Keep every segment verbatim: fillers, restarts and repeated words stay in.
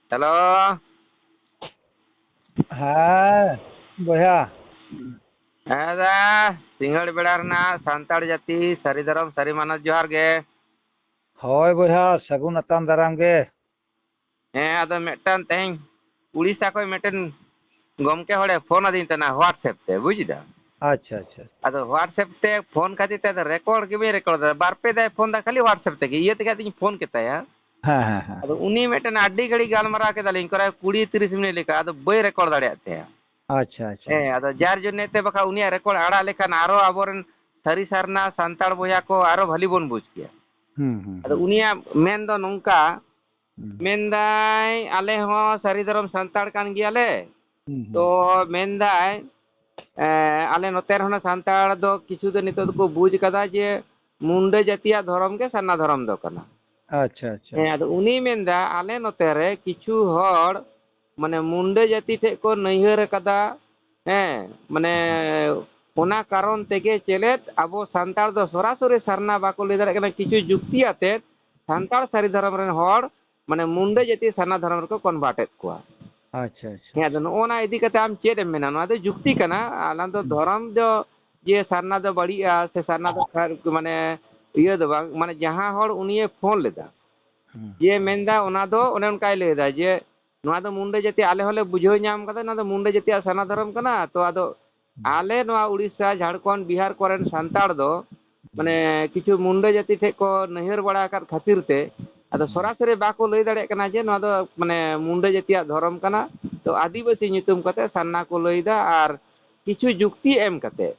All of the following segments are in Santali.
ᱦᱮᱞᱳ᱾ ᱦᱮᱸ ᱵᱚᱭᱦᱟ᱾ ᱦᱮᱸ ᱫᱟ, ᱥᱤᱸᱜᱟᱹᱲ ᱵᱮᱲᱟ ᱨᱮᱱᱟᱜ ᱥᱟᱱᱛᱟᱲ ᱡᱟᱹᱛᱤ ᱥᱟᱹᱨᱤ ᱫᱷᱚᱨᱚᱢ ᱥᱟᱹᱨᱤ ᱢᱟᱱᱚᱛ ᱡᱚᱦᱟᱨ ᱜᱮ᱾ ᱦᱳᱭ ᱵᱚᱭᱦᱟ, ᱥᱟᱹᱜᱩᱱ ᱟᱛᱟᱝ ᱫᱟᱨᱟᱢ ᱜᱮ᱾ ᱦᱮᱸ, ᱟᱫᱚ ᱢᱤᱫᱴᱟᱝ ᱛᱮᱦᱮᱧ ᱩᱲᱤᱥᱥᱟ ᱠᱷᱚᱱ ᱢᱤᱫᱴᱮᱱ ᱜᱚᱢᱠᱮ ᱦᱚᱲᱮ ᱯᱷᱳᱱ ᱟᱹᱫᱤᱧ ᱛᱟᱦᱮᱱᱟ WhatsApp ᱛᱮ, ᱵᱩᱡᱽ ᱫᱟ? ᱟᱪᱪᱷᱟ, ᱟᱪᱪᱷᱟ᱾ ᱟᱫᱚ WhatsApp ᱛᱮ ᱯᱷᱳᱱ ᱠᱷᱟᱹᱛᱤᱨ ᱛᱮ ᱟᱫᱚ ᱨᱮᱠᱚᱨᱰ ᱜᱮ ᱵᱟᱹᱧ ᱨᱮᱠᱚᱨᱰ ᱫᱟ, ᱵᱟᱨ ᱯᱮ ᱫᱷᱟᱣ ᱯᱷᱳᱱ ᱫᱟ, ᱠᱷᱟᱹᱞᱤ WhatsApp ᱛᱮᱜᱮ, ᱤᱭᱟᱹ ᱛᱮᱜᱮ ᱟᱫᱚᱧ ᱯᱷᱳᱱ ᱠᱮᱛᱟᱭᱟ᱾ ᱦᱮᱸ, ᱦᱮᱸ, ᱦᱮᱸ᱾ ᱟᱫᱚ ᱩᱱᱤ ᱢᱤᱫᱴᱮᱱ ᱟᱹᱰᱤ ᱜᱷᱟᱹᱲᱤᱡ ᱜᱟᱞᱢᱟᱨᱟᱣ ᱠᱮᱫᱟᱞᱤᱧ, ᱯᱨᱟᱭ ᱠᱩᱲᱤ ᱛᱤᱨᱤᱥ ᱢᱤᱱᱤᱴ ᱞᱮᱠᱟ, ᱟᱫᱚ ᱵᱟᱹᱧ ᱨᱮᱠᱚᱨᱰ ᱫᱟᱲᱮᱭᱟᱜ ᱛᱟᱭᱟ᱾ ᱟᱪᱪᱷᱟ, ᱟᱪᱪᱷᱟ᱾ ᱦᱮᱸ, ᱟᱫᱚ ᱡᱟᱨ ᱡᱚᱱᱱᱮ ᱛᱮ ᱵᱟᱠᱷᱟᱱ ᱩᱱᱤᱭᱟᱜ ᱨᱮᱠᱚᱨᱰ ᱟᱲᱟᱜ ᱞᱮᱠᱷᱟᱱ ᱟᱨᱚ ᱟᱵᱚᱨᱮᱱ ᱥᱟᱹᱨᱤ ᱥᱟᱨᱱᱟ ᱥᱟᱱᱛᱟᱲ ᱵᱚᱭᱦᱟ ᱠᱚ ᱟᱨᱚ ᱵᱷᱟᱹᱞᱤ ᱵᱚᱱ ᱵᱩᱡᱽ ᱠᱮᱭᱟ᱾ ᱦᱩᱸ, ᱦᱩᱸ, ᱟᱫᱚ ᱦᱩᱸ᱾ ᱩᱱᱤᱭᱟᱜ ᱢᱮᱱ ᱫᱚ ᱱᱚᱝᱠᱟ, ᱦᱩᱸ᱾ ᱢᱮᱱᱫᱟᱭ, "ᱟᱞᱮ ᱦᱚᱸ ᱥᱟᱹᱨᱤ ᱫᱷᱚᱨᱚᱢ ᱥᱟᱱᱛᱟᱲ ᱠᱟᱱ ᱜᱮᱭᱟᱞᱮ᱾" ᱦᱩᱸ, ᱦᱩᱸ᱾ ᱛᱚ ᱢᱮᱱᱫᱟᱭ, ᱮᱸ, ᱟᱞᱮ ᱱᱚᱛᱮ ᱨᱮᱦᱚᱸ ᱥᱟᱱᱛᱟᱲ ᱫᱚ ᱠᱤᱪᱷᱩ ᱫᱚ ᱱᱤᱛᱚᱜ ᱫᱚᱠᱚ ᱵᱩᱡᱽ ᱠᱟᱫᱟ ᱡᱮ ᱢᱩᱱᱰᱟᱹ ᱡᱟᱹᱛᱤᱭᱟᱜ ᱫᱷᱚᱨᱚᱢ ᱜᱮ ᱥᱟᱨᱱᱟ ᱫᱷᱚᱨᱚᱢ ᱫᱚ ᱠᱟᱱᱟ᱾ ᱟᱪᱪᱷᱟ, ᱟᱪᱪᱷᱟ᱾ ᱦᱮᱸ, ᱟᱫᱚ ᱩᱱᱤᱭ ᱢᱮᱱᱫᱟ, ᱟᱞᱮ ᱱᱚᱛᱮ ᱨᱮ ᱠᱤᱪᱷᱩ ᱦᱚᱲ, ᱢᱟᱱᱮ, ᱢᱩᱱᱰᱟᱹ ᱡᱟᱹᱛᱤ ᱴᱷᱮᱡ ᱠᱚ ᱱᱟᱹᱭᱦᱟᱹᱨ ᱟᱠᱟᱫᱟ᱾ ᱦᱮᱸ, ᱢᱟᱱᱮ, ᱚᱱᱟ ᱠᱟᱨᱚᱱ ᱛᱮᱜᱮ ᱪᱮᱞᱮᱫ ᱟᱵᱚ ᱥᱟᱱᱛᱟᱲ ᱫᱚ ᱥᱚᱨᱟᱥᱚᱨᱤ ᱥᱟᱨᱱᱟ ᱵᱟᱠᱚ ᱞᱟᱹᱭ ᱫᱟᱲᱮᱭᱟᱜ ᱠᱟᱱᱟ, ᱠᱤᱪᱷᱩ ᱡᱩᱠᱛᱤ ᱟᱛᱮᱫ ᱥᱟᱱᱛᱟᱲ ᱥᱟᱹᱨᱤ ᱫᱷᱚᱨᱚᱢ ᱨᱮᱱ ᱦᱚᱲ, ᱢᱟᱱᱮ, ᱢᱩᱱᱰᱟᱹ ᱡᱟᱹᱛᱤ ᱥᱟᱨᱱᱟ ᱫᱷᱚᱨᱚᱢ ᱨᱮᱠᱚ ᱠᱚᱱᱵᱷᱟᱨᱴ ᱮᱫ ᱠᱚᱣᱟ᱾ ᱟᱪᱪᱷᱟ, ᱟᱪᱪᱷᱟ᱾ ᱦᱮᱸ, ᱟᱫᱚ ᱱᱚᱜᱼᱚ ᱱᱟ ᱤᱫᱤ ᱠᱟᱛᱮ ᱟᱢ ᱪᱮᱫ ᱮᱢ ᱢᱮᱱᱟ? ᱱᱚᱣᱟ ᱫᱚ ᱡᱩᱠᱛᱤ ᱠᱟᱱᱟ, ᱟᱞᱟᱝ ᱫᱚ ᱦᱩᱸ᱾ ᱫᱷᱚᱨᱚᱢ ᱫᱚ ᱡᱮ ᱥᱟᱨᱱᱟ ᱫᱚ ᱵᱟᱹᱲᱤᱡᱼᱟ ᱥᱮ ᱥᱟᱨᱱᱟ ᱫᱚ ᱠᱷᱟᱨ-, ᱢᱟᱱᱮ, ᱤᱭᱟᱹ ᱫᱚ ᱵᱟᱝ, ᱢᱟᱱᱮ, ᱡᱟᱦᱟᱸ ᱦᱚᱲ ᱩᱱᱤᱭᱮ ᱯᱷᱳᱱ ᱞᱮᱫᱟ, ᱦᱩᱸ᱾ ᱡᱮ ᱢᱮᱱᱫᱟ, ᱚᱱᱟ ᱫᱚ ᱚᱱᱮ ᱚᱱᱠᱟᱭ ᱞᱟᱹᱭᱫᱟ ᱡᱮ, ᱱᱚᱣᱟ ᱫᱚ ᱢᱩᱱᱰᱟᱹ ᱡᱟᱹᱛᱤ, ᱟᱞᱮ ᱦᱚᱸᱞᱮ ᱵᱩᱡᱷᱟᱹᱣ ᱧᱟᱢ ᱠᱟᱫᱟ, ᱱᱚᱣᱟ ᱫᱚ ᱢᱩᱱᱰᱟᱹ ᱡᱟᱹᱛᱤᱭᱟᱜ ᱥᱟᱨᱱᱟ ᱫᱷᱚᱨᱚᱢ ᱠᱟᱱᱟ, ᱛᱚ ᱟᱫᱚ ᱦᱩᱸ᱾ ᱟᱞᱮ ᱱᱚᱣᱟ ᱩᱲᱤᱥᱥᱟ, ᱡᱷᱟᱲᱠᱷᱚᱸᱰ, ᱵᱤᱦᱟᱨ ᱠᱚᱨᱮᱱ ᱥᱟᱱᱛᱟᱲ ᱫᱚ, ᱦᱩᱸ᱾ ᱢᱟᱱᱮ, ᱠᱤᱪᱷᱩ ᱢᱩᱱᱰᱟᱹ ᱡᱟᱹᱛᱤ ᱴᱷᱮᱡ ᱠᱚ ᱱᱟᱹᱭᱦᱟᱹᱨ ᱵᱟᱲᱟ ᱟᱠᱟᱫ ᱠᱷᱟᱹᱛᱤᱨ ᱛᱮ, ᱟᱫᱚ ᱦᱩᱸ᱾ ᱥᱚᱨᱟᱥᱚᱨᱤ ᱵᱟᱠᱚ ᱞᱟᱹᱭ ᱫᱟᱲᱮᱭᱟᱜ ᱠᱟᱱᱟ ᱡᱮ ᱱᱚᱣᱟ ᱫᱚ, ᱢᱟᱱᱮ, ᱢᱩᱱᱰᱟᱹ ᱡᱟᱹᱛᱤᱭᱟᱜ ᱫᱷᱚᱨᱚᱢ ᱠᱟᱱᱟ, ᱛᱚ ᱟᱹᱫᱤᱵᱟᱹᱥᱤ ᱧᱩᱛᱩᱢ ᱠᱟᱛᱮ ᱥᱟᱨᱱᱟ ᱠᱚ ᱞᱟᱹᱭᱫᱟ ᱟᱨ ᱠᱤᱪᱷᱩ ᱡᱩᱠᱛᱤ ᱮᱢ ᱠᱟᱛᱮ,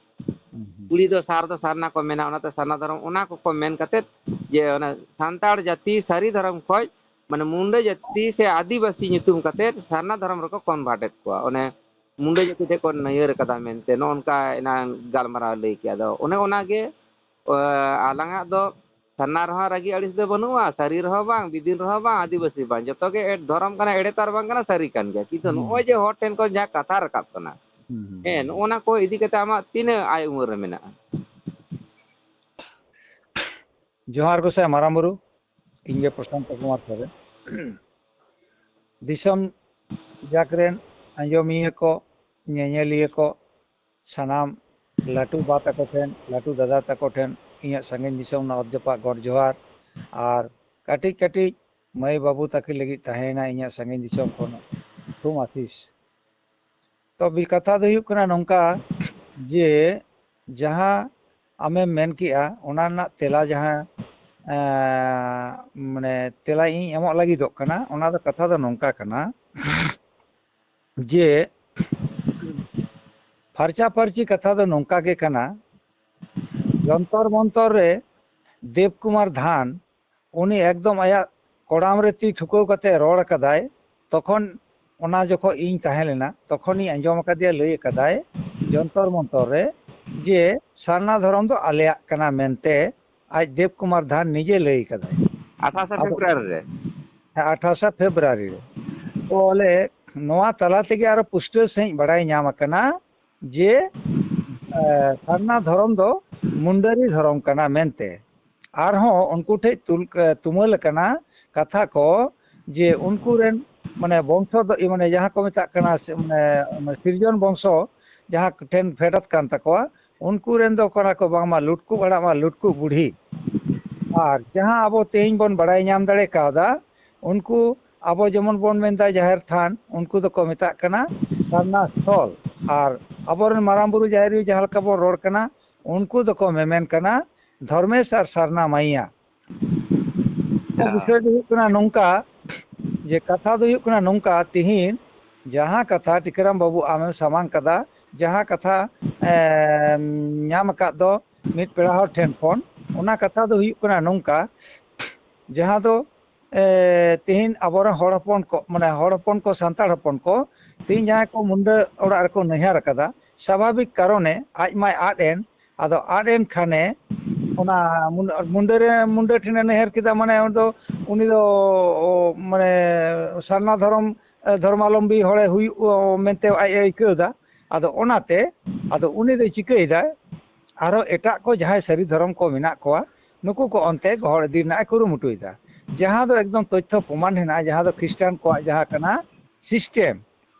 ᱦᱩᱸ, ᱦᱩᱸ᱾ ᱠᱩᱲᱤ ᱫᱚ ᱥᱟᱨ ᱫᱚ ᱥᱟᱨᱱᱟ ᱠᱚ ᱢᱮᱱᱟ, ᱚᱱᱟᱛᱮ ᱥᱟᱨᱱᱟ ᱫᱷᱚᱨᱚᱢ, ᱚᱱᱟ ᱠᱚᱠᱚ ᱢᱮᱱ ᱠᱟᱛᱮ ᱡᱮ ᱚᱱᱟ ᱥᱟᱱᱛᱟᱲ ᱡᱟᱹᱛᱤ ᱥᱟᱹᱨᱤ ᱫᱷᱚᱨᱚᱢ ᱠᱷᱚᱡ, ᱢᱟᱱᱮ, ᱢᱩᱱᱰᱟᱹ ᱡᱟᱹᱛᱤ ᱥᱮ ᱟᱹᱫᱤᱵᱟᱹᱥᱤ ᱧᱩᱛᱩᱢ ᱠᱟᱛᱮ ᱥᱟᱨᱱᱟ ᱫᱷᱚᱨᱚᱢ ᱨᱮᱠᱚ ᱠᱚᱱᱵᱷᱟᱨᱴ ᱮᱫ ᱠᱚᱣᱟ, ᱚᱱᱮ ᱢᱩᱱᱰᱟᱹ ᱡᱟᱹᱛᱤ ᱴᱷᱮᱡ ᱠᱚ ᱱᱟᱹᱭᱦᱟᱹᱨ ᱠᱟᱫᱟ ᱢᱮᱱᱛᱮ, ᱱᱚᱜᱼᱚ ᱱᱚᱝᱠᱟ ᱮᱱᱟᱝ ᱜᱟᱞᱢᱟᱨᱟᱣ ᱞᱟᱹᱭ ᱠᱮᱜᱼᱟ᱾ ᱟᱫᱚ ᱚᱱᱮ ᱚᱱᱟᱜᱮ, ᱚ, ᱟᱞᱟᱝᱟᱜ ᱫᱚ ᱥᱟᱨᱱᱟ ᱨᱮᱦᱚᱸ ᱨᱟᱹᱜᱤ ᱟᱹᱲᱤᱥ ᱫᱚ ᱵᱟᱹᱱᱩᱜᱼᱟ, ᱥᱟᱹᱨᱤ ᱨᱮᱦᱚᱸ ᱵᱟᱝ, ᱵᱤᱫᱤᱱ ᱨᱮᱦᱚᱸ ᱵᱟᱝ, ᱟᱹᱫᱤᱵᱟᱹᱥᱤ ᱵᱟᱝ, ᱡᱚᱛᱚ ᱜᱮ ᱮ-, ᱫᱷᱚᱨᱚᱢ ᱠᱟᱱᱟ, ᱮᱲᱮ ᱛᱚ ᱟᱨ ᱵᱟᱝ ᱠᱟᱱᱟ, ᱥᱟᱹᱨᱤ ᱠᱟᱱ ᱜᱮᱭᱟ᱾ ᱠᱤᱱᱛᱩ ᱦᱩᱸ᱾ ᱱᱚᱜᱼᱚᱭ ᱡᱮ ᱦᱚᱲ ᱴᱷᱮᱱ ᱠᱷᱚᱱ ᱡᱟᱦᱟᱸ ᱠᱟᱛᱷᱟ ᱨᱟᱠᱟᱵ ᱠᱟᱱᱟ, ᱦᱩᱸ, ᱦᱩᱸ, ᱦᱮᱸ, ᱦᱩᱸ᱾ ᱱᱚᱜᱼᱚ ᱱᱟ ᱠᱚ ᱤᱫᱤ ᱠᱟᱛᱮ ᱟᱢᱟᱜ ᱛᱤᱱᱟᱹᱜ ᱟᱭ ᱩᱢᱟᱹᱨ ᱨᱮ ᱢᱮᱱᱟᱜᱼᱟ? ᱡᱚᱦᱟᱨ ᱜᱚᱸᱥᱟᱭ ᱢᱟᱨᱟᱝ ᱵᱩᱨᱩ, ᱤᱧ ᱜᱮ ᱯᱨᱚᱥᱟᱱᱛᱚ ᱠᱩᱢᱟᱨ ᱥᱚᱨᱮᱱ᱾ ᱫᱤᱥᱚᱢ ᱡᱟᱠ ᱨᱮᱱ ᱟᱸᱡᱚᱢᱤᱭᱟᱹ ᱠᱚ, ᱧᱮᱧᱮᱞᱤᱭᱟᱹ ᱠᱚ, ᱥᱟᱱᱟᱢ ᱞᱟᱹᱴᱩ ᱵᱟ ᱛᱟᱠᱚ ᱴᱷᱮᱱ, ᱞᱟᱹᱴᱩ ᱫᱟᱫᱟ ᱛᱟᱠᱚ ᱴᱷᱮᱱ ᱤᱧᱟᱹᱜ ᱥᱟᱺᱜᱤᱧ ᱫᱤᱥᱚᱢ ᱨᱮᱱᱟᱜ ᱚᱛ ᱡᱟᱯᱟᱜ ᱜᱚᱰ ᱡᱚᱦᱟᱨ, ᱟᱨ ᱠᱟᱹᱴᱤᱡ ᱠᱟᱹᱴᱤᱡ ᱢᱟᱹᱭ ᱵᱟᱹᱵᱩ ᱛᱟᱹᱠᱤᱱ ᱞᱟᱹᱜᱤᱫ ᱛᱟᱦᱮᱸᱭᱮᱱᱟ ᱤᱧᱟᱹᱜ ᱥᱟᱺᱜᱤᱧ ᱫᱤᱥᱚᱢ ᱠᱷᱚᱱ ᱛᱷᱩᱢ ᱟᱥᱤᱥ᱾ ᱛᱚ ᱵᱤ-, ᱠᱟᱛᱷᱟ ᱫᱚ ᱦᱩᱭᱩᱜ ᱠᱟᱱᱟ ᱱᱚᱝᱠᱟ ᱡᱮ, ᱡᱟᱦᱟᱸ ᱟᱢᱮᱢ ᱢᱮᱱ ᱠᱮᱜᱼᱟ, ᱚᱱᱟ ᱨᱮᱱᱟᱜ ᱛᱮᱞᱟ ᱡᱟᱦᱟᱸ, ᱮᱸ, ᱢᱟᱱᱮ, ᱛᱮᱞᱟ ᱤᱧ ᱮᱢᱚᱜ ᱞᱟᱹᱜᱤᱫᱚᱜ ᱠᱟᱱᱟ, ᱚᱱᱟ ᱫᱚ ᱠᱟᱛᱷᱟ ᱫᱚ ᱱᱚᱝᱠᱟ ᱠᱟᱱᱟ ᱡᱮ, ᱯᱷᱟᱨᱪᱟ ᱯᱷᱟᱨᱪᱤ ᱠᱟᱛᱷᱟ ᱫᱚ ᱱᱚᱝᱠᱟ ᱜᱮ ᱠᱟᱱᱟ, ᱡᱚᱱᱛᱚᱨ ᱢᱚᱱᱛᱚᱨ ᱨᱮ ᱫᱮᱵ ᱠᱩᱢᱟᱨ ᱫᱷᱟᱱ ᱩᱱᱤ ᱮᱠᱫᱚᱢ ᱟᱭᱟᱜ ᱠᱚᱲᱟᱢ ᱨᱮ ᱛᱤ ᱴᱷᱩᱠᱟᱹᱣ ᱠᱟᱛᱮ ᱨᱚᱲ ᱟᱠᱟᱫᱟᱭ᱾ ᱛᱚᱠᱷᱚᱱ ᱚᱱᱟ ᱡᱚᱠᱷᱚᱱ ᱤᱧ ᱛᱟᱦᱮᱸ ᱞᱮᱱᱟ, ᱛᱚᱠᱷᱚᱱᱤᱧ ᱟᱸᱡᱚᱢ ᱟᱠᱟᱫᱮᱭᱟ, ᱞᱟᱹᱭ ᱟᱠᱟᱫᱟᱭ ᱡᱚᱱᱛᱚᱨ ᱢᱚᱱᱛᱚᱨ ᱨᱮ ᱡᱮ ᱥᱟᱨᱱᱟ ᱫᱷᱚᱨᱚᱢ ᱫᱚ ᱟᱞᱮᱭᱟᱜ ᱠᱟᱱᱟ ᱢᱮᱱᱛᱮ ᱟᱡ ᱫᱮᱵ ᱠᱩᱢᱟᱨ ᱫᱷᱟᱱ ᱱᱤᱡᱮ ᱞᱟᱹᱭ ᱟᱠᱟᱫᱟᱭ᱾ ᱟᱴᱷᱟᱥᱟ ᱟᱫᱚ- ᱯᱷᱮᱵᱽᱨᱩᱣᱟᱨᱤ ᱨᱮ᱾ ᱦᱮᱸ, ᱟᱴᱷᱟᱥᱟ ᱯᱷᱮᱵᱽᱨᱩᱣᱟᱨᱤ ᱨᱮ᱾ ᱛᱚ ᱵᱚᱞᱮ ᱱᱚᱣᱟ ᱛᱟᱞᱟ ᱛᱮᱜᱮ ᱟᱨᱚ ᱯᱩᱥᱴᱟᱹᱣ ᱥᱟᱺᱦᱤᱡ ᱵᱟᱲᱟᱭ ᱧᱟᱢ ᱟᱠᱟᱱᱟ ᱡᱮ, ᱮ, ᱥᱟᱨᱱᱟ ᱫᱷᱚᱨᱚᱢ ᱫᱚ ᱢᱩᱱᱰᱟᱹᱨᱤ ᱫᱷᱚᱨᱚᱢ ᱠᱟᱱᱟ ᱢᱮᱱᱛᱮ᱾ ᱟᱨᱦᱚᱸ ᱩᱱᱠᱩ ᱴᱷᱮᱡ ᱛᱩᱞ-, ᱮ, ᱛᱩᱢᱟᱹᱞ ᱟᱠᱟᱱᱟ ᱠᱟᱛᱷᱟ ᱠᱚ ᱡᱮ ᱩᱱᱠᱩ ᱨᱮᱱ ᱢᱟᱱᱮ ᱵᱚᱝᱥᱚ ᱫᱚ, ᱢᱟᱱᱮ ᱡᱟᱦᱟᱸ ᱠᱚ ᱢᱮᱛᱟᱜ ᱠᱟᱱᱟ ᱥᱮ, ᱢᱟᱱᱮ, ᱢᱟᱱᱮ ᱥᱤᱨᱡᱚᱱ ᱵᱚᱝᱥᱚ ᱡᱟᱦᱟᱸ ᱴᱷᱮᱱ ᱯᱷᱮᱰᱟᱛ ᱠᱟᱱ ᱛᱟᱠᱚᱣᱟ, ᱩᱱᱠᱩ ᱨᱮᱱ ᱫᱚ ᱠᱟᱱᱟ ᱠᱚ ᱵᱟᱝᱢᱟ ᱞᱩᱴᱠᱩ ᱦᱟᱲᱟᱢ ᱟᱨ ᱞᱩᱴᱠᱩ ᱵᱩᱲᱦᱤ᱾ ᱟᱨ ᱡᱟᱦᱟᱸ ᱟᱵᱚ ᱛᱮᱦᱮᱧ ᱵᱚᱱ ᱵᱟᱲᱟᱭ ᱧᱟᱢ ᱫᱟᱲᱮ ᱠᱟᱣᱫᱟ, ᱩᱱᱠᱩ ᱟᱵᱚ ᱡᱮᱢᱚᱱ ᱵᱚᱱ ᱢᱮᱱᱫᱟ ᱡᱟᱦᱮᱨ ᱛᱷᱟᱱ, ᱩᱱᱠᱩ ᱫᱚᱠᱚ ᱢᱮᱛᱟᱜ ᱠᱟᱱᱟ ᱥᱟᱨᱱᱟ ᱥᱛᱷᱚᱞ᱾ ᱟᱨ ᱟᱵᱚᱨᱮᱱ ᱢᱟᱨᱟᱝ ᱵᱩᱨᱩ ᱡᱟᱦᱮᱨ ᱟᱭᱳ ᱡᱟᱦᱟᱸ ᱞᱮᱠᱟ ᱵᱚᱱ ᱨᱚᱲ ᱠᱟᱱᱟ, ᱩᱱᱠᱩ ᱫᱚᱠᱚ ᱢᱮᱢᱮᱱ ᱠᱟᱱᱟ ᱫᱷᱚᱨᱢᱮᱥ ᱟᱨ ᱥᱟᱨᱱᱟ ᱢᱟᱭᱟ᱾ ᱛᱚ, ᱵᱤᱥᱚᱭ ᱫᱚ ᱦᱩᱭᱩᱜ ᱠᱟᱱᱟ ᱱᱚᱝᱠᱟ, ᱡᱮ ᱠᱟᱛᱷᱟ ᱫᱚ ᱦᱩᱭᱩᱜ ᱠᱟᱱᱟ ᱱᱚᱝᱠᱟ, ᱛᱤᱦᱤᱧ ᱡᱟᱦᱟᱸ ᱠᱟᱛᱷᱟ ᱴᱤᱠᱟᱹᱨᱟᱢ ᱵᱟᱹᱵᱩ ᱟᱢᱮᱢ ᱥᱟᱢᱟᱝ ᱠᱟᱫᱟ, ᱡᱟᱦᱟᱸ ᱠᱟᱛᱷᱟ, ᱮᱢ, ᱧᱟᱢ ᱟᱠᱟᱫ ᱫᱚ ᱢᱤᱫ ᱯᱮᱲᱟ ᱦᱚᱲ ᱴᱷᱮᱱ ᱠᱷᱚᱱ, ᱚᱱᱟ ᱠᱟᱛᱷᱟ ᱫᱚ ᱦᱩᱭᱩᱜ ᱠᱟᱱᱟ ᱱᱚᱝᱠᱟ, ᱡᱟᱦᱟᱸ ᱫᱚ, ᱮ, ᱛᱤᱦᱤᱧ ᱟᱵᱚᱨᱮᱱ ᱦᱚᱲ ᱦᱚᱯᱚᱱ ᱠᱚ, ᱢᱟᱱᱮ ᱦᱚᱲ ᱦᱚᱯᱚᱱ ᱠᱚ, ᱥᱟᱱᱛᱟᱲ ᱦᱚᱯᱚᱱ ᱠᱚ, ᱛᱤᱦᱤᱧ ᱡᱟᱦᱟᱸᱭ ᱠᱚ ᱢᱩᱱᱰᱟᱹ ᱚᱲᱟᱜ ᱨᱮᱠᱚ ᱱᱟᱹᱭᱦᱟᱹᱨ ᱟᱠᱟᱫᱟ, ᱥᱟᱵᱷᱟᱵᱤᱠ ᱠᱟᱨᱚᱱᱮ ᱟᱡ ᱢᱟᱭ ᱟᱫ ᱮᱱ, ᱟᱫᱚ ᱟᱫ ᱮᱱ ᱠᱷᱟᱱᱮ ᱚᱱᱟ ᱢᱩᱱ-, ᱢᱩᱱᱰᱟᱹ ᱨᱮ, ᱢᱩᱱᱰᱟᱹ ᱴᱷᱮᱱᱮ ᱱᱟᱹᱭᱦᱟᱹᱨ ᱠᱮᱫᱟ, ᱢᱟᱱᱮ ᱩᱱᱤ ᱫᱚ, ᱩᱱᱤ ᱫᱚ, ᱢᱟᱱᱮ ᱥᱟᱨᱱᱟ ᱫᱷᱚᱨᱚᱢ, ᱮ, ᱫᱷᱚᱨᱢᱟᱞᱚᱢᱵᱤ ᱦᱚᱲᱮ ᱦᱩᱭᱩᱜ, ᱚ, ᱢᱮᱱᱛᱮ ᱟᱡ ᱮ ᱟᱹᱭᱠᱟᱹᱣ ᱮᱫᱟ᱾ ᱟᱫᱚ ᱚᱱᱟᱛᱮ, ᱟᱫᱚ ᱩᱱᱤ ᱫᱚᱭ ᱪᱤᱠᱟᱹᱭᱮᱫᱟᱭ, ᱟᱨᱦᱚᱸ ᱮᱴᱟᱜ ᱠᱚ ᱡᱟᱦᱟᱸᱭ ᱥᱟᱹᱨᱤ ᱫᱷᱚᱨᱚᱢ ᱠᱚ ᱢᱮᱱᱟᱜ ᱠᱚᱣᱟ, ᱱᱩᱠᱩ ᱠᱚ ᱚᱱᱛᱮ ᱜᱚᱦᱚᱲ ᱤᱫᱤ ᱨᱮᱱᱟᱜ ᱮ ᱠᱩᱨᱩᱢᱩᱴᱩᱭᱮᱫᱟ᱾ ᱡᱟᱦᱟᱸ ᱫᱚ ᱮᱠᱫᱚᱢ ᱛᱚᱛᱛᱷᱚ ᱯᱨᱚᱢᱟᱱ ᱦᱮᱱᱟᱜᱼᱟ, ᱡᱟᱦᱟᱸ ᱫᱚ ᱠᱷᱨᱤᱥᱴᱟᱱ ᱠᱚᱣᱟᱜ ᱡᱟᱦᱟᱸ ᱠᱟᱱᱟ ᱥᱤᱥᱴᱮᱢ᱾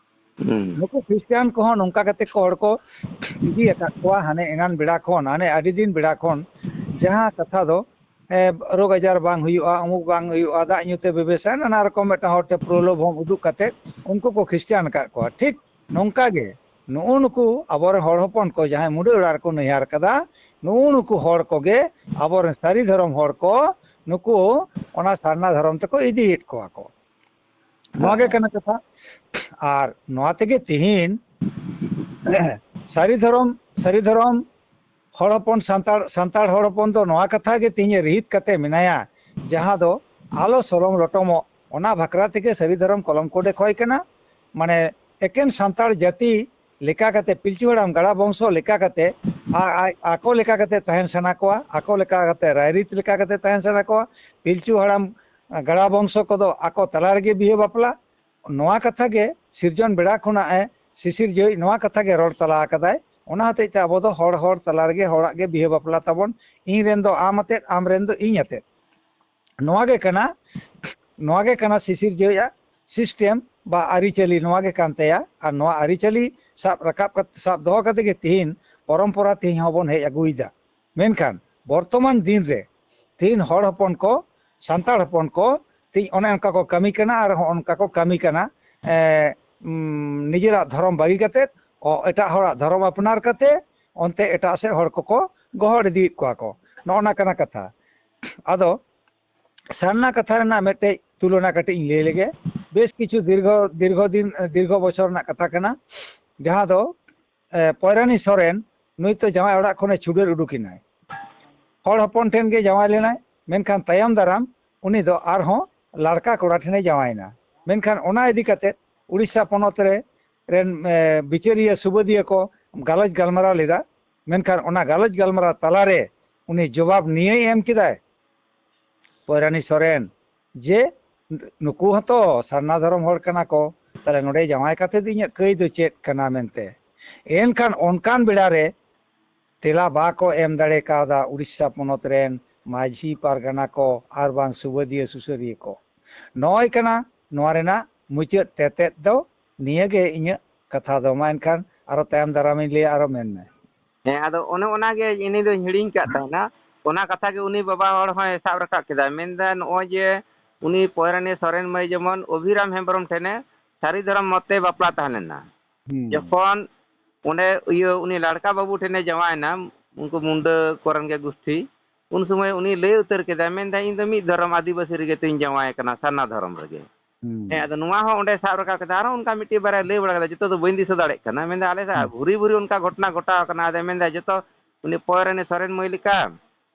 ᱦᱩᱸ᱾ ᱱᱩᱠᱩ ᱠᱷᱨᱤᱥᱴᱟᱱ ᱠᱚᱦᱚᱸ ᱱᱚᱝᱠᱟ ᱠᱟᱛᱮ ᱠᱚ ᱦᱚᱲ ᱠᱚ ᱤᱫᱤ ᱟᱠᱟᱫ ᱠᱚᱣᱟ ᱦᱟᱱᱮ ᱮᱱᱟᱱ ᱵᱮᱲᱟ ᱠᱷᱚᱱ, ᱦᱟᱱᱮ ᱟᱹᱰᱤ ᱫᱤᱱ ᱵᱮᱲᱟ ᱠᱷᱚᱱ, ᱡᱟᱦᱟᱸ ᱠᱟᱛᱷᱟ ᱫᱚ ᱮ, ᱨᱳᱜᱽ ᱟᱡᱟᱨ ᱵᱟᱝ ᱦᱩᱭᱩᱜᱼᱟ, ᱚᱢᱩᱠ ᱵᱟᱝ ᱦᱩᱭᱩᱜᱼᱟ, ᱫᱟᱜ ᱧᱩᱛᱮ ᱵᱮᱵᱮᱥᱟ, ᱱᱟᱱᱟ ᱨᱚᱠᱚᱢ ᱢᱤᱫᱴᱟᱝ ᱦᱚᱲ ᱴᱷᱮᱱ ᱯᱨᱚᱞᱳᱵᱷᱚᱱ ᱩᱫᱩᱜ ᱠᱟᱛᱮ ᱩᱱᱠᱩ ᱠᱚ ᱠᱷᱨᱤᱥᱴᱟᱱ ᱟᱠᱟᱫ ᱠᱚᱣᱟ᱾ ᱴᱷᱤᱠ ᱱᱚᱝᱠᱟ ᱜᱮ ᱱᱩᱜᱼᱩ ᱱᱩᱠᱩ ᱟᱵᱚᱨᱮᱱ ᱦᱚᱲ ᱦᱚᱯᱚᱱ ᱠᱚ ᱡᱟᱦᱟᱸᱭ ᱢᱩᱰᱟᱹ ᱚᱲᱟᱜ ᱨᱮᱠᱚ ᱱᱟᱹᱭᱦᱟᱨ ᱠᱟᱫᱟ, ᱱᱩᱜᱼᱩ ᱱᱩᱠᱩ ᱦᱚᱲ ᱠᱚᱜᱮ ᱟᱵᱚᱨᱮᱱ ᱥᱟᱹᱨᱤ ᱫᱷᱚᱨᱚᱢ ᱦᱚᱲ ᱠᱚ ᱱᱩᱠᱩ ᱚᱱᱟ ᱥᱟᱨᱱᱟ ᱫᱷᱚᱨᱚᱢ ᱛᱮᱠᱚ ᱤᱫᱤᱭᱮᱫ ᱠᱚᱣᱟ ᱠᱚ᱾ ᱱᱚᱣᱟ ᱜᱮ ᱠᱟᱱᱟ ᱠᱟᱛᱷᱟ᱾ ᱟᱨ ᱱᱚᱣᱟ ᱛᱮᱜᱮ ᱛᱤᱦᱤᱧ ᱥᱟᱹᱨᱤ ᱫᱷᱚᱨᱚᱢ, ᱥᱟᱹᱨᱤ ᱫᱷᱚᱨᱚᱢ ᱦᱚᱲ ᱦᱚᱯᱚᱱ ᱥᱟᱱᱛᱟᱲ, ᱥᱟᱱᱛᱟᱲ ᱦᱚᱲ ᱦᱚᱯᱚᱱ ᱫᱚ ᱱᱚᱣᱟ ᱠᱟᱛᱷᱟ ᱜᱮ ᱛᱮᱦᱮᱧ ᱨᱤᱦᱤᱛ ᱠᱟᱛᱮ ᱢᱮᱱᱟᱭᱟ, ᱡᱟᱦᱟᱸ ᱫᱚ ᱟᱞᱚ ᱥᱚᱞᱚᱢ ᱞᱚᱴᱚᱢᱚᱜ, ᱚᱱᱟ ᱵᱷᱟᱠᱨᱟ ᱛᱮᱜᱮ ᱥᱟᱹᱨᱤ ᱫᱷᱚᱨᱚᱢ ᱠᱚᱞᱚᱢ ᱠᱳᱰᱮ ᱠᱷᱚᱭ ᱠᱟᱱᱟ᱾ ᱢᱟᱱᱮ ᱮᱠᱮᱱ ᱥᱟᱱᱛᱟᱲ ᱡᱟᱹᱛᱤ ᱞᱮᱠᱟ ᱠᱟᱛᱮ, ᱯᱤᱞᱪᱩ ᱦᱟᱲᱟᱢ ᱜᱟᱲᱟ ᱵᱚᱝᱥᱚ ᱞᱮᱠᱟ ᱠᱟᱛᱮ, ᱟ-, ᱟ-, ᱟᱠᱚ ᱞᱮᱠᱟ ᱠᱟᱛᱮ ᱛᱟᱦᱮᱱ ᱥᱟᱱᱟ ᱠᱚᱣᱟ, ᱟᱠᱚ ᱞᱮᱠᱟ ᱠᱟᱛᱮ ᱨᱟᱭᱨᱤᱛ ᱞᱮᱠᱟ ᱠᱟᱛᱮ ᱛᱟᱦᱮᱱ ᱥᱟᱱᱟ ᱠᱚᱣᱟ᱾ ᱯᱤᱞᱪᱩ ᱦᱟᱲᱟᱢ ᱜᱟᱲᱟ ᱵᱚᱝᱥᱚ ᱠᱚᱫᱚ ᱟᱠᱚ ᱛᱟᱞᱟ ᱨᱮᱜᱮ ᱵᱤᱦᱟᱹ ᱵᱟᱯᱞᱟ, ᱱᱚᱣᱟ ᱠᱟᱛᱷᱟ ᱜᱮ ᱥᱤᱨᱡᱚᱱ ᱵᱮᱲᱟ ᱠᱷᱚᱱᱟᱜ ᱮ ᱥᱤᱥᱤᱨ ᱡᱟᱹᱣᱤᱡ ᱱᱚᱣᱟ ᱠᱟᱛᱷᱟ ᱜᱮ ᱨᱚᱲ ᱛᱟᱞᱟ ᱟᱠᱟᱫᱟᱭ᱾ ᱚᱱᱟ ᱦᱚᱛᱮᱡ ᱛᱮ ᱟᱵᱚ ᱫᱚ ᱦᱚᱲ ᱦᱚᱲ ᱛᱟᱞᱟ ᱨᱮᱜᱮ ᱦᱚᱲᱟᱜ ᱜᱮ ᱵᱤᱦᱟᱹ ᱵᱟᱯᱞᱟ ᱛᱟᱵᱚᱱ, ᱤᱧ ᱨᱮᱱ ᱫᱚ ᱟᱢ ᱟᱛᱮᱫ, ᱟᱢ ᱨᱮᱱ ᱫᱚ ᱤᱧ ᱟᱛᱮᱫ᱾ ᱱᱚᱣᱟ ᱜᱮ ᱠᱟᱱᱟ, ᱱᱚᱣᱟ ᱜᱮ ᱠᱟᱱᱟ ᱥᱤᱥᱤᱨ ᱡᱟᱹᱣᱤᱡ ᱟᱜ ᱥᱤᱥᱴᱮᱢ ᱵᱟ ᱟᱹᱨᱤᱪᱟᱹᱞᱤ, ᱱᱚᱣᱟ ᱜᱮ ᱠᱟᱱ ᱛᱟᱭᱟ᱾ ᱟᱨ ᱱᱚᱣᱟ ᱟᱹᱨᱤᱪᱟᱹᱞᱤ ᱥᱟᱵ ᱨᱟᱠᱟᱵ ᱠᱟᱛᱮ, ᱥᱟᱵ ᱫᱚᱦᱚ ᱠᱟᱛᱮ ᱜᱮ ᱛᱤᱦᱤᱧ ᱯᱚᱨᱚᱢᱯᱚᱨᱟ ᱛᱤᱦᱤᱧ ᱦᱚᱸᱵᱚᱱ ᱦᱮᱡ ᱟᱹᱜᱩᱭᱮᱫᱟ᱾ ᱢᱮᱱᱠᱷᱟᱱ ᱵᱚᱨᱛᱚᱢᱟᱱ ᱫᱤᱱ ᱨᱮ ᱛᱤᱦᱤᱧ ᱦᱚᱲ ᱦᱚᱯᱚᱱ ᱠᱚ, ᱥᱟᱱᱛᱟᱲ ᱦᱚᱯᱚᱱ ᱠᱚ ᱛᱤᱦᱤᱧ ᱚᱱᱮ ᱚᱱᱠᱟ ᱠᱚ ᱠᱟᱹᱢᱤ ᱠᱟᱱᱟ ᱟᱨ ᱦᱚᱸ ᱚᱱᱠᱟ ᱠᱚ ᱠᱟᱹᱢᱤ ᱠᱟᱱᱟ᱾ ᱮ, ᱩᱢ, ᱱᱤᱡᱮᱨᱟᱜ ᱫᱷᱚᱨᱚᱢ ᱵᱟᱹᱜᱤ ᱠᱟᱛᱮ, ᱚ, ᱮᱴᱟᱜ ᱦᱚᱲᱟᱜ ᱫᱷᱚᱨᱚᱢ ᱟᱯᱱᱟᱨ ᱠᱟᱛᱮ ᱚᱱᱛᱮ ᱮᱴᱟᱜ ᱥᱮᱫ ᱦᱚᱲ ᱠᱚᱠᱚ ᱜᱚᱦᱚᱲ ᱤᱫᱤᱭᱮᱫ ᱠᱚᱣᱟ ᱠᱚ᱾ ᱱᱚᱜᱼᱚ ᱱᱟ ᱠᱟᱱᱟ ᱠᱟᱛᱷᱟ᱾ ᱟᱫᱚ ᱥᱟᱨᱱᱟ ᱠᱟᱛᱷᱟ ᱨᱮᱱᱟᱜ ᱢᱤᱫᱴᱮᱡ ᱛᱩᱞᱚᱱᱟ ᱠᱟᱹᱴᱤᱡ ᱤᱧ ᱞᱟᱹᱭ ᱞᱮᱜᱮ᱾ ᱵᱮᱥ ᱠᱤᱪᱷᱩ ᱫᱤᱨᱜᱷᱚ, ᱫᱤᱨᱜᱷᱚ ᱫᱤᱱ, ᱫᱤᱨᱜᱷᱚ ᱵᱚᱪᱷᱚᱨ ᱨᱮᱱᱟᱜ ᱠᱟᱛᱷᱟ ᱠᱟᱱᱟ, ᱡᱟᱦᱟᱸ ᱫᱚ, ᱮ, ᱯᱚᱭᱨᱟᱱᱤ ᱥᱚᱨᱮᱱ, ᱱᱩᱭ ᱛᱚ ᱡᱟᱶᱟᱭ ᱚᱲᱟᱜ ᱠᱷᱚᱱᱮ ᱪᱷᱩᱰᱟᱹᱨ ᱩᱰᱩᱠ ᱮᱱᱟᱭ᱾ ᱦᱚᱲ ᱦᱚᱯᱚᱱ ᱴᱷᱮᱱ ᱜᱮ ᱡᱟᱶᱟᱭ ᱞᱮᱱᱟᱭ, ᱢᱮᱱᱠᱷᱟᱱ ᱛᱟᱭᱚᱢ ᱫᱟᱨᱟᱢ ᱩᱱᱤ ᱫᱚ ᱟᱨᱦᱚᱸ ᱞᱟᱲᱠᱟ ᱠᱚᱲᱟ ᱴᱷᱮᱱᱮ ᱡᱟᱶᱟᱭᱮᱱᱟ᱾ ᱢᱮᱱᱠᱷᱟᱱ ᱚᱱᱟ ᱤᱫᱤ ᱠᱟᱛᱮ ᱩᱲᱤᱥᱥᱟ ᱯᱚᱱᱚᱛ ᱨᱮ, ᱨᱮᱱ, ᱮ, ᱵᱤᱪᱟᱹᱨᱤᱭᱟᱹ ᱥᱩᱵᱟᱹᱫᱤᱭᱟᱹ ᱠᱚ ᱜᱟᱞᱚᱪ ᱜᱟᱞᱢᱟᱨᱟᱣ ᱞᱮᱫᱟ᱾ ᱢᱮᱱᱠᱷᱟᱱ ᱚᱱᱟ ᱜᱟᱞᱚᱪ ᱜᱟᱞᱢᱟᱨᱟᱣ ᱛᱟᱞᱟᱨᱮ ᱩᱱᱤ ᱡᱚᱵᱟᱵ ᱱᱤᱭᱟᱹᱭ ᱮᱢ ᱠᱮᱫᱟᱭ, ᱯᱚᱭᱨᱟᱱᱤ ᱥᱚᱨᱮᱱ, ᱡᱮ ᱱᱩᱠᱩ ᱦᱚᱸᱛᱚ ᱥᱟᱨᱱᱟ ᱫᱷᱚᱨᱚᱢ ᱦᱚᱲ ᱠᱟᱱᱟ ᱠᱚ, ᱛᱟᱦᱞᱮ ᱱᱚᱰᱮ ᱡᱟᱶᱟᱭ ᱠᱟᱛᱮ ᱫᱚ ᱤᱧᱟᱹᱜ ᱠᱟᱹᱭ ᱫᱚ ᱪᱮᱫ ᱠᱟᱱᱟ ᱢᱮᱱᱛᱮ᱾ ᱮᱱᱠᱷᱟᱱ ᱚᱱᱠᱟᱱ ᱵᱮᱲᱟ ᱨᱮ ᱛᱮᱞᱟ ᱵᱟᱠᱚ ᱮᱢ ᱫᱟᱲᱮ ᱠᱟᱣᱫᱟ ᱩᱲᱤᱥᱥᱟ ᱯᱚᱱᱚᱛ ᱨᱮᱱ ᱢᱟᱹᱡᱷᱤ ᱯᱟᱨᱜᱟᱱᱟ ᱠᱚ ᱟᱨ ᱵᱟᱝ ᱥᱩᱵᱟᱹᱫᱤᱭᱟᱹ ᱥᱩᱥᱟᱹᱨᱤᱭᱟᱹ ᱠᱚ᱾ ᱱᱚᱜᱼᱚᱭ ᱠᱟᱱᱟ ᱱᱚᱣᱟ ᱨᱮᱱᱟᱜ ᱢᱩᱪᱟᱹᱫ ᱛᱮᱛᱮᱫ ᱫᱚ᱾ ᱱᱤᱭᱟᱹ ᱜᱮ ᱤᱧᱟᱹᱜ ᱠᱟᱛᱷᱟ ᱫᱚ᱾ ᱢᱟ ᱮᱱᱠᱷᱟᱱ ᱟᱨᱚ ᱛᱟᱭᱚᱢ ᱫᱟᱨᱟᱢᱤᱧ ᱞᱟᱹᱭᱟ, ᱟᱨᱚ ᱢᱮᱱ ᱢᱮ᱾ ᱦᱮᱸ, ᱟᱫᱚ ᱚᱱᱮ ᱚᱱᱟ ᱜᱮ ᱤᱧ ᱫᱚᱧ ᱦᱤᱲᱤᱧ ᱠᱟᱫ ᱛᱟᱦᱮᱱᱟ᱾ ᱚᱱᱟ ᱠᱟᱛᱷᱟ ᱜᱮ ᱩᱱᱤ ᱵᱟᱵᱟ ᱦᱚᱲ ᱦᱚᱸᱭ ᱥᱟᱵ ᱨᱟᱠᱟᱵ ᱠᱮᱫᱟ᱾ ᱢᱮᱱᱫᱟ ᱱᱚᱜᱼᱚᱭ ᱡᱮ ᱩᱱᱤ ᱯᱚᱭᱨᱟᱱᱤ ᱥᱚᱨᱮᱱ ᱢᱟᱹᱭ ᱡᱮᱢᱚᱱ ᱚᱵᱷᱤᱨᱟᱢ ᱦᱮᱢᱵᱨᱚᱢ ᱴᱷᱮᱱᱮ ᱥᱟᱹᱨᱤ ᱫᱷᱚᱨᱚᱢ ᱢᱚᱛ ᱛᱮᱭ ᱵᱟᱯᱞᱟ ᱛᱟᱦᱮᱸ ᱞᱮᱱᱟ᱾ ᱦᱩᱸ᱾ ᱡᱚᱠᱷᱚᱱ ᱚᱸᱰᱮ ᱤᱭᱟᱹ ᱩᱱᱤ ᱞᱟᱲᱠᱟ ᱵᱟᱹᱵᱩ ᱴᱷᱮᱱᱮ ᱡᱟᱶᱟᱭᱮᱱᱟ, ᱩᱱᱠᱩ ᱢᱩᱱᱰᱟᱹ ᱠᱚᱨᱮᱱ ᱜᱮ ᱜᱩᱥᱴᱷᱤ, ᱩᱱ ᱥᱚᱢᱚᱭ ᱩᱱᱤ ᱞᱟᱹᱭ ᱩᱛᱟᱹᱨ ᱠᱮᱫᱟᱭ, ᱢᱮᱱᱫᱟᱭ, "ᱤᱧ ᱫᱚ ᱢᱤᱫ ᱫᱷᱚᱨᱚᱢ ᱟᱹᱫᱤᱵᱟᱹᱥᱤ ᱨᱮᱜᱮ ᱛᱚᱧ ᱡᱟᱶᱟᱭ ᱠᱟᱱᱟ, ᱥᱟᱨᱱᱟ ᱫᱷᱚᱨᱚᱢ ᱨᱮᱜᱮ᱾" ᱦᱩᱸ᱾ ᱦᱮᱸ, ᱟᱫᱚ ᱱᱚᱣᱟ ᱦᱚᱸ ᱚᱸᱰᱮ ᱥᱟᱵ ᱨᱟᱠᱟᱵ ᱠᱮᱫᱟ᱾ ᱟᱨᱦᱚᱸ ᱚᱱᱠᱟ ᱢᱤᱫᱴᱤᱡ ᱵᱟᱨᱭᱟ ᱞᱟᱹᱭ ᱵᱟᱲᱟ ᱠᱮᱫᱟ, ᱡᱚᱛᱚ ᱫᱚ ᱵᱟᱹᱧ ᱫᱤᱥᱟᱹ ᱫᱟᱲᱮᱭᱟᱜ ᱠᱟᱱᱟ᱾ ᱢᱮᱱᱫᱟ, ᱟᱞᱮ ᱥᱟᱜ ᱦᱩᱸ᱾ ᱵᱷᱩᱨᱤ ᱵᱷᱩᱨᱤ ᱚᱱᱠᱟ ᱜᱷᱚᱴᱚᱱᱟ ᱜᱷᱚᱴᱟᱣ ᱠᱟᱱᱟ᱾ ᱟᱫᱚ ᱢᱮᱱᱫᱟ, ᱡᱚᱛᱚ ᱩᱱᱤ ᱯᱚᱭᱨᱟᱱᱤ ᱥᱚᱨᱮᱱ ᱢᱟᱹᱭ ᱞᱮᱠᱟ,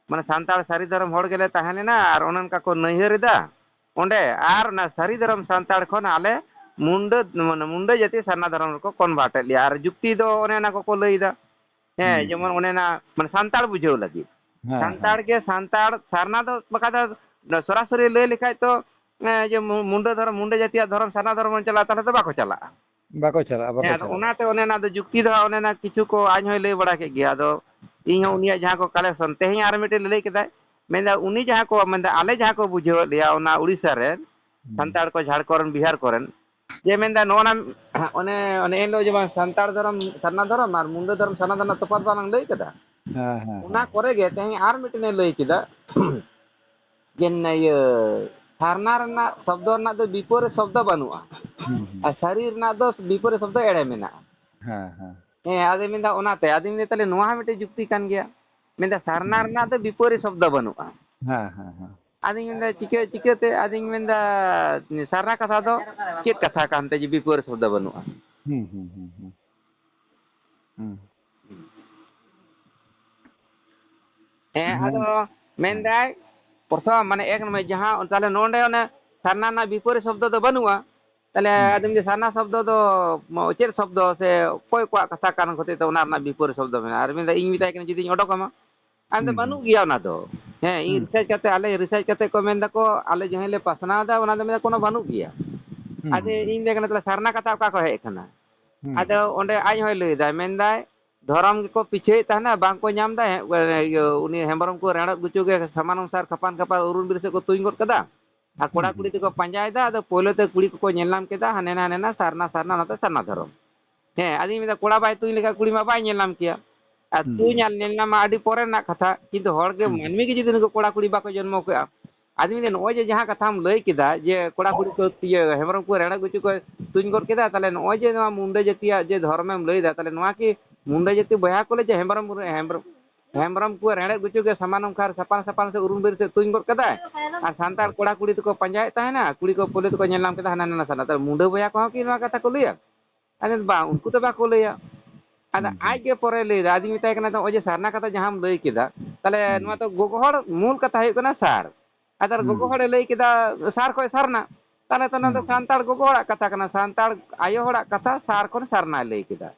ᱢᱟᱱᱮ, ᱥᱟᱱᱛᱟᱲ ᱥᱟᱹᱨᱤ ᱫᱷᱚᱨᱚᱢ ᱦᱚᱲ ᱜᱮᱞᱮ ᱛᱟᱦᱮᱸ ᱞᱮᱱᱟ, ᱟᱨ ᱚᱱᱮ ᱚᱱᱠᱟ ᱠᱚ ᱱᱟᱹᱭᱦᱟᱹᱨ ᱮᱫᱟ ᱚᱸᱰᱮ, ᱟᱨ ᱚᱱᱟ ᱥᱟᱹᱨᱤ ᱫᱷᱚᱨᱚᱢ ᱥᱟᱱᱛᱟᱲ ᱠᱷᱚᱱ ᱟᱞᱮ ᱢᱩᱱᱰᱟᱹ, ᱢᱟᱱᱮ, ᱢᱩᱱᱰᱟᱹ ᱡᱟᱹᱛᱤ ᱥᱟᱨᱱᱟ ᱫᱷᱚᱨᱚᱢ ᱨᱮᱠᱚ convert ᱮᱫ ᱞᱮᱭᱟ᱾ ᱟᱨ ᱡᱩᱠᱛᱤ ᱫᱚ ᱚᱱᱮ ᱚᱱᱟ ᱠᱚᱠᱚ ᱞᱟᱹᱭ ᱮᱫᱟ᱾ ᱦᱮᱸ, ᱦᱩᱸ᱾ ᱡᱮᱢᱚᱱ ᱚᱱᱮ ᱚᱱᱟ, ᱢᱟᱱᱮ, ᱥᱟᱱᱛᱟᱲ ᱵᱩᱡᱷᱟᱹᱣ ᱞᱟᱹᱜᱤᱫ᱾ ᱦᱮᱸ, ᱥᱟᱱᱛᱟᱲ ᱦᱮᱸ᱾ ᱜᱮ ᱥᱟᱱᱛᱟᱲ, ᱥᱟᱨᱱᱟ ᱫᱚ ᱵᱟᱠᱷᱟᱡ ᱫᱚ ᱥᱚᱨᱟᱥᱚᱨᱤ ᱞᱟᱹᱭ ᱞᱮᱠᱷᱟᱡ ᱛᱚ, ᱮᱸ, ᱡᱮ ᱢᱩ-, ᱢᱩᱱᱰᱟᱹ ᱫᱷᱚᱨᱚᱢ, ᱢᱩᱱᱰᱟᱹ ᱡᱟᱹᱛᱤᱭᱟᱜ ᱫᱷᱚᱨᱚᱢ, ᱥᱟᱨᱱᱟ ᱫᱷᱚᱨᱚᱢ ᱵᱚᱱ ᱪᱟᱞᱟᱜᱼᱟ, ᱛᱟᱦᱞᱮ ᱫᱚ ᱵᱟᱠᱚ ᱪᱟᱞᱟᱜᱼᱟ᱾ ᱵᱟᱠᱚ ᱪᱟᱞᱟᱜᱼᱟ, ᱵᱟᱠᱚ ᱦᱮᱸ, ᱟᱫᱚ ᱪᱟᱞᱟᱜᱼᱟ᱾ ᱚᱱᱟᱛᱮ ᱚᱱᱮ ᱚᱱᱟ ᱫᱚ ᱡᱩᱠᱛᱤ ᱫᱚ ᱦᱟᱸᱜ ᱚᱱᱮ ᱚᱱᱟ ᱠᱤᱪᱷᱩ ᱠᱚ ᱟᱡ ᱦᱚᱸᱭ ᱞᱟᱹᱭ ᱵᱟᱲᱟ ᱠᱮᱫ ᱜᱮᱭᱟ᱾ ᱟᱫᱚ ᱤᱧ ᱦᱚᱸ ᱩᱱᱤᱭᱟᱜ ᱡᱟᱦᱟᱸ ᱠᱚ collection, ᱛᱮᱦᱮᱧ ᱟᱨ ᱢᱤᱫᱴᱮᱱ ᱞᱟᱹᱞᱟᱹᱭ ᱠᱮᱫᱟᱭ, ᱢᱮᱱᱫᱟ ᱩᱱᱤ ᱡᱟᱦᱟᱸ ᱠᱚ ᱢᱮᱱᱫᱟ, ᱟᱞᱮ ᱡᱟᱦᱟᱸ ᱠᱚ ᱵᱩᱡᱷᱟᱹᱣᱮᱫ ᱞᱮᱭᱟ ᱚᱱᱟ ᱩᱲᱤᱥᱥᱟ ᱨᱮᱱ ᱦᱩᱸ᱾ ᱥᱟᱱᱛᱟᱲ ᱠᱚ, ᱡᱷᱟᱲᱠᱷᱚᱸᱰ, ᱵᱤᱦᱟᱨ ᱠᱚᱨᱮᱱ, ᱡᱮ ᱢᱮᱱᱫᱟ ᱱᱚᱜᱼᱚ ᱱᱟ, ᱚᱱᱮ, ᱚᱱᱮ ᱮᱱ ᱦᱤᱞᱳᱜ ᱡᱮᱢᱚᱱ ᱥᱟᱱᱛᱟᱲ ᱫᱷᱚᱨᱚᱢ ᱥᱟᱨᱱᱟ ᱫᱷᱚᱨᱚᱢ ᱟᱨ ᱢᱩᱱᱰᱟᱹ ᱫᱷᱚᱨᱚᱢ ᱥᱟᱨᱱᱟ ᱫᱷᱚᱨᱚᱢ ᱨᱮᱱᱟᱜ ᱛᱚᱯᱷᱟᱛ ᱵᱟᱞᱟᱝ ᱞᱟᱹᱭ ᱠᱮᱫᱟ, ᱦᱮᱸ, ᱦᱮᱸ, ᱚᱱᱟ ᱦᱮᱸ᱾ ᱠᱚᱨᱮ ᱜᱮ ᱛᱮᱦᱮᱧ ᱟᱨ ᱢᱤᱫᱴᱮᱱᱮ ᱞᱟᱹᱭ ᱠᱮᱫᱟ, ᱡᱮ ᱤᱭᱟᱹ, ᱥᱟᱨᱱᱟ ᱨᱮᱱᱟᱜ ᱥᱚᱵᱫᱚ ᱨᱮᱱᱟᱜ ᱫᱚ ᱵᱤᱯᱚᱨᱤᱛ ᱥᱚᱵᱫᱚ ᱵᱟᱹᱱᱩᱜᱼᱟ, ᱦᱩᱸ, ᱦᱩᱸ᱾ ᱟᱨ ᱥᱟᱹᱨᱤ ᱨᱮᱱᱟᱜ ᱫᱚ ᱵᱤᱯᱚᱨᱤᱛ ᱥᱚᱵᱫᱚ ᱮᱲᱮ ᱢᱮᱱᱟᱜᱼᱟ᱾ ᱦᱮᱸ, ᱦᱮᱸ᱾ ᱦᱮᱸ, ᱟᱫᱚᱧ ᱢᱮᱱᱫᱟ ᱚᱱᱟᱛᱮ᱾ ᱟᱫᱚᱧ ᱢᱮᱱᱫᱟ, "ᱛᱟᱦᱞᱮ ᱱᱚᱣᱟ ᱦᱚᱸ ᱢᱤᱫᱴᱮᱡ ᱡᱩᱠᱛᱤ ᱠᱟᱱ ᱜᱮᱭᱟ᱾" ᱢᱮᱱᱫᱟ, "ᱥᱟᱨᱱᱟ ᱦᱩᱸ᱾ ᱨᱮᱱᱟᱜ ᱫᱚ ᱵᱤᱯᱚᱨᱤᱛ ᱥᱚᱵᱫᱚ ᱵᱟᱹᱱᱩᱜᱼᱟ᱾" ᱦᱮᱸ, ᱦᱮᱸ, ᱦᱮᱸ᱾ ᱟᱫᱚᱧ ᱢᱮᱱᱫᱟ, "ᱪᱤᱠᱟᱹ, ᱪᱤᱠᱟᱹᱛᱮ?" ᱟᱫᱚᱧ ᱢᱮᱱᱫᱟ, "ᱥᱟᱨᱱᱟ ᱠᱟᱛᱷᱟ ᱫᱚ ᱪᱮᱫ ᱠᱟᱛᱷᱟ ᱠᱟᱱᱛᱮ ᱡᱮ ᱵᱤᱯᱚᱨᱤᱛ ᱥᱚᱵᱫᱚ ᱵᱟᱹᱱᱩᱜᱼᱟ?" ᱦᱩᱸ, ᱦᱩᱸ, ᱦᱩᱸ, ᱦᱩᱸ᱾ ᱦᱩᱸ᱾ ᱦᱮᱸ, ᱦᱮᱸ᱾ ᱟᱫᱚ ᱢᱮᱱᱫᱟᱭ, ᱯᱨᱚᱛᱷᱚᱢ, ᱢᱟᱱᱮ, ᱮᱠ ᱱᱚᱢᱵᱚᱨ ᱡᱟᱦᱟᱸ, ᱛᱟᱦᱞᱮ ᱱᱚᱰᱮ ᱚᱱᱮ ᱥᱟᱨᱱᱟ ᱨᱮᱱᱟᱜ ᱵᱤᱯᱚᱨᱤᱛ ᱥᱚᱵᱫᱚ ᱫᱚ ᱵᱟᱹᱱᱩᱜᱼᱟ᱾ ᱛᱟᱦᱞᱮ ᱦᱩᱸ᱾ ᱟᱫᱚᱧ ᱢᱮᱱᱫᱟ, ᱥᱟᱨᱱᱟ ᱥᱚᱵᱫᱚ ᱫᱚ ᱢ-, ᱪᱮᱫ ᱥᱚᱵᱫᱚ ᱥᱮ ᱚᱠᱚᱭ ᱠᱚᱣᱟᱜ ᱠᱟᱛᱷᱟ ᱠᱟᱱ ᱦᱚᱛᱮᱡ ᱛᱮ ᱚᱱᱟ ᱨᱮᱱᱟᱜ ᱵᱤᱯᱚᱨᱤᱛ ᱥᱚᱵᱫᱚ ᱢᱮᱱᱟᱜᱼᱟ? ᱟᱨ ᱢᱮᱱᱫᱟ, ᱤᱧ ᱢᱮᱛᱟᱭ ᱠᱟᱱᱟ, ᱡᱩᱫᱤᱧ ᱚᱰᱚᱠ ᱟᱢᱟ? ᱟᱨ ᱢᱮᱱᱫᱟ, ᱦᱩᱸ, ᱦᱩᱸ᱾ ᱵᱟᱹᱱᱩᱜ ᱜᱮᱭᱟ ᱚᱱᱟ ᱫᱚ᱾ ᱦᱮᱸ, ᱤᱧ ᱦᱩᱸ᱾ ᱨᱤᱥᱟᱨᱪ ᱠᱟᱛᱮ, ᱟᱞᱮ ᱨᱤᱥᱟᱨᱪ ᱠᱟᱛᱮ ᱠᱚ ᱢᱮᱱ ᱫᱟᱠᱚ, ᱟᱞᱮ ᱡᱟᱦᱟᱸᱭ ᱞᱮ ᱯᱟᱥᱱᱟᱣ ᱮᱫᱟ, ᱚᱱᱟ ᱫᱚ ᱢᱮᱱᱫᱟ ᱠᱳᱱᱳ ᱵᱟᱹᱱᱩᱜ ᱜᱮᱭᱟ᱾ ᱦᱩᱸ, ᱟᱫᱚ ᱦᱩᱸ, ᱦᱩᱸ᱾ ᱤᱧ ᱢᱮᱛᱟᱭ ᱠᱟᱱᱟ, ᱛᱟᱦᱞᱮ ᱥᱟᱨᱱᱟ ᱠᱟᱛᱷᱟ ᱚᱠᱟ ᱠᱷᱚᱱ ᱦᱮᱡ ᱟᱠᱟᱱᱟ? ᱦᱩᱸ᱾ ᱟᱫᱚ ᱚᱸᱰᱮ ᱟᱡ ᱦᱚᱸᱭ ᱞᱟᱹᱭ ᱮᱫᱟ, ᱢᱮᱱᱫᱟᱭ, ᱫᱷᱚᱨᱚᱢ ᱜᱮᱠᱚ ᱯᱤᱪᱷᱟᱹᱭᱮᱫ ᱛᱟᱦᱮᱱᱟ, ᱵᱟᱝ ᱠᱚ ᱧᱟᱢ ᱮᱫᱟ᱾ ᱦᱮᱸ, ᱤᱭᱟᱹ, ᱩᱱᱤ ᱦᱮᱢᱵᱨᱚᱢ ᱠᱚ ᱨᱮᱸᱲᱮᱫ ᱜᱩᱪᱩ ᱜᱮ ᱥᱟᱢᱟᱱ ᱚᱱᱩᱥᱟᱨ ᱠᱷᱟᱯᱟᱱ ᱠᱷᱟᱯᱟᱱ ᱩᱨᱩᱢ ᱵᱤᱨ ᱥᱮᱫ ᱠᱚ ᱛᱩᱧ ᱜᱚᱫ ᱠᱟᱫᱟ᱾ ᱟᱨ ᱠᱚᱲᱟ ᱦᱩᱸ, ᱠᱩᱲᱤ ᱦᱩᱸ᱾ ᱫᱚᱠᱚ ᱯᱟᱸᱡᱟᱭᱮᱫᱟ, ᱟᱫᱚ ᱯᱳᱭᱞᱳ ᱛᱮ ᱠᱩᱲᱤ ᱠᱚᱠᱚ ᱧᱮᱞ ᱧᱟᱢ ᱠᱮᱫᱟ, ᱦᱟᱱᱮ ᱱᱟ, ᱦᱟᱱᱮ ᱱᱟ, ᱥᱟᱨᱱᱟ, ᱥᱟᱨᱱᱟ, ᱱᱚᱛᱮ ᱥᱟᱨᱱᱟ ᱫᱷᱚᱨᱚᱢ᱾ ᱦᱮᱸ, ᱟᱫᱚᱧ ᱢᱮᱱᱫᱟ, ᱠᱚᱲᱟ ᱵᱟᱭ ᱛᱩᱧ ᱞᱮᱠᱷᱟᱱ ᱠᱩᱲᱤ ᱢᱟ ᱵᱟᱭ ᱧᱮᱞ ᱧᱟᱢ ᱠᱮᱭᱟ᱾ ᱟᱨ ᱦᱩᱸ, ᱛᱩᱧ ᱦᱩᱸ᱾ ᱟᱨ ᱧᱮᱞ ᱧᱟᱢ ᱢᱟ ᱟᱹᱰᱤ ᱯᱚᱨᱮ ᱨᱮᱱᱟᱜ ᱠᱟᱛᱷᱟ, ᱠᱤᱱᱛᱩ ᱦᱚᱲ ᱜᱮ, ᱦᱩᱸ, ᱦᱩᱸ᱾ ᱢᱟᱹᱱᱢᱤ ᱜᱮ ᱡᱩᱫᱤ ᱱᱩᱠᱩ ᱠᱚᱲᱟ ᱠᱩᱲᱤ ᱵᱟᱠᱚ ᱡᱚᱱᱢᱚ ᱠᱚᱜᱼᱟ᱾ ᱟᱫᱚᱧ ᱢᱮᱱᱫᱟ, ᱱᱚᱜᱼᱚᱭ ᱡᱮ ᱡᱟᱦᱟᱸ ᱠᱟᱛᱷᱟᱢ ᱞᱟᱹᱭ ᱠᱮᱫᱟ ᱡᱮ ᱠᱚᱲᱟ ᱠᱩᱲᱤ ᱠᱚ, ᱤᱭᱟᱹ, ᱦᱮᱢᱵᱨᱚᱢ ᱠᱚ ᱨᱮᱸᱲᱮᱫ ᱜᱩᱪᱩ ᱠᱚ ᱛᱩᱧ ᱜᱚᱫ ᱠᱮᱫᱟ, ᱛᱟᱦᱞᱮ ᱱᱚᱜᱼᱚᱭ ᱡᱮ ᱱᱚᱣᱟ ᱢᱩᱱᱰᱟᱹ ᱡᱟᱹᱛᱤᱭᱟᱜ ᱡᱮ ᱫᱷᱚᱨᱚᱢᱮᱢ ᱞᱟᱹᱭᱫᱟ, ᱛᱟᱦᱞᱮ ᱱᱚᱣᱟ ᱠᱤ ᱢᱩᱱᱰᱟᱹ ᱡᱟᱹᱛᱤ ᱵᱚᱭᱦᱟ ᱠᱚ ᱞᱟᱹᱭ ᱡᱮ ᱦᱮᱢᱵᱨᱚᱢ, ᱦᱮᱢᱵᱨᱚᱢ, ᱦᱮᱢᱵᱨᱚᱢ ᱠᱚ ᱨᱮᱸᱲᱮᱫ ᱜᱩᱪᱩ ᱜᱮ ᱥᱟᱢᱟᱱ ᱚᱱᱠᱟ ᱥᱟᱯᱟᱱ ᱥᱟᱯᱟᱱ ᱥᱮ ᱩᱨᱩᱢ ᱵᱤᱨ ᱥᱮᱫ ᱛᱩᱧ ᱜᱚᱫ ᱠᱟᱫᱟᱭ, ᱟᱨ ᱥᱟᱱᱛᱟᱲ ᱠᱚᱲᱟ ᱠᱩᱲᱤ ᱫᱚᱠᱚ ᱯᱟᱸᱡᱟᱭᱮᱫ ᱛᱟᱦᱮᱱᱟ, ᱠᱩᱲᱤ ᱠᱚ ᱯᱳᱭᱞᱳ ᱛᱮᱠᱚ ᱧᱮᱞ ᱧᱟᱢ ᱠᱮᱫᱟ ᱦᱟᱱᱟ ᱱᱟᱣᱟ ᱥᱟᱨᱱᱟ᱾ ᱛᱟᱦᱞᱮ ᱢᱩᱱᱰᱟᱹ ᱵᱚᱭᱦᱟ ᱠᱚᱦᱚᱸ ᱠᱤ ᱱᱚᱣᱟ ᱠᱟᱛᱷᱟ ᱠᱚ ᱞᱟᱹᱭᱟ? ᱟᱫᱚ ᱵᱟᱝ, ᱩᱱᱠᱩ ᱫᱚ ᱵᱟᱠᱚ ᱞᱟᱹᱭᱟ᱾ ᱟᱫᱚ ᱦᱩᱸ, ᱦᱩᱸ᱾ ᱟᱡ ᱜᱮ ᱯᱚᱨᱮ ᱞᱟᱹᱭᱫᱟ, ᱟᱫᱚᱧ ᱢᱮᱛᱟᱭ ᱠᱟᱱᱟ, "ᱱᱚᱜᱼᱚᱭ ᱡᱮ ᱥᱟᱨᱱᱟ ᱠᱟᱛᱷᱟ ᱡᱟᱦᱟᱸᱢ ᱞᱟᱹᱭ ᱠᱮᱫᱟ, ᱛᱟᱦᱞᱮ ᱦᱩᱸ᱾ ᱱᱚᱣᱟ ᱫᱚ ᱜᱚᱜᱚ ᱦᱚᱲ, ᱢᱩᱞ ᱠᱟᱛᱷᱟ ᱦᱩᱭᱩᱜ ᱠᱟᱱᱟ ᱥᱟᱨ᱾ ᱟᱫᱚ ᱦᱩᱸ, ᱜᱚᱜᱚ ᱦᱩᱸ᱾ ᱦᱚᱲᱮ ᱞᱟᱹᱭ ᱠᱮᱫᱟ ᱥᱟᱨ ᱠᱷᱚᱱ ᱥᱟᱨᱱᱟ, ᱛᱟᱦᱞᱮ ᱛᱚ ᱱᱚᱣᱟ ᱫᱚ ᱦᱩᱸ, ᱦᱩᱸ᱾ ᱥᱟᱱᱛᱟᱲ ᱜᱚᱜᱚ ᱦᱚᱲᱟᱜ ᱠᱟᱛᱷᱟ ᱠᱟᱱᱟ, ᱥᱟᱱᱛᱟᱲ ᱟᱭᱳ ᱦᱚᱲᱟᱜ ᱠᱟᱛᱷᱟ ᱥᱟᱨ ᱠᱷᱚᱱ ᱥᱟᱨᱱᱟᱭ ᱞᱟᱹᱭ ᱠᱮᱫᱟ᱾"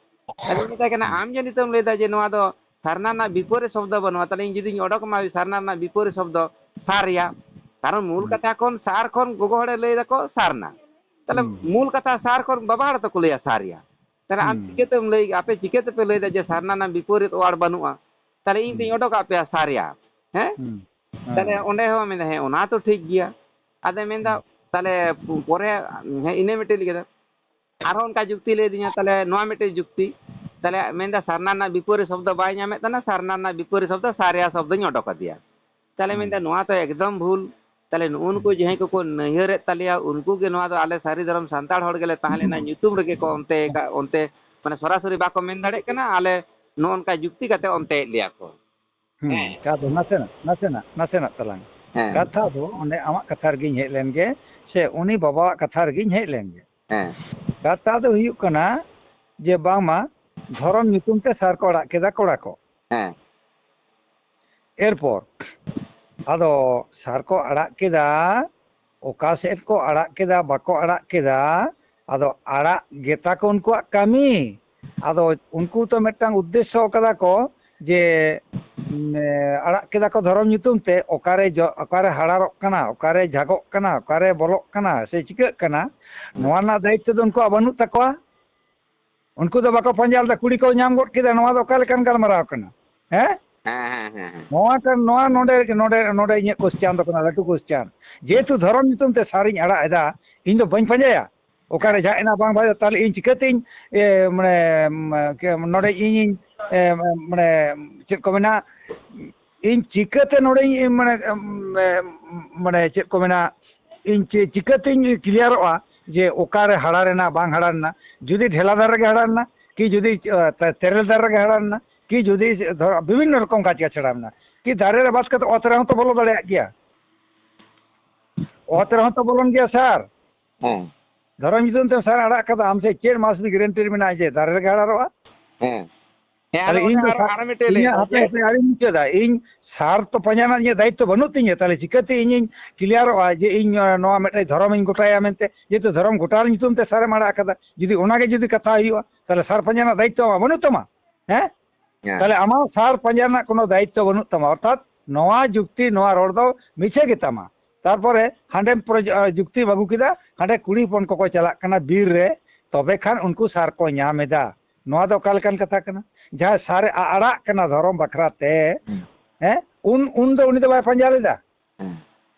ᱟᱫᱚᱧ ᱢᱮᱛᱟᱭ ᱠᱟᱱᱟ, ᱦᱩᱸ᱾ "ᱟᱢ ᱡᱮ ᱱᱤᱛᱚᱜ ᱮᱢ ᱞᱟᱹᱭᱫᱟ ᱡᱮ ᱱᱚᱣᱟ ᱫᱚ ᱥᱟᱨᱱᱟ ᱨᱮᱱᱟᱜ ᱵᱤᱯᱚᱨᱤ ᱥᱚᱵᱫᱚ ᱵᱟᱹᱱᱩᱜᱼᱟ, ᱛᱟᱦᱞᱮ ᱤᱧ ᱡᱩᱫᱤᱧ ᱚᱰᱚᱠ ᱢᱟ ᱥᱟᱨᱱᱟ ᱨᱮᱱᱟᱜ ᱵᱤᱯᱚᱨᱤ ᱥᱚᱵᱫᱚ ᱥᱟᱨᱭᱟ, ᱠᱟᱨᱚᱱ ᱢᱩᱞ ᱦᱩᱸ᱾ ᱠᱟᱛᱷᱟ ᱠᱷᱚᱱ ᱥᱟᱨ ᱠᱷᱚᱱ ᱜᱚᱜᱚ ᱦᱚᱲᱮ ᱞᱟᱹᱭ ᱫᱟᱠᱚ ᱥᱟᱨᱱᱟ, ᱛᱟᱦᱞᱮ ᱦᱩᱸ᱾ ᱢᱩᱞ ᱠᱟᱛᱷᱟ ᱥᱟᱨ ᱠᱷᱚᱱ ᱵᱟᱵᱟ ᱦᱚᱲ ᱛᱟᱠᱚ ᱞᱟᱹᱭᱟ ᱥᱟᱨᱭᱟ, ᱛᱟᱦᱞᱮ ᱟᱢ ᱦᱩᱸ᱾ ᱪᱤᱠᱟᱹᱛᱮᱢ ᱞᱟᱹᱭ, ᱟᱯᱮ ᱪᱤᱠᱟᱹ ᱛᱮᱯᱮ ᱞᱟᱹᱭᱫᱟ ᱡᱮ ᱥᱟᱨᱱᱟ ᱨᱮᱱᱟᱜ ᱵᱤᱯᱚᱨᱤᱛ ᱚᱣᱟᱨᱰ ᱵᱟᱹᱱᱩᱜᱼᱟ? ᱛᱟᱦᱞᱮ ᱤᱧ ᱦᱩᱸ᱾ ᱛᱚᱧ ᱚᱰᱚᱠᱟᱜ ᱯᱮᱭᱟ ᱥᱟᱨᱭᱟ, ᱦᱮᱸ?" ᱦᱩᱸ᱾ ᱛᱟᱦᱞᱮ ᱦᱮᱸ᱾ ᱚᱸᱰᱮ ᱦᱚᱸ ᱢᱮᱱᱫᱟ, "ᱦᱮᱸ, ᱚᱱᱟ ᱛᱚ ᱴᱷᱤᱠ ᱜᱮᱭᱟ᱾" ᱟᱫᱚ ᱢᱮᱱᱫᱟ, ᱦᱩᱸ᱾ ᱛᱟᱦᱞᱮ ᱯᱚᱨᱮ, ᱦᱮᱸ, ᱤᱱᱟᱹ ᱢᱤᱫᱴᱮᱡ ᱞᱟᱹᱭ ᱠᱮᱫᱟ᱾ ᱟᱨᱦᱚᱸ ᱚᱱᱠᱟ ᱡᱩᱠᱛᱤ ᱞᱟᱹᱭ ᱟᱹᱫᱤᱧᱟ, ᱛᱟᱦᱞᱮ ᱱᱚᱣᱟ ᱢᱤᱫᱴᱮᱡ ᱡᱩᱠᱛᱤ, ᱛᱟᱦᱞᱮ ᱢᱮᱱᱫᱟ ᱥᱟᱨᱱᱟ ᱨᱮᱱᱟᱜ ᱵᱤᱯᱚᱨᱤ ᱥᱚᱵᱫᱚ ᱵᱟᱭ ᱧᱟᱢᱮᱫ ᱛᱟᱦᱮᱱᱟ, ᱥᱟᱨᱱᱟ ᱨᱮᱱᱟᱜ ᱵᱤᱯᱚᱨᱤ ᱥᱚᱵᱫᱚ ᱥᱟᱨᱭᱟ ᱥᱚᱵᱫᱚᱧ ᱚᱰᱚᱠ ᱟᱫᱮᱭᱟ᱾ ᱛᱟᱦᱞᱮ ᱦᱩᱸ᱾ ᱢᱮᱱᱫᱟ ᱱᱚᱣᱟ ᱛᱚ ᱮᱠᱫᱚᱢ ᱵᱷᱩᱞ᱾ ᱛᱟᱦᱞᱮ ᱱᱩᱜᱼᱩ ᱱᱩᱠᱩ ᱦᱩᱸ᱾ ᱡᱟᱦᱟᱸᱭ ᱠᱚᱠᱚ ᱱᱟᱹᱭᱦᱟᱹᱨᱮᱫ ᱛᱟᱞᱮᱭᱟ, ᱩᱱᱠᱩ ᱜᱮ ᱱᱚᱣᱟ ᱫᱚ ᱟᱞᱮ ᱥᱟᱹᱨᱤ ᱫᱷᱚᱨᱚᱢ ᱥᱟᱱᱛᱟᱲ ᱦᱚᱲ ᱜᱮᱞᱮ ᱛᱟᱦᱮᱸ ᱞᱮᱱᱟ, ᱧᱩᱛᱩᱢ ᱨᱮᱜᱮ ᱠᱚ ᱚᱱᱛᱮ ᱠᱟ-, ᱚᱱᱛᱮ ᱢᱟᱱᱮ ᱥᱚᱨᱟᱥᱚᱨᱤ ᱵᱟᱠᱚ ᱢᱮᱱ ᱫᱟᱲᱮᱭᱟᱜ ᱠᱟᱱᱟ, ᱟᱞᱮ ᱱᱚᱜᱼᱚ ᱱᱚᱝᱠᱟ ᱡᱩᱠᱛᱤ ᱠᱟᱛᱮ ᱚᱱᱛᱮᱭᱮᱫ ᱞᱮᱭᱟ ᱠᱚ᱾ ᱦᱩᱸ, ᱦᱮᱸ᱾ ᱠᱟ-, ᱟᱫᱚ ᱱᱟᱥᱮᱱᱟᱜ, ᱱᱟᱥᱮᱱᱟᱜ, ᱱᱟᱥᱮᱱᱟᱜ ᱛᱟᱞᱟᱝ᱾ ᱦᱮᱸ᱾ ᱠᱟᱛᱷᱟ ᱫᱚ ᱚᱸᱰᱮ ᱟᱢᱟᱜ ᱠᱟᱛᱷᱟ ᱨᱮᱜᱤᱧ ᱦᱮᱡ ᱞᱮᱱ ᱜᱮ, ᱥᱮ ᱩᱱᱤ ᱵᱟᱵᱟᱣᱟᱜ ᱠᱟᱛᱷᱟ ᱨᱮᱜᱤᱧ ᱦᱮᱡ ᱞᱮᱱ ᱜᱮ᱾ ᱦᱮᱸ᱾ ᱠᱟᱛᱷᱟ ᱫᱚ ᱦᱩᱭᱩᱜ ᱠᱟᱱᱟ ᱡᱮ ᱵᱟᱝᱢᱟ ᱫᱷᱚᱨᱚᱢ ᱧᱩᱛᱩᱢ ᱛᱮ ᱥᱟᱨ ᱠᱚ ᱟᱲᱟᱜ ᱠᱮᱫᱟ ᱠᱚᱲᱟ ᱠᱚ᱾ ᱦᱮᱸ᱾ ᱮᱨᱯᱚᱨ ᱟᱫᱚ ᱥᱟᱨ ᱠᱚ ᱟᱲᱟᱜ ᱠᱮᱫᱟ, ᱚᱠᱟ ᱥᱮᱫ ᱠᱚ ᱟᱲᱟᱜ ᱠᱮᱫᱟ, ᱵᱟᱠᱚ ᱟᱲᱟᱜ ᱠᱮᱫᱟ, ᱟᱫᱚ ᱟᱲᱟᱜ ᱜᱮᱛᱟ ᱠᱚ ᱩᱱᱠᱩᱣᱟᱜ ᱠᱟᱹᱢᱤ᱾ ᱟᱫᱚ ᱩᱱᱠᱩ ᱛᱚ ᱢᱤᱫᱴᱟᱝ ᱩᱫᱽᱫᱮᱥᱥᱚ ᱠᱟᱫᱟ ᱠᱚ ᱡᱮ, ᱩᱢ, ᱮ, ᱟᱲᱟᱜ ᱠᱮᱫᱟ ᱠᱚ ᱫᱷᱚᱨᱚᱢ ᱧᱩᱛᱩᱢ ᱛᱮ, ᱚᱠᱟᱨᱮ ᱡᱚ-, ᱚᱠᱟᱨᱮ ᱦᱟᱲᱟᱨᱚᱜ ᱠᱟᱱᱟ, ᱚᱠᱟᱨᱮ ᱡᱷᱟᱜᱚᱜ ᱠᱟᱱᱟ, ᱚᱠᱟᱨᱮ ᱵᱚᱞᱚᱜ ᱠᱟᱱᱟ ᱥᱮ ᱪᱤᱠᱟᱹᱜ ᱠᱟᱱᱟ, ᱦᱮᱸ᱾ ᱱᱚᱣᱟ ᱨᱮᱱᱟᱜ ᱫᱟᱭᱤᱛᱛᱚ ᱫᱚ ᱩᱱᱠᱩᱣᱟᱜ ᱵᱟᱹᱱᱩᱜ ᱛᱟᱠᱚᱣᱟ᱾ ᱩᱱᱠᱩ ᱫᱚ ᱵᱟᱠᱚ ᱯᱟᱸᱡᱟ ᱞᱮᱫᱟ, ᱠᱩᱲᱤ ᱠᱚ ᱧᱟᱢ ᱜᱚᱫ ᱠᱮᱫᱟ᱾ ᱱᱚᱣᱟ ᱫᱚ ᱚᱠᱟ ᱞᱮᱠᱟᱱ ᱜᱟᱞᱢᱟᱨᱟᱣ ᱠᱟᱱᱟ? ᱦᱮᱸ? ᱦᱮᱸ ᱦᱮᱸ ᱦᱮᱸ ᱦᱮᱸ ᱱᱚᱣᱟ ᱴᱟᱜ, ᱱᱚᱣᱟ ᱱᱚᱰᱮ, ᱱᱚᱰᱮ, ᱱᱚᱰᱮ ᱤᱧᱟᱹᱜ ᱠᱚᱥᱪᱟᱱ ᱫᱚ ᱠᱟᱱᱟ, ᱞᱟᱹᱴᱩ ᱠᱚᱥᱪᱟᱱ᱾ ᱡᱮᱦᱮᱛᱩ ᱫᱷᱚᱨᱚᱢ ᱧᱩᱛᱩᱢ ᱛᱮ ᱥᱟᱨᱤᱧ ᱟᱲᱟᱜ ᱮᱫᱟ, ᱤᱧ ᱫᱚ ᱵᱟᱹᱧ ᱯᱟᱸᱡᱟᱭᱟ ᱚᱠᱟᱨᱮ ᱡᱷᱟᱜ ᱮᱱᱟ ᱵᱟᱝ ᱵᱷᱟᱜ, ᱛᱟᱦᱞᱮ ᱤᱧ ᱪᱤᱠᱟᱹᱛᱤᱧ, ᱮ, ᱢᱟᱱᱮ, ᱢ, ᱠᱮ-, ᱱᱚᱰᱮ ᱤᱧᱤᱧ, ᱮ, ᱢᱟᱱᱮ, ᱪᱮᱫ ᱠᱚ ᱢᱮᱱᱟ, ᱤᱧ ᱪᱤᱠᱟᱹᱛᱮ ᱱᱚᱰᱮᱧ, ᱢᱟᱱᱮ, ᱢ, ᱢᱟᱱᱮ, ᱪᱮᱫ ᱠᱚ ᱢᱮᱱᱟ, ᱤᱧ ᱪᱤ-, ᱪᱤᱠᱟᱹᱛᱤᱧ ᱠᱞᱤᱭᱟᱨᱚᱜᱼᱟ ᱡᱮ ᱚᱠᱟᱨᱮ ᱦᱟᱲᱟ ᱞᱮᱱᱟ, ᱵᱟᱝ ᱦᱟᱲᱟ ᱞᱮᱱᱟ? ᱡᱩᱫᱤ ᱰᱷᱮᱞᱟ ᱫᱟᱨᱮ ᱨᱮᱜᱮ ᱦᱟᱲᱟ ᱞᱮᱱᱟ, ᱠᱤ ᱡᱩᱫᱤ, ᱮ, ᱛᱮ-, ᱛᱮᱨᱮᱞ ᱫᱟᱨᱮ ᱨᱮᱜᱮ ᱦᱟᱲᱟ ᱞᱮᱱᱟ, ᱠᱤ ᱡᱩᱫᱤ ᱫᱷᱚᱨᱚ-, ᱵᱤᱵᱷᱤᱱᱱᱚ ᱨᱚᱠᱚᱢ ᱜᱟᱪᱷ ᱜᱟᱪᱷᱲᱟ ᱢᱮᱱᱟᱜᱼᱟ, ᱠᱤ ᱫᱟᱨᱮ ᱨᱮ ᱵᱟᱫ ᱠᱟᱛᱮ ᱚᱛ ᱨᱮᱦᱚᱸ ᱛᱚ ᱵᱚᱞᱚ ᱫᱟᱲᱮᱭᱟᱜ ᱜᱮᱭᱟ, ᱚᱛ ᱨᱮᱦᱚᱸ ᱛᱚ ᱵᱚᱞᱚᱱ ᱜᱮᱭᱟ ᱥᱟᱨ᱾ ᱦᱮᱸ ᱫᱷᱚᱨᱚᱢ ᱧᱩᱛᱩᱢ ᱛᱮ ᱥᱟᱨ ᱟᱲᱟᱜ ᱠᱟᱫᱟ, ᱟᱢ ᱥᱮ ᱪᱮᱫ ᱢᱟᱥ ᱜᱮᱨᱮᱱᱴᱤ ᱢᱮᱱᱟᱜᱼᱟ ᱡᱮ ᱫᱟᱨᱮ ᱨᱮᱜᱮ ᱦᱟᱲᱟᱨᱚᱜᱼᱟ? ᱦᱮᱸ ᱦᱮᱸ ᱛᱟᱦᱞᱮ ᱟᱫᱚ ᱤᱧ ᱚᱸᱰᱮ ᱫᱚ ᱟᱨ ᱥᱟᱨ, ᱟᱨ ᱢᱤᱫᱴᱮᱡ ᱞᱟᱹᱭ ᱤᱧᱟᱹᱜ ᱫᱟ ᱦᱟᱯᱮ ᱡᱮ ᱦᱟᱯᱮ ᱟᱹᱣᱨᱤᱧ ᱢᱩᱪᱟᱹᱫᱟ, ᱤᱧ ᱥᱟᱨ ᱛᱚ ᱯᱟᱸᱡᱟ ᱨᱮᱱᱟᱜ ᱤᱧᱟᱹᱜ ᱫᱟᱭᱤᱛᱛᱚ ᱵᱟᱹᱱᱩᱜ ᱛᱤᱧᱟᱹ, ᱛᱟᱦᱞᱮ ᱪᱤᱠᱟᱹᱛᱮ ᱤᱧᱤᱧ ᱠᱞᱤᱭᱟᱨᱚᱜᱼᱟ ᱡᱮ ᱤᱧ ᱱᱚᱣᱟ ᱢᱤᱫᱴᱮᱡ ᱫᱷᱚᱨᱚᱢᱤᱧ ᱜᱚᱴᱟᱭᱟ ᱢᱮᱱᱛᱮ, ᱡᱮᱦᱮᱛᱩ ᱫᱷᱚᱨᱚᱢ ᱜᱚᱴᱟ ᱧᱩᱛᱩᱢ ᱛᱮ ᱥᱟᱨᱮᱢ ᱟᱲᱟᱜ ᱠᱟᱫᱟ? ᱡᱩᱫᱤ ᱚᱱᱟᱜᱮ ᱡᱩᱫᱤ ᱠᱟᱛᱷᱟ ᱦᱩᱭᱩᱜᱼᱟ, ᱛᱟᱦᱞᱮ ᱥᱟᱨ ᱯᱟᱸᱡᱟ ᱨᱮᱱᱟᱜ ᱫᱟᱭᱤᱛᱛᱚ ᱟᱢᱟᱜ ᱵᱟᱹᱱᱩᱜ ᱛᱟᱢᱟ? ᱦᱮᱸ? ᱦᱮᱸ ᱛᱟᱦᱞᱮ ᱟᱢᱟᱜ ᱥᱟᱨ ᱯᱟᱸᱡᱟ ᱨᱮᱱᱟᱜ ᱠᱳᱱᱳ ᱫᱟᱭᱤᱛᱛᱚ ᱵᱟᱹᱱᱩᱜ ᱛᱟᱢᱟ, ᱚᱨᱛᱷᱟᱛ ᱱᱚᱣᱟ ᱡᱩᱠᱛᱤ, ᱱᱚᱣᱟ ᱨᱚᱲ ᱫᱚ ᱢᱤᱪᱷᱟᱹ ᱜᱮ ᱛᱟᱢᱟ᱾ ᱛᱟᱨᱯᱚᱨᱮ ᱦᱟᱸᱰᱮᱢ ᱯᱨᱚᱡ-, ᱟ, ᱡᱩᱠᱛᱤᱢ ᱟᱹᱜᱩ ᱠᱮᱫᱟ, ᱦᱟᱸᱰᱮ ᱠᱩᱲᱤ ᱦᱚᱯᱚᱱ ᱠᱚᱠᱚ ᱪᱟᱞᱟᱜ ᱠᱟᱱᱟ ᱵᱤᱨ ᱨᱮ, ᱛᱚᱵᱮ ᱠᱷᱟᱱ ᱩᱱᱠᱩ ᱥᱟᱨ ᱠᱚ ᱧᱟᱢ ᱮᱫᱟ᱾ ᱱᱚᱣᱟ ᱫᱚ ᱚᱠᱟ ᱞᱮᱠᱟᱱ ᱠᱟᱛᱷᱟ ᱠᱟᱱᱟ? ᱡᱟᱦᱟᱸᱭ ᱥᱟᱨᱮ ᱟ-, ᱟᱲᱟᱜ ᱠᱟᱱᱟ ᱫᱷᱚᱨᱚᱢ ᱵᱟᱠᱷᱨᱟ ᱛᱮ, ᱦᱩᱸ, ᱦᱮᱸ, ᱩᱱ, ᱩᱱ ᱫᱚ ᱩᱱᱤ ᱫᱚ ᱵᱟᱭ ᱯᱟᱸᱡᱟ ᱞᱮᱫᱟ᱾ ᱦᱩᱸ,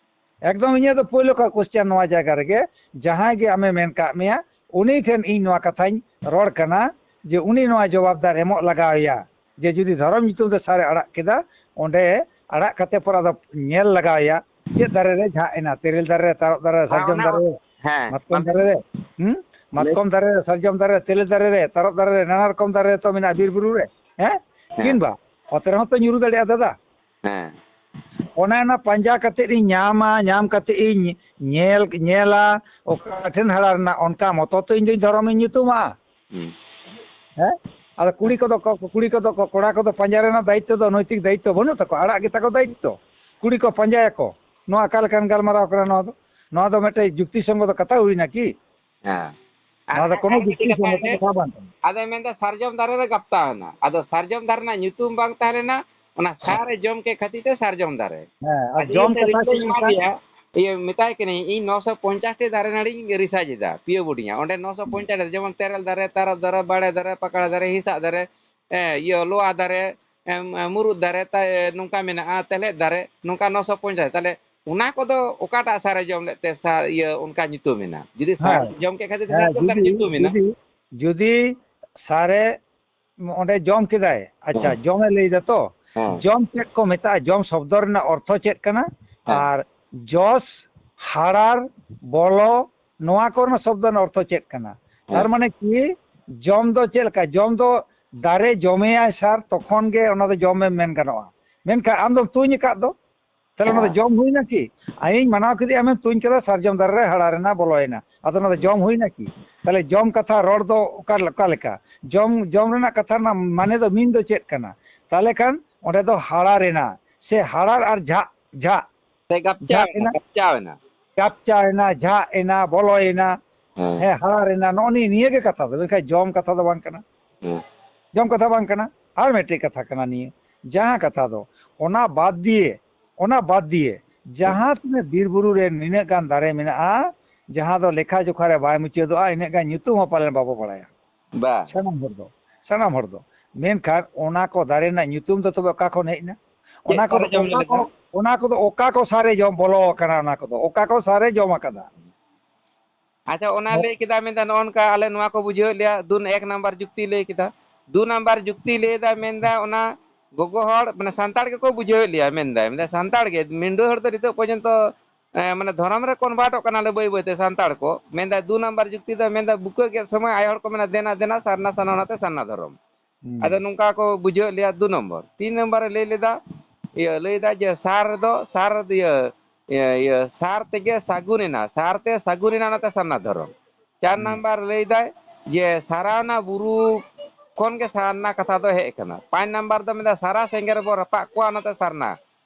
ᱮᱠᱫᱚᱢ ᱤᱧᱟᱹᱜ ᱫᱚ ᱯᱳᱭᱞᱳ ᱠᱚ ᱠᱚᱥᱪᱟᱱ ᱱᱚᱣᱟ ᱡᱟᱭᱜᱟ ᱨᱮᱜᱮ, ᱡᱟᱦᱟᱸᱭ ᱜᱮ ᱟᱢᱮ ᱢᱮᱱ ᱠᱟᱜ ᱢᱮᱭᱟ, ᱩᱱᱤ ᱴᱷᱮᱱ ᱤᱧ ᱱᱚᱣᱟ ᱠᱟᱛᱷᱟᱧ ᱨᱚᱲ ᱠᱟᱱᱟ ᱡᱮ ᱩᱱᱤ ᱱᱚᱣᱟ ᱡᱚᱵᱟᱵ ᱫᱟᱨ ᱮᱢᱚᱜ ᱞᱟᱜᱟᱣ ᱮᱭᱟ ᱡᱮ ᱡᱩᱫᱤ ᱫᱷᱚᱨᱚᱢ ᱧᱩᱛᱩᱢ ᱛᱮ ᱥᱟᱨᱮ ᱟᱲᱟᱜ ᱠᱮᱫᱟ, ᱚᱸᱰᱮ ᱟᱲᱟᱜ ᱠᱟᱛᱮ ᱯᱚᱨ ᱟᱫᱚ ᱧᱮᱞ ᱞᱟᱜᱟᱣ ᱮᱭᱟ ᱪᱮᱫ ᱫᱟᱨᱮ ᱨᱮ ᱡᱷᱟᱜ ᱮᱱᱟ, ᱛᱮᱨᱮᱞ ᱫᱟᱨᱮ ᱨᱮ, ᱛᱟᱨᱚᱵ ᱫᱟᱨᱮ ᱨᱮ, ᱦᱮᱸ, ᱥᱟᱨᱡᱚᱢ ᱚᱱᱟ ᱫᱟᱨᱮ ᱨᱮ, ᱦᱮᱸ, ᱢᱟᱛᱠᱚᱢ ᱢᱟᱱᱮ ᱫᱟᱨᱮ ᱨᱮ, ᱦᱩᱸ? ᱢᱟᱛᱠᱚᱢ ᱫᱟᱨᱮ ᱨᱮ, ᱥᱟᱨᱡᱚᱢ ᱫᱟᱨᱮ ᱨᱮ, ᱛᱮᱨᱮᱞ ᱫᱟᱨᱮ ᱨᱮ, ᱛᱟᱨᱚᱵ ᱫᱟᱨᱮ ᱨᱮ, ᱱᱟᱱᱟ ᱨᱚᱠᱚᱢ ᱫᱟᱨᱮ ᱨᱮ ᱛᱚ ᱢᱮᱱᱟᱜᱼᱟ ᱵᱤᱨ ᱵᱩᱨᱩ ᱨᱮ, ᱦᱮᱸ? ᱦᱮᱸ᱾ ᱠᱤᱝᱵᱟ ᱚᱛ ᱨᱮᱦᱚᱸ ᱛᱚ ᱧᱩᱨᱩ ᱫᱟᱲᱮᱭᱟᱜᱼᱟ ᱫᱟᱫᱟ᱾ ᱦᱮᱸ᱾ ᱚᱱᱮ ᱚᱱᱟ ᱯᱟᱸᱡᱟ ᱠᱟᱛᱮ ᱤᱧ ᱧᱟᱢᱟ, ᱧᱟᱢ ᱠᱟᱛᱮ ᱤᱧ ᱧᱮᱞ, ᱧᱮᱞᱟ ᱚᱠᱟ ᱴᱷᱮᱱ ᱦᱟᱨᱟ ᱨᱮᱱᱟᱜ, ᱚᱱᱠᱟ ᱢᱚᱛᱚ ᱛᱚ ᱤᱧ ᱫᱚᱧ ᱫᱷᱚᱨᱚᱢᱤᱧ ᱧᱩᱛᱩᱢᱟ᱾ ᱦᱩᱸ᱾ ᱦᱮᱸ? ᱟᱫᱚ ᱠᱩᱲᱤ ᱠᱚᱫᱚ ᱠᱚ, ᱠᱩᱲᱤ ᱠᱚᱫᱚ ᱠᱚ, ᱠᱚᱲᱟ ᱠᱚᱫᱚ ᱯᱟᱸᱡᱟ ᱨᱮᱱᱟᱜ ᱫᱟᱭᱤᱛᱛᱚ ᱫᱚ, ᱱᱳᱭᱛᱤᱠ ᱫᱟᱭᱤᱛᱛᱚ ᱵᱟᱹᱱᱩᱜ ᱛᱟᱠᱚᱣᱟ? ᱟᱲᱟᱜ ᱜᱮᱛᱟ ᱠᱚ ᱫᱟᱭᱤᱛᱛᱚ᱾ ᱠᱩᱲᱤ ᱠᱚ ᱯᱟᱸᱡᱟᱭᱟᱠᱚ᱾ ᱱᱚᱣᱟ ᱚᱠᱟ ᱞᱮᱠᱟᱱ ᱜᱟᱞᱢᱟᱨᱟᱣ ᱠᱟᱱᱟ ᱱᱚᱣᱟ ᱫᱚ? ᱱᱚᱣᱟ ᱫᱚ ᱢᱤᱫᱴᱮᱡ ᱡᱩᱠᱛᱤ ᱥᱚᱝᱜᱚᱛ ᱠᱟᱛᱷᱟ ᱦᱩᱭᱱᱟ ᱠᱤ? ᱦᱮᱸ᱾ ᱱᱚᱣᱟ ᱫᱚ ᱟᱨ ᱠᱳᱱᱳ ᱟᱨ ᱢᱤᱫᱴᱤᱡ ᱡᱩᱠᱛᱤ ᱠᱟᱛᱷᱟ ᱥᱚᱝᱜᱚᱛ ᱞᱟᱹᱭ, ᱠᱟᱛᱷᱟ ᱵᱟᱝ ᱠᱟᱱᱟ᱾ ᱟᱫᱚᱭ ᱢᱮᱱᱫᱟ ᱥᱟᱨᱡᱚᱢ ᱫᱟᱨᱮ ᱨᱮ ᱜᱟᱯᱛᱟᱣ ᱮᱱᱟ᱾ ᱟᱫᱚ ᱥᱟᱨᱡᱚᱢ ᱫᱟᱨᱮ ᱨᱮᱱᱟᱜ ᱧᱩᱛᱩᱢ ᱵᱟᱝ ᱛᱟᱦᱮᱸ ᱞᱮᱱᱟ, ᱚᱱᱟ ᱥᱟᱨ ᱮ ᱡᱚᱢ ᱠᱮᱫ ᱠᱷᱟᱹᱛᱤᱨ ᱛᱮ ᱥᱟᱨᱡᱚᱢ ᱫᱟᱨᱮ᱾ ᱦᱮᱸ, ᱟᱨ ᱟᱹᱰᱤ ᱡᱚᱢ ᱩᱛᱟᱹᱨ ᱠᱟᱛᱷᱟ reply ᱪᱮᱫ ᱮᱢᱟ ᱞᱮᱠᱟ? ᱫᱮᱭᱟ᱾ ᱤᱭᱟᱹ, ᱢᱮᱛᱟᱭ ᱠᱟᱹᱱᱟᱹᱧ, ᱤᱧ ᱱᱚᱥᱚ ᱯᱚᱧᱪᱟᱥ ᱴᱤ ᱫᱟᱨᱮ ᱱᱟᱹᱲᱤᱧ research ᱮᱫᱟ, ᱯᱤᱭᱳ ᱵᱳᱨᱰᱤᱝ ᱟ᱾ ᱚᱸᱰᱮ ᱱᱚᱥᱚ ᱯᱚᱧᱪᱟᱥ ᱴᱤ, ᱡᱮᱢᱚᱱ ᱛᱮᱨᱮᱞ ᱫᱟᱨᱮ, ᱛᱟᱨᱚᱵ ᱫᱟᱨᱮ, ᱵᱟᱲᱮ ᱫᱟᱨᱮ, ᱯᱟᱠᱲᱟ ᱫᱟᱨᱮ, ᱦᱮᱸᱥᱟᱜ ᱫᱟᱨᱮ, ᱮ, ᱤᱭᱟᱹ, ᱞᱚᱣᱟ ᱫᱟᱨᱮ, ᱮᱢ, ᱮ, ᱢᱩᱨᱩᱫ ᱫᱟᱨᱮ, ᱛᱟ-, ᱮ, ᱱᱚᱝᱠᱟ ᱢᱮᱱᱟᱜᱼᱟ, ᱛᱮᱞᱮᱫ ᱫᱟᱨᱮ, ᱱᱚᱝᱠᱟ ᱱᱚᱥᱚ ᱯᱚᱧᱪᱟᱥ᱾ ᱛᱟᱦᱞᱮ ᱚᱱᱟ ᱠᱚᱫᱚ ᱚᱠᱟᱴᱟᱜ ᱥᱟᱨᱮ ᱡᱚᱢ ᱞᱮᱫ ᱛᱮ ᱥᱟ-, ᱤᱭᱟᱹ, ᱚᱱᱠᱟ ᱧᱩᱛᱩᱢ ᱮᱱᱟ? ᱡᱩᱫᱤ ᱥᱟᱨ ᱦᱮᱸ᱾ ᱡᱚᱢ ᱠᱮᱫ ᱠᱷᱟᱹᱛᱤᱨ ᱛᱮ ᱦᱮᱸ, ᱥᱟᱨᱡᱚᱢ ᱫᱟᱨᱮ ᱡᱩᱫᱤ, ᱧᱩᱛᱩᱢ ᱮᱱᱟ? ᱡᱩᱫᱤ, ᱡᱩᱫᱤ ᱥᱟᱨᱮ ᱚᱸᱰᱮ ᱡᱚᱢ ᱠᱮᱫᱟᱭ, ᱟᱪᱪᱷᱟ, ᱦᱮᱸ᱾ ᱡᱚᱢᱮ ᱞᱟᱹᱭ ᱫᱟ ᱛᱚ, ᱦᱮᱸ᱾ ᱡᱚᱢ ᱪᱮᱫ ᱠᱚ ᱢᱮᱛᱟᱜᱼᱟ? ᱡᱚᱢ ᱥᱚᱵᱫᱚ ᱨᱮᱱᱟᱜ ᱚᱨᱛᱷᱚ ᱪᱮᱫ ᱠᱟᱱᱟ? ᱦᱮᱸ᱾ ᱟᱨ ᱡᱚᱥ, ᱦᱟᱲᱟᱨ, ᱵᱚᱞᱚ, ᱱᱚᱣᱟ ᱠᱚᱨᱮᱱᱟᱜ ᱥᱚᱵᱫᱚ ᱨᱮᱱᱟᱜ ᱚᱨᱛᱷᱚ ᱪᱮᱫ ᱠᱟᱱᱟ? ᱦᱮᱸ᱾ ᱛᱟᱨ ᱢᱟᱱᱮ ᱠᱤ, ᱡᱚᱢ ᱫᱚ ᱪᱮᱫ ᱞᱮᱠᱟ? ᱡᱚᱢ ᱫᱚ ᱫᱟᱨᱮ ᱡᱚᱢᱮᱭᱟᱭ ᱥᱟᱨ, ᱛᱚᱠᱷᱚᱱ ᱜᱮ ᱚᱱᱟ ᱫᱚ ᱡᱚᱢᱮᱢ ᱢᱮᱱ ᱜᱟᱱᱚᱜᱼᱟ᱾ ᱢᱮᱱᱠᱷᱟᱱ ᱟᱢ ᱫᱚᱢ ᱛᱩᱧ ᱟᱠᱟᱫ ᱫᱚ, ᱛᱟᱦᱞᱮ ᱚᱱᱟ ᱫᱚ ᱦᱮᱸ᱾ ᱡᱚᱢ ᱦᱩᱭᱱᱟ ᱠᱤ? ᱟᱭᱤᱧ ᱢᱟᱱᱟᱣ ᱠᱮᱫᱮᱭᱟ, ᱟᱢᱮᱢ ᱛᱩᱧ ᱠᱮᱫᱟ, ᱥᱟᱨᱡᱚᱢ ᱫᱟᱨᱮ ᱨᱮ ᱦᱟᱲᱟᱨ ᱮᱱᱟ, ᱵᱚᱞᱚᱭᱮᱱᱟ, ᱟᱫᱚ ᱚᱱᱟ ᱫᱚ ᱡᱚᱢ ᱦᱩᱭᱱᱟ ᱠᱤ? ᱛᱟᱦᱞᱮ ᱡᱚᱢ ᱠᱟᱛᱷᱟ ᱨᱚᱲ ᱫᱚ ᱚᱠᱟ, ᱚᱠᱟ ᱞᱮᱠᱟ? ᱡᱚᱢ, ᱡᱚᱢ ᱨᱮᱱᱟᱜ ᱠᱟᱛᱷᱟ ᱨᱮᱱᱟᱜ ᱢᱟᱱᱮ ᱫᱚ, mean ᱫᱚ ᱪᱮᱫ ᱠᱟᱱᱟ? ᱛᱟᱦᱞᱮ ᱠᱷᱟᱱ ᱚᱸᱰᱮ ᱫᱚ ᱦᱟᱲᱟᱨ ᱮᱱᱟ, ᱥᱮ ᱦᱟᱲᱟᱨ ᱟᱨ ᱡᱷᱟᱜ, ᱡᱷᱟᱜ, ᱥᱮ ᱜᱟᱯᱪᱟᱣ ᱡᱷᱟᱜ ᱮᱱᱟ, ᱮᱱᱟ᱾ ᱜᱟᱯᱪᱟᱣ ᱮᱱᱟ᱾ ᱜᱟᱯᱪᱟᱣ ᱮᱱᱟ, ᱡᱷᱟᱜ ᱮᱱᱟ, ᱵᱚᱞᱚᱭᱮᱱᱟ, ᱦᱮᱸ᱾ ᱦᱮᱸ, ᱦᱟᱲᱟᱨ ᱮᱱᱟ, ᱱᱚᱜᱼᱚ ᱱᱤᱭᱟᱹ, ᱱᱤᱭᱟᱹ ᱜᱮ ᱠᱟᱛᱷᱟ ᱫᱚ, ᱢᱮᱱᱠᱷᱟᱱ ᱡᱚᱢ ᱠᱟᱛᱷᱟ ᱫᱚ ᱵᱟᱝ ᱠᱟᱱᱟ᱾ ᱦᱮᱸ᱾ ᱡᱚᱢ ᱠᱟᱛᱷᱟ ᱵᱟᱝ ᱠᱟᱱᱟ᱾ ᱟᱨ ᱢᱤᱫᱴᱮᱡ ᱠᱟᱛᱷᱟ ᱠᱟᱱᱟ ᱱᱤᱭᱟᱹ, ᱡᱟᱦᱟᱸ ᱠᱟᱛᱷᱟ ᱫᱚ, ᱚᱱᱟ ᱵᱟᱫ ᱫᱤᱭᱮ, ᱚᱱᱟ ᱵᱟᱫ ᱫᱤᱭᱮ, ᱦᱮᱸ᱾ ᱡᱟᱦᱟᱸ ᱛᱤᱱᱟᱹᱜ ᱵᱤᱨ ᱵᱩᱨᱩ ᱨᱮ ᱱᱤᱱᱟᱹᱜ ᱜᱟᱱ ᱫᱟᱨᱮ ᱢᱮᱱᱟᱜᱼᱟ, ᱡᱟᱦᱟᱸ ᱫᱚ ᱞᱮᱠᱷᱟ ᱡᱚᱠᱷᱟ ᱨᱮ ᱵᱟᱭ ᱢᱩᱪᱟᱹᱫᱚᱜᱼᱟ, ᱤᱱᱟᱹᱜ ᱜᱟᱱ ᱧᱩᱛᱩᱢ ᱦᱚᱸ ᱯᱟᱞᱮᱱ ᱵᱟᱵᱚ ᱵᱟᱲᱟᱭᱟ᱾ ᱵᱟ᱾ ᱥᱟᱱᱟᱢ ᱦᱚᱲ ᱫᱚ, ᱥᱟᱱᱟᱢ ᱦᱚᱲ ᱫᱚ᱾ ᱢᱮᱱᱠᱷᱟᱱ ᱚᱱᱟ ᱠᱚ ᱫᱟᱨᱮ ᱨᱮᱱᱟᱜ ᱧᱩᱛᱩᱢ ᱫᱚ ᱛᱚᱵᱮ ᱚᱠᱟ ᱠᱷᱚᱱ ᱦᱮᱡ ᱮᱱᱟ? ᱪᱮᱫ ᱚᱱᱟ ᱠᱚᱫᱚ ᱥᱟᱨᱮ ᱡᱚᱢ ᱚᱠᱟ ᱞᱮᱫᱟ? ᱠᱚ, ᱚᱱᱟ ᱠᱚᱫᱚ ᱚᱠᱟ ᱠᱚ ᱥᱟᱨᱮ ᱡᱚᱢ ᱵᱚᱞᱚ ᱟᱠᱟᱱᱟ? ᱚᱱᱟ ᱠᱚᱫᱚ ᱚᱠᱟ ᱠᱚ ᱥᱟᱨᱮ ᱡᱚᱢ ᱟᱠᱟᱫᱟ? ᱟᱪᱪᱷᱟ, ᱚᱱᱟ ᱦᱮᱸ᱾ ᱞᱟᱹᱭ ᱠᱮᱫᱟ, ᱢᱮᱱᱫᱟ ᱱᱚᱜᱼᱚ ᱱᱚᱝᱠᱟ ᱟᱞᱮ ᱱᱚᱣᱟ ᱠᱚ ᱵᱩᱡᱷᱟᱹᱣᱮᱫ ᱞᱮᱭᱟ, ᱫᱩ, ᱮᱠ ᱱᱟᱢᱵᱟᱨ ᱡᱩᱠᱛᱤ ᱞᱟᱹᱭ ᱠᱮᱫᱟ᱾ ᱫᱩ ᱱᱟᱢᱵᱟᱨ ᱡᱩᱠᱛᱤ ᱞᱟᱹᱭᱫᱟ, ᱢᱮᱱᱫᱟ ᱚᱱᱟ ᱜᱚᱜᱚ ᱦᱚᱲ, ᱢᱟᱱᱮ ᱥᱟᱱᱛᱟᱲ ᱜᱮᱠᱚ ᱵᱩᱡᱷᱟᱹᱣᱮᱫ ᱞᱮᱭᱟ, ᱢᱮᱱᱫᱟᱭ, ᱢᱮᱱᱫᱟᱭ ᱥᱟᱱᱛᱟᱲ ᱜᱮ, ᱢᱤᱰᱟᱹ ᱦᱚᱲ ᱫᱚ ᱱᱤᱛᱚᱜ ᱯᱚᱨᱡᱚᱱᱛᱚ, ᱮ, ᱢᱟᱱᱮ ᱫᱷᱚᱨᱚᱢ ᱨᱮ convertᱚᱜ ᱠᱟᱱᱟᱞᱮ ᱵᱟᱹᱭ ᱵᱟᱹᱭᱛᱮ ᱥᱟᱱᱛᱟᱲ ᱠᱚ᱾ ᱢᱮᱱᱫᱟᱭ ᱫᱩ ᱱᱟᱢᱵᱟᱨ ᱡᱩᱠᱛᱤ ᱫᱚ, ᱢᱮᱱᱫᱟ ᱵᱩᱠᱟᱹ ᱜᱮᱫ ᱥᱚᱢᱚᱭ ᱟᱭᱳ ᱦᱚᱲ ᱠᱚ ᱢᱮᱱᱟ, "ᱫᱮᱱᱟ, ᱫᱮᱱᱟ, ᱥᱟᱨᱱᱟ, ᱥᱟᱨᱱᱟ", ᱚᱱᱟᱛᱮ ᱥᱟᱨᱱᱟ ᱫᱷᱚᱨᱚᱢ᱾ ᱦᱩᱸ᱾ ᱟᱫᱚ ᱱᱚᱝᱠᱟ ᱠᱚ ᱵᱩᱡᱷᱟᱹᱣᱮᱫ ᱞᱮᱭᱟ ᱫᱩ ᱱᱚᱢᱵᱚᱨ᱾ ᱛᱤᱱ ᱱᱚᱢᱵᱚᱨ ᱮ ᱞᱟᱹᱭ ᱞᱮᱫᱟ, ᱤᱭᱟᱹ, ᱞᱟᱹᱭᱫᱟ ᱡᱮ ᱥᱟᱨ ᱨᱮᱫᱚ, ᱥᱟᱨ, ᱤᱭᱟᱹ, ᱤᱭᱟᱹ, ᱤᱭᱟᱹ, ᱥᱟᱨ ᱛᱮᱜᱮ ᱥᱟᱹᱜᱩᱱ ᱮᱱᱟ, ᱥᱟᱨ ᱛᱮ ᱥᱟᱹᱜᱩᱱ ᱮᱱᱟ, ᱚᱱᱟᱛᱮ ᱥᱟᱨᱱᱟ ᱫᱷᱚᱨᱚᱢ᱾ ᱪᱟᱨ ᱦᱩᱸ᱾ ᱱᱟᱢᱵᱟᱨ ᱞᱟᱹᱭᱫᱟᱭ ᱡᱮ ᱥᱟᱨᱟᱣᱱᱟ ᱵᱩᱨᱩ ᱠᱷᱚᱱ ᱜᱮ ᱥᱟᱨᱱᱟ ᱠᱟᱛᱷᱟ ᱫᱚ ᱦᱮᱡ ᱟᱠᱟᱱᱟ᱾ ᱯᱟᱸᱪ ᱱᱟᱢᱵᱟᱨ ᱫᱚ ᱢᱮᱱᱫᱟ ᱥᱟᱨᱟ ᱥᱮᱸᱜᱮᱞ ᱨᱮᱵᱚ ᱨᱟᱯᱟᱜ ᱠᱚᱣᱟ, ᱚᱱᱟᱛᱮ ᱥᱟᱨᱱᱟ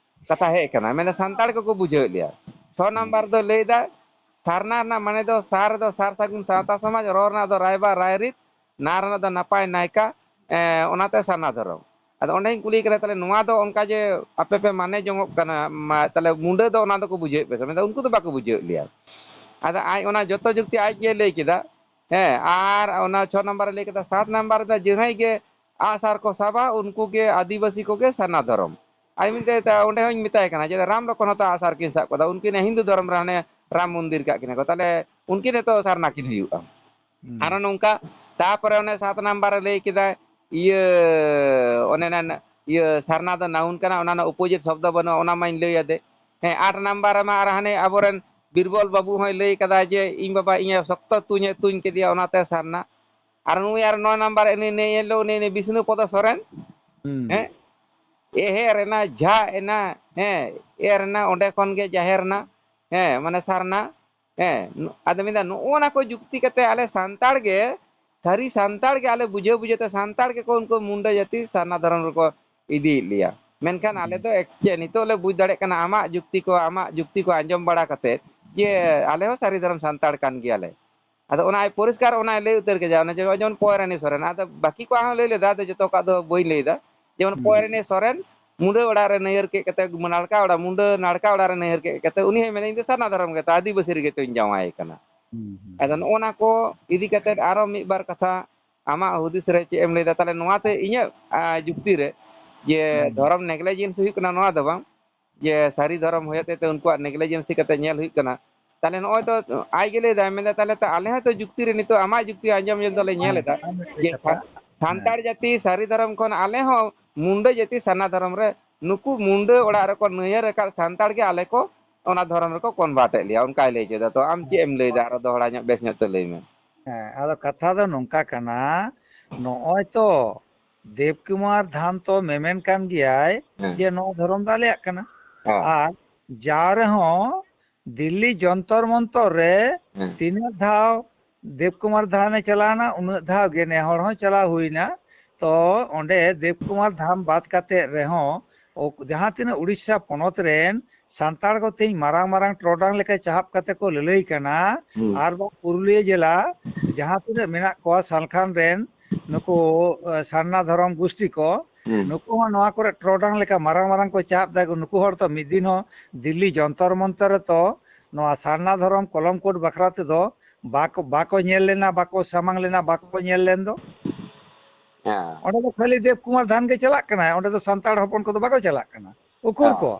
ᱠᱟᱛᱷᱟ ᱦᱮᱡ ᱟᱠᱟᱱᱟ᱾ ᱢᱮᱱᱫᱟ ᱥᱟᱱᱛᱟᱲ ᱠᱚᱠᱚ ᱵᱩᱡᱷᱟᱹᱣᱮᱫ ᱞᱮᱭᱟ᱾ ᱪᱷᱚ ᱦᱩᱸ᱾ ᱱᱟᱢᱵᱟᱨ ᱫᱚ ᱞᱟᱹᱭᱫᱟ ᱥᱟᱨᱱᱟ ᱨᱮᱱᱟᱜ ᱢᱟᱱᱮ ᱫᱚ ᱥᱟᱨ ᱨᱮᱫᱚ ᱥᱟᱨ ᱥᱟᱹᱜᱩᱱ ᱥᱟᱶᱛᱟ ᱥᱚᱢᱟᱡᱽ, ᱨᱚ ᱨᱮᱱᱟᱜ ᱫᱚ ᱨᱟᱭᱵᱟᱨ ᱨᱟᱭᱨᱤᱛ, ᱱᱟ ᱨᱮᱱᱟᱜ ᱫᱚ ᱱᱟᱯᱟᱭ ᱱᱟᱭᱠᱟ, ᱮ, ᱚᱱᱟᱛᱮ ᱥᱟᱨᱱᱟ ᱫᱷᱚᱨᱚᱢ᱾ ᱟᱫᱚ ᱚᱸᱰᱮᱧ ᱠᱩᱞᱤ ᱠᱟᱱᱟ, ᱛᱟᱦᱚᱞᱮ ᱱᱚᱣᱟ ᱫᱚ ᱚᱱᱠᱟ ᱡᱮ ᱟᱯᱮ ᱯᱮ ᱢᱟᱱᱮ ᱡᱚᱝᱚᱜ ᱠᱟᱱᱟ, ᱢᱟ-, ᱛᱟᱦᱚᱞᱮ ᱢᱩᱸᱰᱟᱹ ᱫᱚ ᱚᱱᱟ ᱫᱚᱠᱚ ᱵᱩᱡᱷᱟᱹᱣᱮᱫ ᱯᱮ ᱥᱮ? ᱢᱮᱱᱫᱟ ᱩᱱᱠᱩ ᱫᱚ ᱵᱟᱠᱚ ᱵᱩᱡᱷᱟᱹᱣᱮᱫ ᱞᱮᱭᱟ᱾ ᱟᱫᱚ ᱟᱡ ᱚᱱᱟ ᱡᱚᱛᱚ ᱡᱩᱠᱛᱤ ᱟᱡ ᱜᱮ ᱞᱟᱹᱭ ᱠᱮᱫᱟ᱾ ᱦᱮᱸ, ᱟᱨ ᱚᱱᱟ ᱪᱷᱚ ᱱᱟᱢᱵᱟᱨ ᱨᱮ ᱞᱟᱹᱭ ᱠᱮᱫᱟ, ᱥᱟᱛ ᱱᱟᱢᱵᱟᱨ ᱨᱮᱫᱚ ᱡᱟᱦᱟᱸᱭ ᱜᱮ ᱟᱜᱼᱥᱟᱨ ᱠᱚ ᱥᱟᱵᱟ, ᱩᱱᱠᱩ ᱜᱮ ᱟᱹᱫᱤᱵᱟᱹᱥᱤ ᱠᱚᱜᱮ ᱥᱟᱨᱱᱟ ᱫᱷᱚᱨᱚᱢ᱾ ᱟᱨ ᱢᱤᱫᱴᱮᱡ ᱚᱸᱰᱮ ᱦᱚᱸᱧ ᱢᱮᱛᱟᱭ ᱠᱟᱱᱟ ᱡᱮ ᱨᱟᱢ ᱞᱚᱠᱷᱚᱱ ᱦᱚᱸᱛᱚ ᱟᱜᱼᱥᱟᱨ ᱠᱤᱱ ᱥᱟᱵ ᱠᱟᱫᱟ, ᱩᱱᱠᱤᱱ ᱦᱤᱱᱫᱩ ᱫᱷᱚᱨᱚᱢ ᱨᱮ ᱦᱟᱱᱮ ᱨᱟᱢ ᱢᱚᱱᱫᱤᱨ ᱠᱟᱜ ᱠᱤᱱᱟ ᱠᱚ, ᱛᱟᱦᱞᱮ ᱩᱱᱠᱤᱱ ᱦᱚᱸᱛᱚ ᱥᱟᱨᱱᱟ ᱠᱤᱱ ᱦᱩᱭᱩᱜᱼᱟ᱾ ᱦᱩᱸ᱾ ᱟᱨᱚ ᱱᱚᱝᱠᱟ, ᱛᱟᱯᱚᱨᱮ ᱚᱱᱮ ᱥᱟᱛ ᱱᱟᱢᱵᱟᱨ ᱨᱮ ᱞᱟᱹᱭ ᱠᱮᱫᱟᱭ, ᱤᱭᱟᱹ, ᱚᱱᱮ ᱚᱱᱟ, ᱤᱭᱟᱹ, ᱥᱟᱨᱱᱟ ᱫᱚ noun ᱠᱟᱱᱟ, ᱚᱱᱟ ᱨᱮᱱᱟᱜ opposite ᱥᱚᱵᱫᱚ ᱵᱟᱹᱱᱩᱜᱼᱟ, ᱚᱱᱟ ᱢᱟᱧ ᱞᱟᱹᱭ ᱟᱫᱮ᱾ ᱦᱮᱸ, ᱟᱴ ᱱᱟᱢᱵᱟᱨ ᱨᱮᱢᱟ ᱟᱨ ᱦᱟᱱᱮ ᱟᱵᱚᱨᱮᱱ ᱵᱤᱨᱵᱚᱞ ᱵᱟᱹᱵᱩ ᱦᱚᱸᱭ ᱞᱟᱹᱭ ᱠᱟᱫᱟ ᱡᱮ ᱤᱧ ᱵᱟᱵᱟ ᱤᱧᱮ ᱥᱚᱠᱛᱚ ᱛᱩᱧᱮ ᱛᱩᱧ ᱠᱮᱫᱮᱭᱟ, ᱚᱱᱟᱛᱮ ᱥᱟᱨᱱᱟ᱾ ᱟᱨ ᱱᱩᱭ ᱟᱨ ᱱᱚᱭ ᱱᱟᱢᱵᱟᱨ ᱩᱱᱤ, ᱩᱱᱤ, ᱩᱱᱤ, ᱩᱱᱤ ᱵᱤᱥᱱᱩ ᱯᱚᱫᱚ ᱥᱚᱨᱮᱱ, ᱦᱩᱸ᱾ ᱦᱮᱸ, ᱮᱦᱮᱨ ᱮᱱᱟ, ᱡᱷᱟᱜ ᱮᱱᱟ, ᱦᱮᱸ, ᱮᱨ ᱮᱱᱟ, ᱚᱸᱰᱮ ᱠᱷᱚᱱ ᱜᱮ ᱡᱟᱦᱮᱨ ᱮᱱᱟ, ᱦᱮᱸ, ᱢᱟᱱᱮ ᱥᱟᱨᱱᱟ, ᱦᱮᱸ, ᱟᱫᱚ ᱢᱮᱱᱫᱟ ᱱᱚᱜᱼᱚ ᱱᱟ ᱠᱚ ᱡᱩᱠᱛᱤ ᱠᱟᱛᱮ ᱟᱞᱮ ᱥᱟᱱᱛᱟᱲ ᱜᱮ, ᱥᱟᱹᱨᱤ ᱥᱟᱱᱛᱟᱲ ᱜᱮ ᱟᱞᱮ ᱵᱩᱡᱷᱟᱹᱣ ᱵᱩᱡᱷᱟᱹᱣ ᱛᱮ ᱥᱟᱱᱛᱟᱲ ᱜᱮᱠᱚ ᱩᱱᱠᱩ ᱢᱩᱱᱰᱟᱹ ᱡᱟᱹᱛᱤ ᱥᱟᱨᱱᱟ ᱫᱷᱚᱨᱚᱢ ᱨᱮᱠᱚ ᱤᱫᱤᱭᱮᱫ ᱞᱮᱭᱟ᱾ ᱢᱮᱱᱠᱷᱟᱱ ᱟᱞᱮ ᱫᱚ ᱮᱠ-, ᱪᱮᱫ ᱱᱤᱛᱚᱜ ᱞᱮ ᱵᱩᱡᱽ ᱫᱟᱲᱮᱭᱟᱜ ᱠᱟᱱᱟ ᱟᱢᱟᱜ ᱡᱩᱠᱛᱤ ᱠᱚ, ᱟᱢᱟᱜ ᱡᱩᱠᱛᱤ ᱠᱚ ᱟᱸᱡᱚᱢ ᱵᱟᱲᱟ ᱠᱟᱛᱮ ᱡᱮ ᱟᱞᱮ ᱦᱚᱸ ᱥᱟᱹᱨᱤ ᱫᱷᱚᱨᱚᱢ ᱥᱟᱱᱛᱟᱲ ᱠᱟᱱ ᱜᱮᱭᱟᱞᱮ᱾ ᱟᱫᱚ ᱚᱱᱟ ᱟᱡ ᱯᱚᱨᱤᱥᱠᱟᱨ ᱚᱱᱟᱭ ᱞᱟᱹᱭ ᱩᱛᱟᱹᱨ ᱠᱮᱫᱟ, ᱚᱱᱟ ᱡᱮ ᱡᱮᱢᱚᱱ ᱯᱚᱭᱨᱟᱱᱤ ᱥᱚᱨᱮᱱ, ᱟᱫᱚ ᱵᱟᱹᱠᱤ ᱠᱚᱣᱟᱜ ᱦᱚᱸ ᱞᱟᱹᱭ ᱞᱮᱫᱟ, ᱟᱫᱚ ᱡᱚᱛᱚ ᱠᱚᱣᱟᱜ ᱫᱚ ᱵᱟᱹᱧ ᱞᱟᱹᱭᱫᱟ᱾ ᱡᱮᱢᱚᱱ ᱦᱩᱸ᱾ ᱯᱚᱭᱨᱟᱱᱤ ᱥᱚᱨᱮᱱ ᱢᱩᱸᱰᱟᱹ ᱚᱲᱟᱜ ᱨᱮ ᱱᱟᱹᱭᱦᱟᱹᱨ ᱠᱮᱫ ᱠᱟᱛᱮ, ᱱᱟᱲᱠᱟ ᱚᱲᱟᱜ ᱨᱮ ᱱᱟᱹᱭᱦᱟᱹᱨ ᱠᱮᱫ ᱠᱟᱛᱮ, ᱩᱱᱠᱩ ᱢᱩᱸᱰᱟᱹ ᱱᱟᱲᱠᱟ ᱚᱲᱟᱜ ᱨᱮ ᱱᱟᱹᱭᱦᱟᱹᱨ ᱠᱮᱫ ᱠᱟᱛᱮ, ᱩᱱᱤ ᱦᱚᱸᱭ ᱢᱮᱱᱟ, "ᱤᱧ ᱫᱚ ᱥᱟᱨᱱᱟ ᱫᱷᱚᱨᱚᱢ ᱜᱮ, ᱛᱚ ᱟᱹᱫᱤᱵᱟᱹᱥᱤ ᱨᱮᱜᱮ ᱛᱚᱧ ᱡᱟᱶᱟᱭ ᱠᱟᱱᱟ᱾" ᱦᱩᱸ, ᱦᱩᱸ᱾ ᱟᱫᱚ ᱱᱚᱜᱼᱚ ᱱᱟ ᱠᱚ ᱤᱫᱤ ᱠᱟᱛᱮ ᱟᱨᱚ ᱢᱤᱫ ᱵᱟᱨ ᱠᱟᱛᱷᱟ ᱟᱢᱟᱜ ᱦᱩᱫᱤᱥ ᱨᱮ ᱪᱮᱫ ᱮᱢ ᱞᱟᱹᱭᱫᱟ? ᱛᱟᱦᱞᱮ ᱱᱚᱣᱟᱛᱮ ᱤᱧᱟᱹᱜ, ᱟ, ᱡᱩᱠᱛᱤ ᱨᱮ ᱡᱮ ᱦᱩᱸ᱾ ᱫᱷᱚᱨᱚᱢ negligence ᱦᱩᱭᱩᱜ ᱠᱟᱱᱟ, ᱱᱚᱣᱟ ᱫᱚ ᱵᱟᱝ᱾ ᱡᱮ ᱥᱟᱹᱨᱤ ᱫᱷᱚᱨᱚᱢ ᱦᱚᱭᱚᱜ ᱛᱮ ᱩᱱᱠᱩᱣᱟᱜ negligence ᱠᱟᱛᱮ ᱧᱮᱞ ᱦᱩᱭᱩᱜ ᱠᱟᱱᱟ᱾ ᱛᱟᱦᱞᱮ ᱱᱚᱜᱼᱚᱭ ᱛᱚ ᱟᱡ ᱜᱮ ᱞᱟᱹᱭ ᱫᱟᱭ, ᱢᱮᱱᱫᱟ, ᱛᱟᱦᱞᱮ ᱛᱚ ᱟᱞᱮ ᱦᱚᱸ ᱛᱚ ᱡᱩᱠᱛᱤ ᱨᱮ ᱱᱤᱛᱚᱜ ᱟᱢᱟᱜ ᱡᱩᱠᱛᱤ ᱟᱸᱡᱚᱢ ᱧᱚᱜ ᱫᱚᱞᱮ ᱧᱮᱞ ᱮᱫᱟ ᱦᱮᱸ, ᱢᱤᱫᱴᱮᱡ ᱡᱮ ᱠᱟᱛᱷᱟ᱾ ᱥᱟᱱ-, ᱦᱮᱸ᱾ ᱥᱟᱱᱛᱟᱲ ᱡᱟᱹᱛᱤ ᱥᱟᱹᱨᱤ ᱫᱷᱚᱨᱚᱢ ᱠᱷᱚᱱ ᱟᱞᱮ ᱦᱚᱸ ᱢᱩᱱᱰᱟᱹ ᱡᱟᱹᱛᱤ ᱥᱟᱨᱱᱟ ᱫᱷᱚᱨᱚᱢ ᱨᱮ ᱱᱩᱠᱩ ᱢᱩᱱᱰᱟᱹ ᱚᱲᱟᱜ ᱨᱮᱠᱚ ᱱᱟᱹᱭᱦᱟᱹᱨ ᱟᱠᱟᱫ ᱥᱟᱱᱛᱟᱲ ᱜᱮ ᱟᱞᱮ ᱠᱚ ᱚᱱᱟ ᱫᱷᱚᱨᱚᱢ ᱨᱮᱠᱚ convert ᱮᱫ ᱞᱮᱭᱟ, ᱚᱱᱠᱟᱭ ᱞᱟᱹᱭ ᱦᱚᱪᱚᱭᱮᱫᱟ᱾ ᱛᱚ ᱟᱢ ᱪᱮᱫ ᱮᱢ ᱞᱟᱹᱭᱫᱟ? ᱟᱨᱚ ᱫᱚᱦᱲᱟ ᱧᱚᱜ ᱵᱮᱥ ᱧᱚᱜ ᱛᱮ ᱞᱟᱹᱭ ᱢᱮ᱾ ᱦᱮᱸ, ᱟᱫᱚ ᱠᱟᱛᱷᱟ ᱫᱚ ᱱᱚᱝᱠᱟ ᱠᱟᱱᱟ, ᱱᱚᱜᱼᱚᱭ ᱛᱚ ᱫᱮᱵᱽ ᱠᱩᱢᱟᱨ ᱫᱷᱟᱢ ᱛᱚ ᱢᱮᱢᱮᱱ ᱠᱟᱱ ᱜᱮᱭᱟᱭ ᱦᱮᱸ᱾ ᱡᱮ ᱱᱚᱣᱟ ᱫᱷᱚᱨᱚᱢ ᱫᱚ ᱟᱞᱮᱭᱟᱜ ᱠᱟᱱᱟ᱾ ᱦᱮᱸ᱾ ᱟᱨ ᱡᱟᱣ ᱨᱮᱦᱚᱸ ᱫᱤᱞᱞᱤ ᱡᱚᱱᱛᱚᱨ ᱢᱚᱱᱛᱚᱨ ᱨᱮ ᱦᱮᱸ᱾ ᱛᱤᱱᱟᱹᱜ ᱫᱷᱟᱣ ᱫᱮᱵᱽ ᱠᱩᱢᱟᱨ ᱫᱷᱟᱢᱮ ᱪᱟᱞᱟᱣᱱᱟ, ᱩᱱᱟᱹᱜ ᱫᱷᱟᱣ ᱜᱮ ᱱᱮ ᱦᱚᱲ ᱦᱚᱸ ᱪᱟᱞᱟᱣ ᱦᱩᱭᱱᱟ᱾ ᱛᱚ ᱚᱸᱰᱮ ᱫᱮᱵᱽ ᱠᱩᱢᱟᱨ ᱫᱷᱟᱢ ᱵᱟᱫ ᱠᱟᱛᱮ ᱨᱮᱦᱚᱸ ᱚᱠ-, ᱡᱟᱦᱟᱸ ᱛᱤᱱᱟᱹᱜ ᱩᱲᱤᱥᱥᱟ ᱯᱚᱱᱚᱛ ᱨᱮᱱ ᱥᱟᱱᱛᱟᱲ ᱠᱚ ᱛᱮᱦᱮᱧ ᱢᱟᱨᱟᱝ ᱢᱟᱨᱟᱝ ᱴᱚᱨᱚᱰᱟᱝ ᱞᱮᱠᱟ ᱪᱟᱦᱟᱵ ᱠᱟᱛᱮ ᱠᱚ ᱞᱟᱹᱞᱟᱹᱭ ᱠᱟᱱᱟ, ᱦᱩᱸ᱾ ᱟᱨ ᱵᱟᱝ ᱯᱩᱨᱩᱞᱤᱭᱟᱹ ᱡᱮᱞᱟ ᱡᱟᱦᱟᱸ ᱛᱤᱱᱟᱹᱜ ᱢᱮᱱᱟᱜ ᱠᱚᱣᱟ ᱥᱟᱞᱠᱷᱟᱱ ᱨᱮᱱ ᱱᱩᱠᱩ, ᱮ, ᱥᱟᱨᱱᱟ ᱫᱷᱚᱨᱚᱢ ᱜᱩᱥᱴᱤ ᱠᱚ, ᱦᱩᱸ᱾ ᱱᱩᱠᱩ ᱦᱚᱸ ᱱᱚᱣᱟ ᱠᱚᱨᱮ ᱴᱚᱨᱚᱰᱟᱝ ᱞᱮᱠᱟ ᱢᱟᱨᱟᱝ ᱢᱟᱨᱟᱝ ᱠᱚ ᱪᱟᱯ ᱫᱟ᱾ ᱱᱩᱠᱩ ᱦᱚᱲ ᱫᱚ ᱢᱤᱫ ᱫᱤᱱ ᱦᱚᱸ ᱫᱤᱞᱞᱤ ᱡᱚᱱᱛᱚᱨ ᱢᱚᱱᱛᱚᱨ ᱨᱮᱛᱚ ᱱᱚᱣᱟ ᱥᱟᱨᱱᱟ ᱫᱷᱚᱨᱚᱢ ᱠᱚᱞᱚᱢ ᱠᱳᱰ ᱵᱟᱠᱷᱨᱟ ᱛᱮᱫᱚ ᱵᱟᱠᱚ, ᱵᱟᱠᱚ ᱧᱮᱞ ᱞᱮᱱᱟ, ᱵᱟᱠᱚ ᱥᱟᱢᱟᱝ ᱞᱮᱱᱟ, ᱵᱟᱠᱚ ᱧᱮᱞ ᱞᱮᱱ ᱫᱚ᱾ ᱦᱮᱸ᱾ ᱚᱸᱰᱮ ᱫᱚ ᱠᱷᱟᱹᱞᱤ ᱫᱮᱵᱽ ᱠᱩᱢᱟᱨ ᱫᱷᱟᱱ ᱜᱮ ᱪᱟᱞᱟᱜ ᱠᱟᱱᱟᱭ, ᱚᱸᱰᱮ ᱫᱚ ᱥᱟᱱᱛᱟᱲ ᱦᱚᱯᱚᱱ ᱠᱚᱫᱚ ᱵᱟᱠᱚ ᱪᱟᱞᱟᱜ ᱠᱟᱱᱟ᱾ ᱩᱠᱩᱨ ᱦᱮᱸ᱾ ᱠᱚ?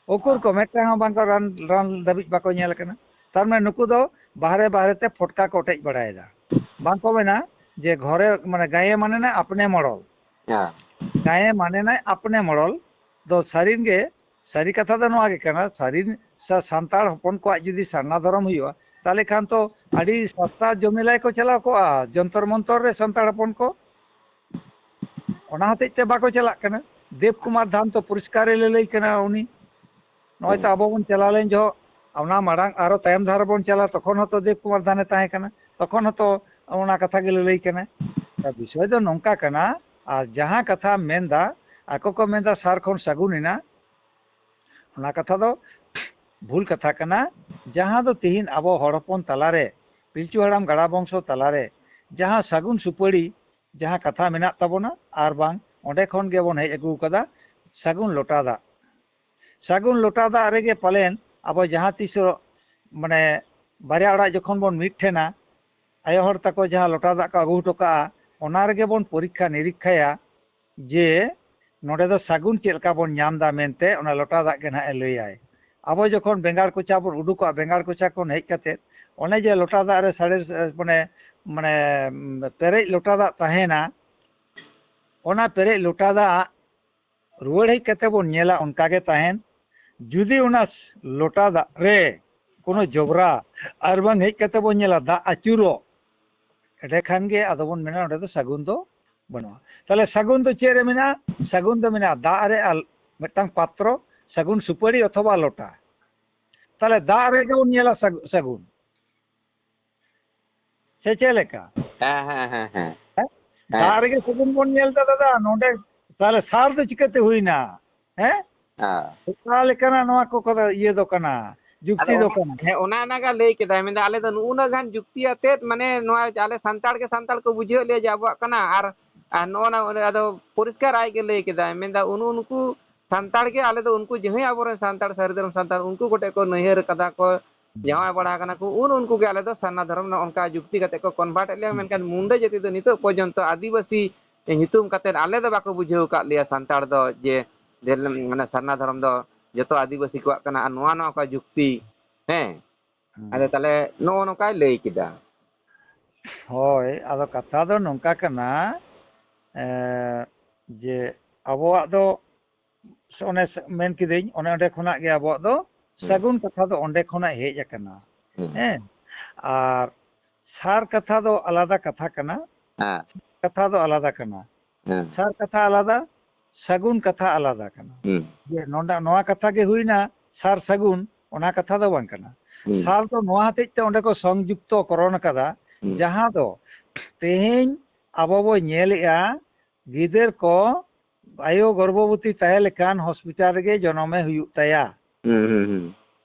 ᱩᱠᱩᱨ ᱦᱮᱸ᱾ ᱠᱚ? ᱢᱤᱫᱴᱟᱝ ᱦᱚᱸ ᱵᱟᱝ ᱠᱚ ᱨᱟᱱ, ᱨᱟᱱ ᱫᱷᱟᱹᱵᱤᱡ ᱵᱟᱠᱚ ᱧᱮᱞ ᱠᱟᱱᱟ᱾ ᱛᱟᱨ ᱢᱟᱱᱮ ᱱᱩᱠᱩ ᱫᱚ ᱵᱟᱦᱨᱮ ᱵᱟᱦᱨᱮ ᱛᱮ ᱯᱷᱚᱴᱠᱟ ᱠᱚ ᱚᱴᱮᱡ ᱵᱟᱲᱟᱭᱮᱫᱟ᱾ ᱵᱟᱝ ᱠᱚ ᱢᱮᱱᱟ ᱡᱮ ᱜᱷᱚᱨᱮ, ᱢᱟᱱᱮ ᱜᱟᱭᱮ ᱢᱟᱱᱮ ᱱᱟ ᱟᱯᱱᱮ ᱢᱚᱲᱚᱞ᱾ ᱦᱮᱸ᱾ ᱜᱟᱭᱮ ᱢᱟᱱᱮ ᱱᱟᱭ ᱟᱯᱱᱮ ᱢᱚᱲᱚᱞ ᱫᱚ ᱥᱟᱹᱨᱤ ᱜᱮ, ᱥᱟᱹᱨᱤ ᱠᱟᱛᱷᱟ ᱫᱚ ᱱᱚᱣᱟ ᱜᱮ ᱠᱟᱱᱟ, ᱥᱟᱹᱨᱤ ᱥᱟ-, ᱥᱟᱱᱛᱟᱲ ᱦᱚᱯᱚᱱ ᱠᱚᱣᱟᱜ ᱡᱩᱫᱤ ᱥᱟᱨᱱᱟ ᱫᱷᱚᱨᱚᱢ ᱦᱩᱭᱩᱜᱼᱟ, ᱛᱟᱦᱚᱞᱮ ᱠᱷᱟᱱ ᱛᱚ ᱟᱹᱰᱤ ᱥᱟᱥᱛᱟ ᱡᱚᱢᱮᱞᱟᱭ ᱠᱚ ᱪᱟᱞᱟᱣ ᱠᱚᱜᱼᱟ ᱡᱚᱱᱛᱚᱨ ᱢᱚᱱᱛᱚᱨ ᱨᱮ ᱥᱟᱱᱛᱟᱲ ᱦᱚᱯᱚᱱ ᱠᱚ᱾ ᱚᱱᱟ ᱦᱚᱛᱮᱡ ᱛᱮ ᱵᱟᱠᱚ ᱪᱟᱞᱟᱜ ᱠᱟᱱᱟ᱾ ᱫᱮᱵᱽ ᱠᱩᱢᱟᱨ ᱫᱷᱟᱱ ᱛᱚ ᱯᱚᱨᱤᱥᱠᱟᱨ ᱮ ᱞᱟᱹᱞᱟᱹᱭ ᱠᱟᱱᱟ ᱩᱱᱤ᱾ ᱱᱚᱜᱼᱚᱭ ᱛᱚ ᱦᱩᱸ᱾ ᱟᱵᱚ ᱵᱚᱱ ᱪᱟᱞᱟᱣ ᱞᱮᱱ ᱡᱚᱦᱚᱜ, ᱚᱱᱟ ᱢᱟᱲᱟᱝ ᱟᱨᱚ ᱛᱟᱭᱚᱢ ᱫᱷᱟᱨᱮ ᱵᱚᱱ ᱪᱟᱞᱟᱜᱼᱟ, ᱛᱚᱠᱷᱚᱱ ᱦᱚᱸᱛᱚ ᱫᱮᱵᱽ ᱠᱩᱢᱟᱨ ᱫᱷᱟᱱᱮ ᱛᱟᱦᱮᱸ ᱠᱟᱱᱟ, ᱛᱚᱠᱷᱚᱱ ᱦᱚᱸᱛᱚ ᱚᱱᱟ ᱠᱟᱛᱷᱟ ᱜᱮ ᱞᱟᱹᱞᱟᱹᱭ ᱠᱟᱱᱟ᱾ ᱛᱚ ᱵᱤᱥᱚᱭ ᱫᱚ ᱱᱚᱝᱠᱟ ᱠᱟᱱᱟ, ᱟᱨ ᱡᱟᱦᱟᱸ ᱠᱟᱛᱷᱟᱢ ᱢᱮᱱᱫᱟ, ᱟᱠᱚ ᱠᱚ ᱢᱮᱱᱫᱟ ᱥᱟᱨ ᱠᱷᱚᱱ ᱥᱟᱹᱜᱩᱱ ᱮᱱᱟ, ᱚᱱᱟ ᱠᱟᱛᱷᱟ ᱫᱚ ᱵᱷᱩᱞ ᱠᱟᱛᱷᱟ ᱠᱟᱱᱟ᱾ ᱡᱟᱦᱟᱸ ᱫᱚ ᱛᱤᱦᱤᱧ ᱟᱵᱚ ᱦᱚᱲ ᱦᱚᱯᱚᱱ ᱛᱟᱞᱟᱨᱮ, ᱯᱤᱞᱪᱩ ᱦᱟᱲᱟᱢ ᱜᱟᱲᱟ ᱵᱚᱝᱥᱚ ᱛᱟᱞᱟᱨᱮ ᱡᱟᱦᱟᱸ ᱥᱟᱹᱜᱩᱱ ᱥᱩᱯᱟᱹᱲᱤ, ᱡᱟᱦᱟᱸ ᱠᱟᱛᱷᱟ ᱢᱮᱱᱟᱜ ᱛᱟᱵᱚᱱᱟ, ᱟᱨ ᱵᱟᱝ ᱚᱸᱰᱮ ᱠᱷᱚᱱ ᱜᱮᱵᱚᱱ ᱦᱮᱡ ᱟᱹᱜᱩ ᱠᱟᱫᱟ ᱥᱟᱹᱜᱩᱱ ᱞᱚᱴᱟ ᱫᱟᱜ᱾ ᱥᱟᱹᱜᱩᱱ ᱞᱚᱴᱟ ᱫᱟᱜ ᱨᱮᱜᱮ ᱯᱟᱞᱮᱱ ᱟᱵᱚ ᱡᱟᱦᱟᱸ ᱛᱤᱥᱚᱜ, ᱢᱟᱱᱮ, ᱵᱟᱨᱭᱟ ᱚᱲᱟᱜ ᱡᱚᱠᱷᱚᱱ ᱵᱚᱱ ᱢᱤᱫ ᱴᱷᱮᱱᱟ, ᱟᱭᱳ ᱦᱚᱲ ᱛᱟᱠᱚ ᱡᱟᱦᱟᱸ ᱞᱚᱴᱟ ᱫᱟᱜ ᱠᱚ ᱟᱹᱜᱩ ᱦᱚᱴᱚ ᱠᱟᱜᱼᱟ, ᱚᱱᱟ ᱨᱮᱜᱮ ᱵᱚᱱ ᱯᱚᱨᱤᱠᱠᱷᱟ ᱱᱤᱨᱤᱠᱠᱷᱟᱭᱟ ᱡᱮ ᱱᱚᱰᱮ ᱫᱚ ᱥᱟᱹᱜᱩᱱ ᱪᱮᱫ ᱞᱮᱠᱟ ᱵᱚᱱ ᱧᱟᱢ ᱮᱫᱟ ᱢᱮᱱᱛᱮ, ᱚᱱᱟ ᱞᱚᱴᱟ ᱫᱟᱜ ᱜᱮ ᱱᱟᱦᱟᱜ ᱮ ᱞᱟᱹᱭᱟᱭ᱾ ᱟᱵᱚ ᱡᱚᱠᱷᱚᱱ ᱵᱮᱸᱜᱟᱲ ᱠᱚᱪᱟ ᱵᱚᱱ ᱩᱰᱩᱠᱚᱜᱼᱟ, ᱵᱮᱸᱜᱟᱲ ᱠᱚᱪᱟ ᱠᱷᱚᱱ ᱦᱮᱡ ᱠᱟᱛᱮ ᱚᱱᱮ ᱡᱮ ᱞᱚᱴᱟ ᱫᱟᱜ ᱨᱮ ᱥᱟᱲᱮ, ᱢᱟᱱᱮ, ᱢᱟᱱᱮ, ᱯᱮᱨᱮᱡ ᱞᱚᱴᱟ ᱫᱟᱜ ᱛᱟᱦᱮᱱᱟ, ᱚᱱᱟ ᱯᱮᱨᱮᱡ ᱞᱚᱴᱟ ᱫᱟᱜ ᱨᱩᱣᱟᱹᱲ ᱦᱮᱡ ᱠᱟᱛᱮ ᱵᱚᱱ ᱧᱮᱞᱟ ᱚᱱᱠᱟ ᱜᱮ ᱛᱟᱦᱮᱱ᱾ ᱡᱩᱫᱤ ᱚᱱᱟ ᱞᱚᱴᱟ ᱫᱟᱜ ᱨᱮ ᱠᱳᱱᱳ ᱡᱚᱵᱽᱨᱟ ᱟᱨ ᱵᱟᱝ ᱦᱮᱡ ᱠᱟᱛᱮ ᱵᱚᱱ ᱧᱮᱞᱟ ᱫᱟᱜ ᱟᱹᱪᱩᱨᱚᱜ, ᱮᱸᱰᱮ ᱠᱷᱟᱱ ᱜᱮ ᱟᱫᱚ ᱵᱚᱱ ᱢᱮᱱᱟ ᱚᱸᱰᱮ ᱫᱚ ᱥᱟᱹᱜᱩᱱ ᱫᱚ ᱵᱟᱹᱱᱩᱜᱼᱟ᱾ ᱛᱟᱦᱚᱞᱮ ᱥᱟᱹᱜᱩᱱ ᱫᱚ ᱪᱮᱫ ᱨᱮ ᱢᱮᱱᱟᱜᱼᱟ? ᱥᱟᱹᱜᱩᱱ ᱫᱚ ᱢᱮᱱᱟᱜᱼᱟ ᱫᱟᱜ ᱨᱮ ᱟᱨ ᱢᱤᱫᱴᱟᱝ ᱯᱟᱛᱨᱚ, ᱥᱟᱹᱜᱩᱱ ᱥᱩᱯᱟᱹᱲᱤ ᱚᱛᱷᱚᱵᱟ ᱞᱚᱴᱟ᱾ ᱛᱟᱦᱚᱞᱮ ᱫᱟᱜ ᱨᱮᱜᱮ ᱵᱚᱱ ᱧᱮᱞᱟ ᱥᱟᱹᱜ-, ᱥᱟᱹᱜᱩᱱ᱾ ᱥᱮ ᱪᱮᱫ ᱞᱮᱠᱟ? ᱦᱮᱸ, ᱦᱮᱸ, ᱦᱮᱸ, ᱦᱮᱸ᱾ ᱦᱮᱸ? ᱦᱮᱸ᱾ ᱫᱟᱜ ᱨᱮᱜᱮ ᱥᱟᱹᱜᱩᱱ ᱵᱚᱱ ᱧᱮᱞ ᱮᱫᱟ ᱫᱟᱫᱟ, ᱱᱚᱰᱮ ᱛᱟᱦᱚᱞᱮ ᱥᱟᱨ ᱫᱚ ᱪᱤᱠᱟᱹᱛᱮ ᱦᱩᱭᱱᱟ? ᱦᱮᱸ? ᱦᱮᱸ᱾ ᱚᱠᱟ ᱞᱮᱠᱟᱱᱟᱜ ᱱᱚᱣᱟ ᱠᱚ, ᱠᱚᱫᱚ ᱤᱭᱟᱹ ᱫᱚ ᱠᱟᱱᱟ, ᱡᱩᱠᱛᱤ ᱟᱫᱚ ᱫᱚ ᱚᱱᱟ, ᱠᱟᱱᱟ? ᱦᱮᱸ, ᱚᱱᱟ, ᱚᱱᱟ ᱜᱮ ᱞᱟᱹᱭ ᱠᱮᱫᱟᱭ, ᱢᱮᱱᱫᱟ ᱟᱞᱮ ᱫᱚ ᱱᱩᱜᱼᱩ ᱱᱟ ᱜᱟᱱ ᱡᱩᱠᱛᱤ ᱟᱛᱮᱫ, ᱢᱟᱱᱮ, ᱱᱚᱣᱟ ᱟᱞᱮ ᱥᱟᱱᱛᱟᱲ ᱜᱮ ᱥᱟᱱᱛᱟᱲ ᱠᱚ ᱵᱩᱡᱷᱟᱹᱣ ᱞᱮᱭᱟ ᱡᱮ ᱟᱵᱚᱣᱟᱜ ᱠᱟᱱᱟ, ᱟᱨ ᱟᱨ ᱱᱚᱜᱼᱚ ᱱᱟ ᱚᱸᱰᱮ ᱟᱫᱚ ᱯᱚᱨᱤᱥᱠᱟᱨ ᱟᱡ ᱜᱮ ᱞᱟᱹᱭ ᱠᱮᱫᱟᱭ, ᱢᱮᱱᱫᱟ ᱩᱱᱩ ᱩᱱᱠᱩ ᱥᱟᱱᱛᱟᱲ ᱜᱮ ᱟᱞᱮ ᱫᱚ ᱩᱱᱠᱩ ᱡᱟᱦᱟᱸᱭ ᱟᱵᱚᱨᱮᱱ ᱥᱟᱱᱛᱟᱲ, ᱥᱟᱹᱨᱤ ᱫᱷᱚᱨᱚᱢ ᱥᱟᱱᱛᱟᱲ, ᱩᱱᱠᱩ ᱠᱚᱴᱷᱮᱡ ᱠᱚ ᱱᱟᱹᱭᱦᱟᱹᱨ ᱠᱟᱫᱟ ᱠᱚ, ᱡᱟᱶᱟᱭ ᱵᱟᱲᱟ ᱟᱠᱟᱱᱟ ᱠᱚ, ᱩᱱ ᱩᱱᱠᱩ ᱜᱮ ᱟᱞᱮ ᱫᱚ ᱥᱟᱨᱱᱟ ᱫᱷᱚᱨᱚᱢ ᱱᱚᱜᱼᱚ ᱱᱚᱝᱠᱟ ᱡᱩᱠᱛᱤ ᱠᱟᱛᱮ ᱠᱚ convert ᱮᱫ ᱞᱮᱭᱟ᱾ ᱢᱮᱱᱠᱷᱟᱱ ᱢᱩᱱᱰᱟᱹ ᱡᱟᱹᱛᱤ ᱫᱚ ᱱᱤᱛᱚᱜ ᱯᱚᱨᱡᱚᱱᱛᱚ ᱟᱹᱫᱤᱵᱟᱹᱥᱤ ᱧᱩᱛᱩᱢ ᱠᱟᱛᱮ ᱟᱞᱮ ᱫᱚ ᱵᱟᱠᱚ ᱵᱩᱡᱷᱟᱹᱣ ᱟᱠᱟᱫ ᱞᱮᱭᱟ ᱥᱟᱱᱛᱟᱲ ᱫᱚ ᱡᱮ ᱫᱮᱞ-, ᱢᱟᱱᱮ ᱥᱟᱨᱱᱟ ᱫᱷᱚᱨᱚᱢ ᱫᱚ ᱡᱚᱛᱚ ᱟᱹᱫᱤᱵᱟᱹᱥᱤ ᱠᱚᱣᱟᱜ ᱠᱟᱱᱟ᱾ ᱟᱨ ᱱᱚᱣᱟ ᱱᱚᱣᱟ ᱠᱚ ᱡᱩᱠᱛᱤ, ᱦᱮᱸ, ᱦᱩᱸ᱾ ᱟᱫᱚ ᱛᱟᱦᱞᱮ ᱱᱚᱜᱼᱚ ᱱᱚᱝᱠᱟᱭ ᱞᱟᱹᱭ ᱠᱮᱫᱟ᱾ ᱦᱳᱭ, ᱟᱫᱚ ᱠᱟᱛᱷᱟ ᱫᱚ ᱱᱚᱝᱠᱟ ᱠᱟᱱᱟ, ᱮᱸ, ᱡᱮ ᱟᱵᱚᱣᱟᱜ ᱫᱚ ᱚᱱᱮ ᱥ-, ᱢᱮᱱ ᱠᱤᱫᱟᱹᱧ, ᱚᱱᱮ ᱚᱸᱰᱮ ᱠᱷᱚᱱᱟᱜ ᱜᱮ ᱟᱵᱚᱣᱟᱜ ᱫᱚ ᱦᱩᱸ᱾ ᱥᱟᱹᱜᱩᱱ ᱠᱟᱛᱷᱟ ᱫᱚ ᱚᱸᱰᱮ ᱠᱷᱚᱱᱟᱜ ᱦᱮᱡ ᱟᱠᱟᱱᱟ᱾ ᱦᱩᱸ᱾ ᱦᱮᱸ? ᱟᱨ ᱥᱟᱨ ᱠᱟᱛᱷᱟ ᱫᱚ ᱟᱞᱟᱫᱟ ᱠᱟᱛᱷᱟ ᱠᱟᱱᱟ᱾ ᱦᱮᱸ᱾ ᱠᱟᱛᱷᱟ ᱫᱚ ᱟᱞᱟᱫᱟ ᱠᱟᱱᱟ᱾ ᱦᱮᱸ᱾ ᱥᱟᱨ ᱠᱟᱛᱷᱟ ᱟᱞᱟᱫᱟ, ᱥᱟᱹᱜᱩᱱ ᱠᱟᱛᱷᱟ ᱟᱞᱟᱫᱟ ᱠᱟᱱᱟ᱾ ᱦᱩᱸ᱾ ᱡᱮ ᱱᱚᱰᱮ ᱱᱚᱣᱟ ᱠᱟᱛᱷᱟ ᱜᱮ ᱦᱩᱭᱱᱟ, ᱥᱟᱨ ᱥᱟᱹᱜᱩᱱ, ᱚᱱᱟ ᱠᱟᱛᱷᱟ ᱫᱚ ᱵᱟᱝ ᱠᱟᱱᱟ᱾ ᱦᱩᱸ᱾ ᱥᱟᱨ ᱫᱚ ᱱᱚᱣᱟ ᱦᱚᱛᱮᱡ ᱛᱮ ᱚᱸᱰᱮ ᱠᱚ ᱥᱚᱝᱡᱩᱠᱛᱚ ᱠᱚᱨᱚᱱ ᱟᱠᱟᱫᱟ, ᱦᱩᱸ᱾ ᱡᱟᱦᱟᱸ ᱫᱚ ᱛᱮᱦᱮᱧ ᱟᱵᱚ ᱵᱚ ᱧᱮᱞᱮᱜᱼᱟ, ᱜᱤᱫᱟᱹᱨ ᱠᱚ ᱟᱭᱳ ᱜᱚᱨᱵᱷᱚᱵᱚᱛᱤ ᱛᱟᱦᱮᱸ ᱞᱮᱠᱷᱟᱱ ᱦᱚᱥᱯᱤᱴᱟᱞ ᱨᱮᱜᱮ ᱡᱚᱱᱚᱢᱮ ᱦᱩᱭᱩᱜ ᱛᱟᱭᱟ᱾ ᱦᱩᱸ, ᱦᱩᱸ, ᱦᱩᱸ᱾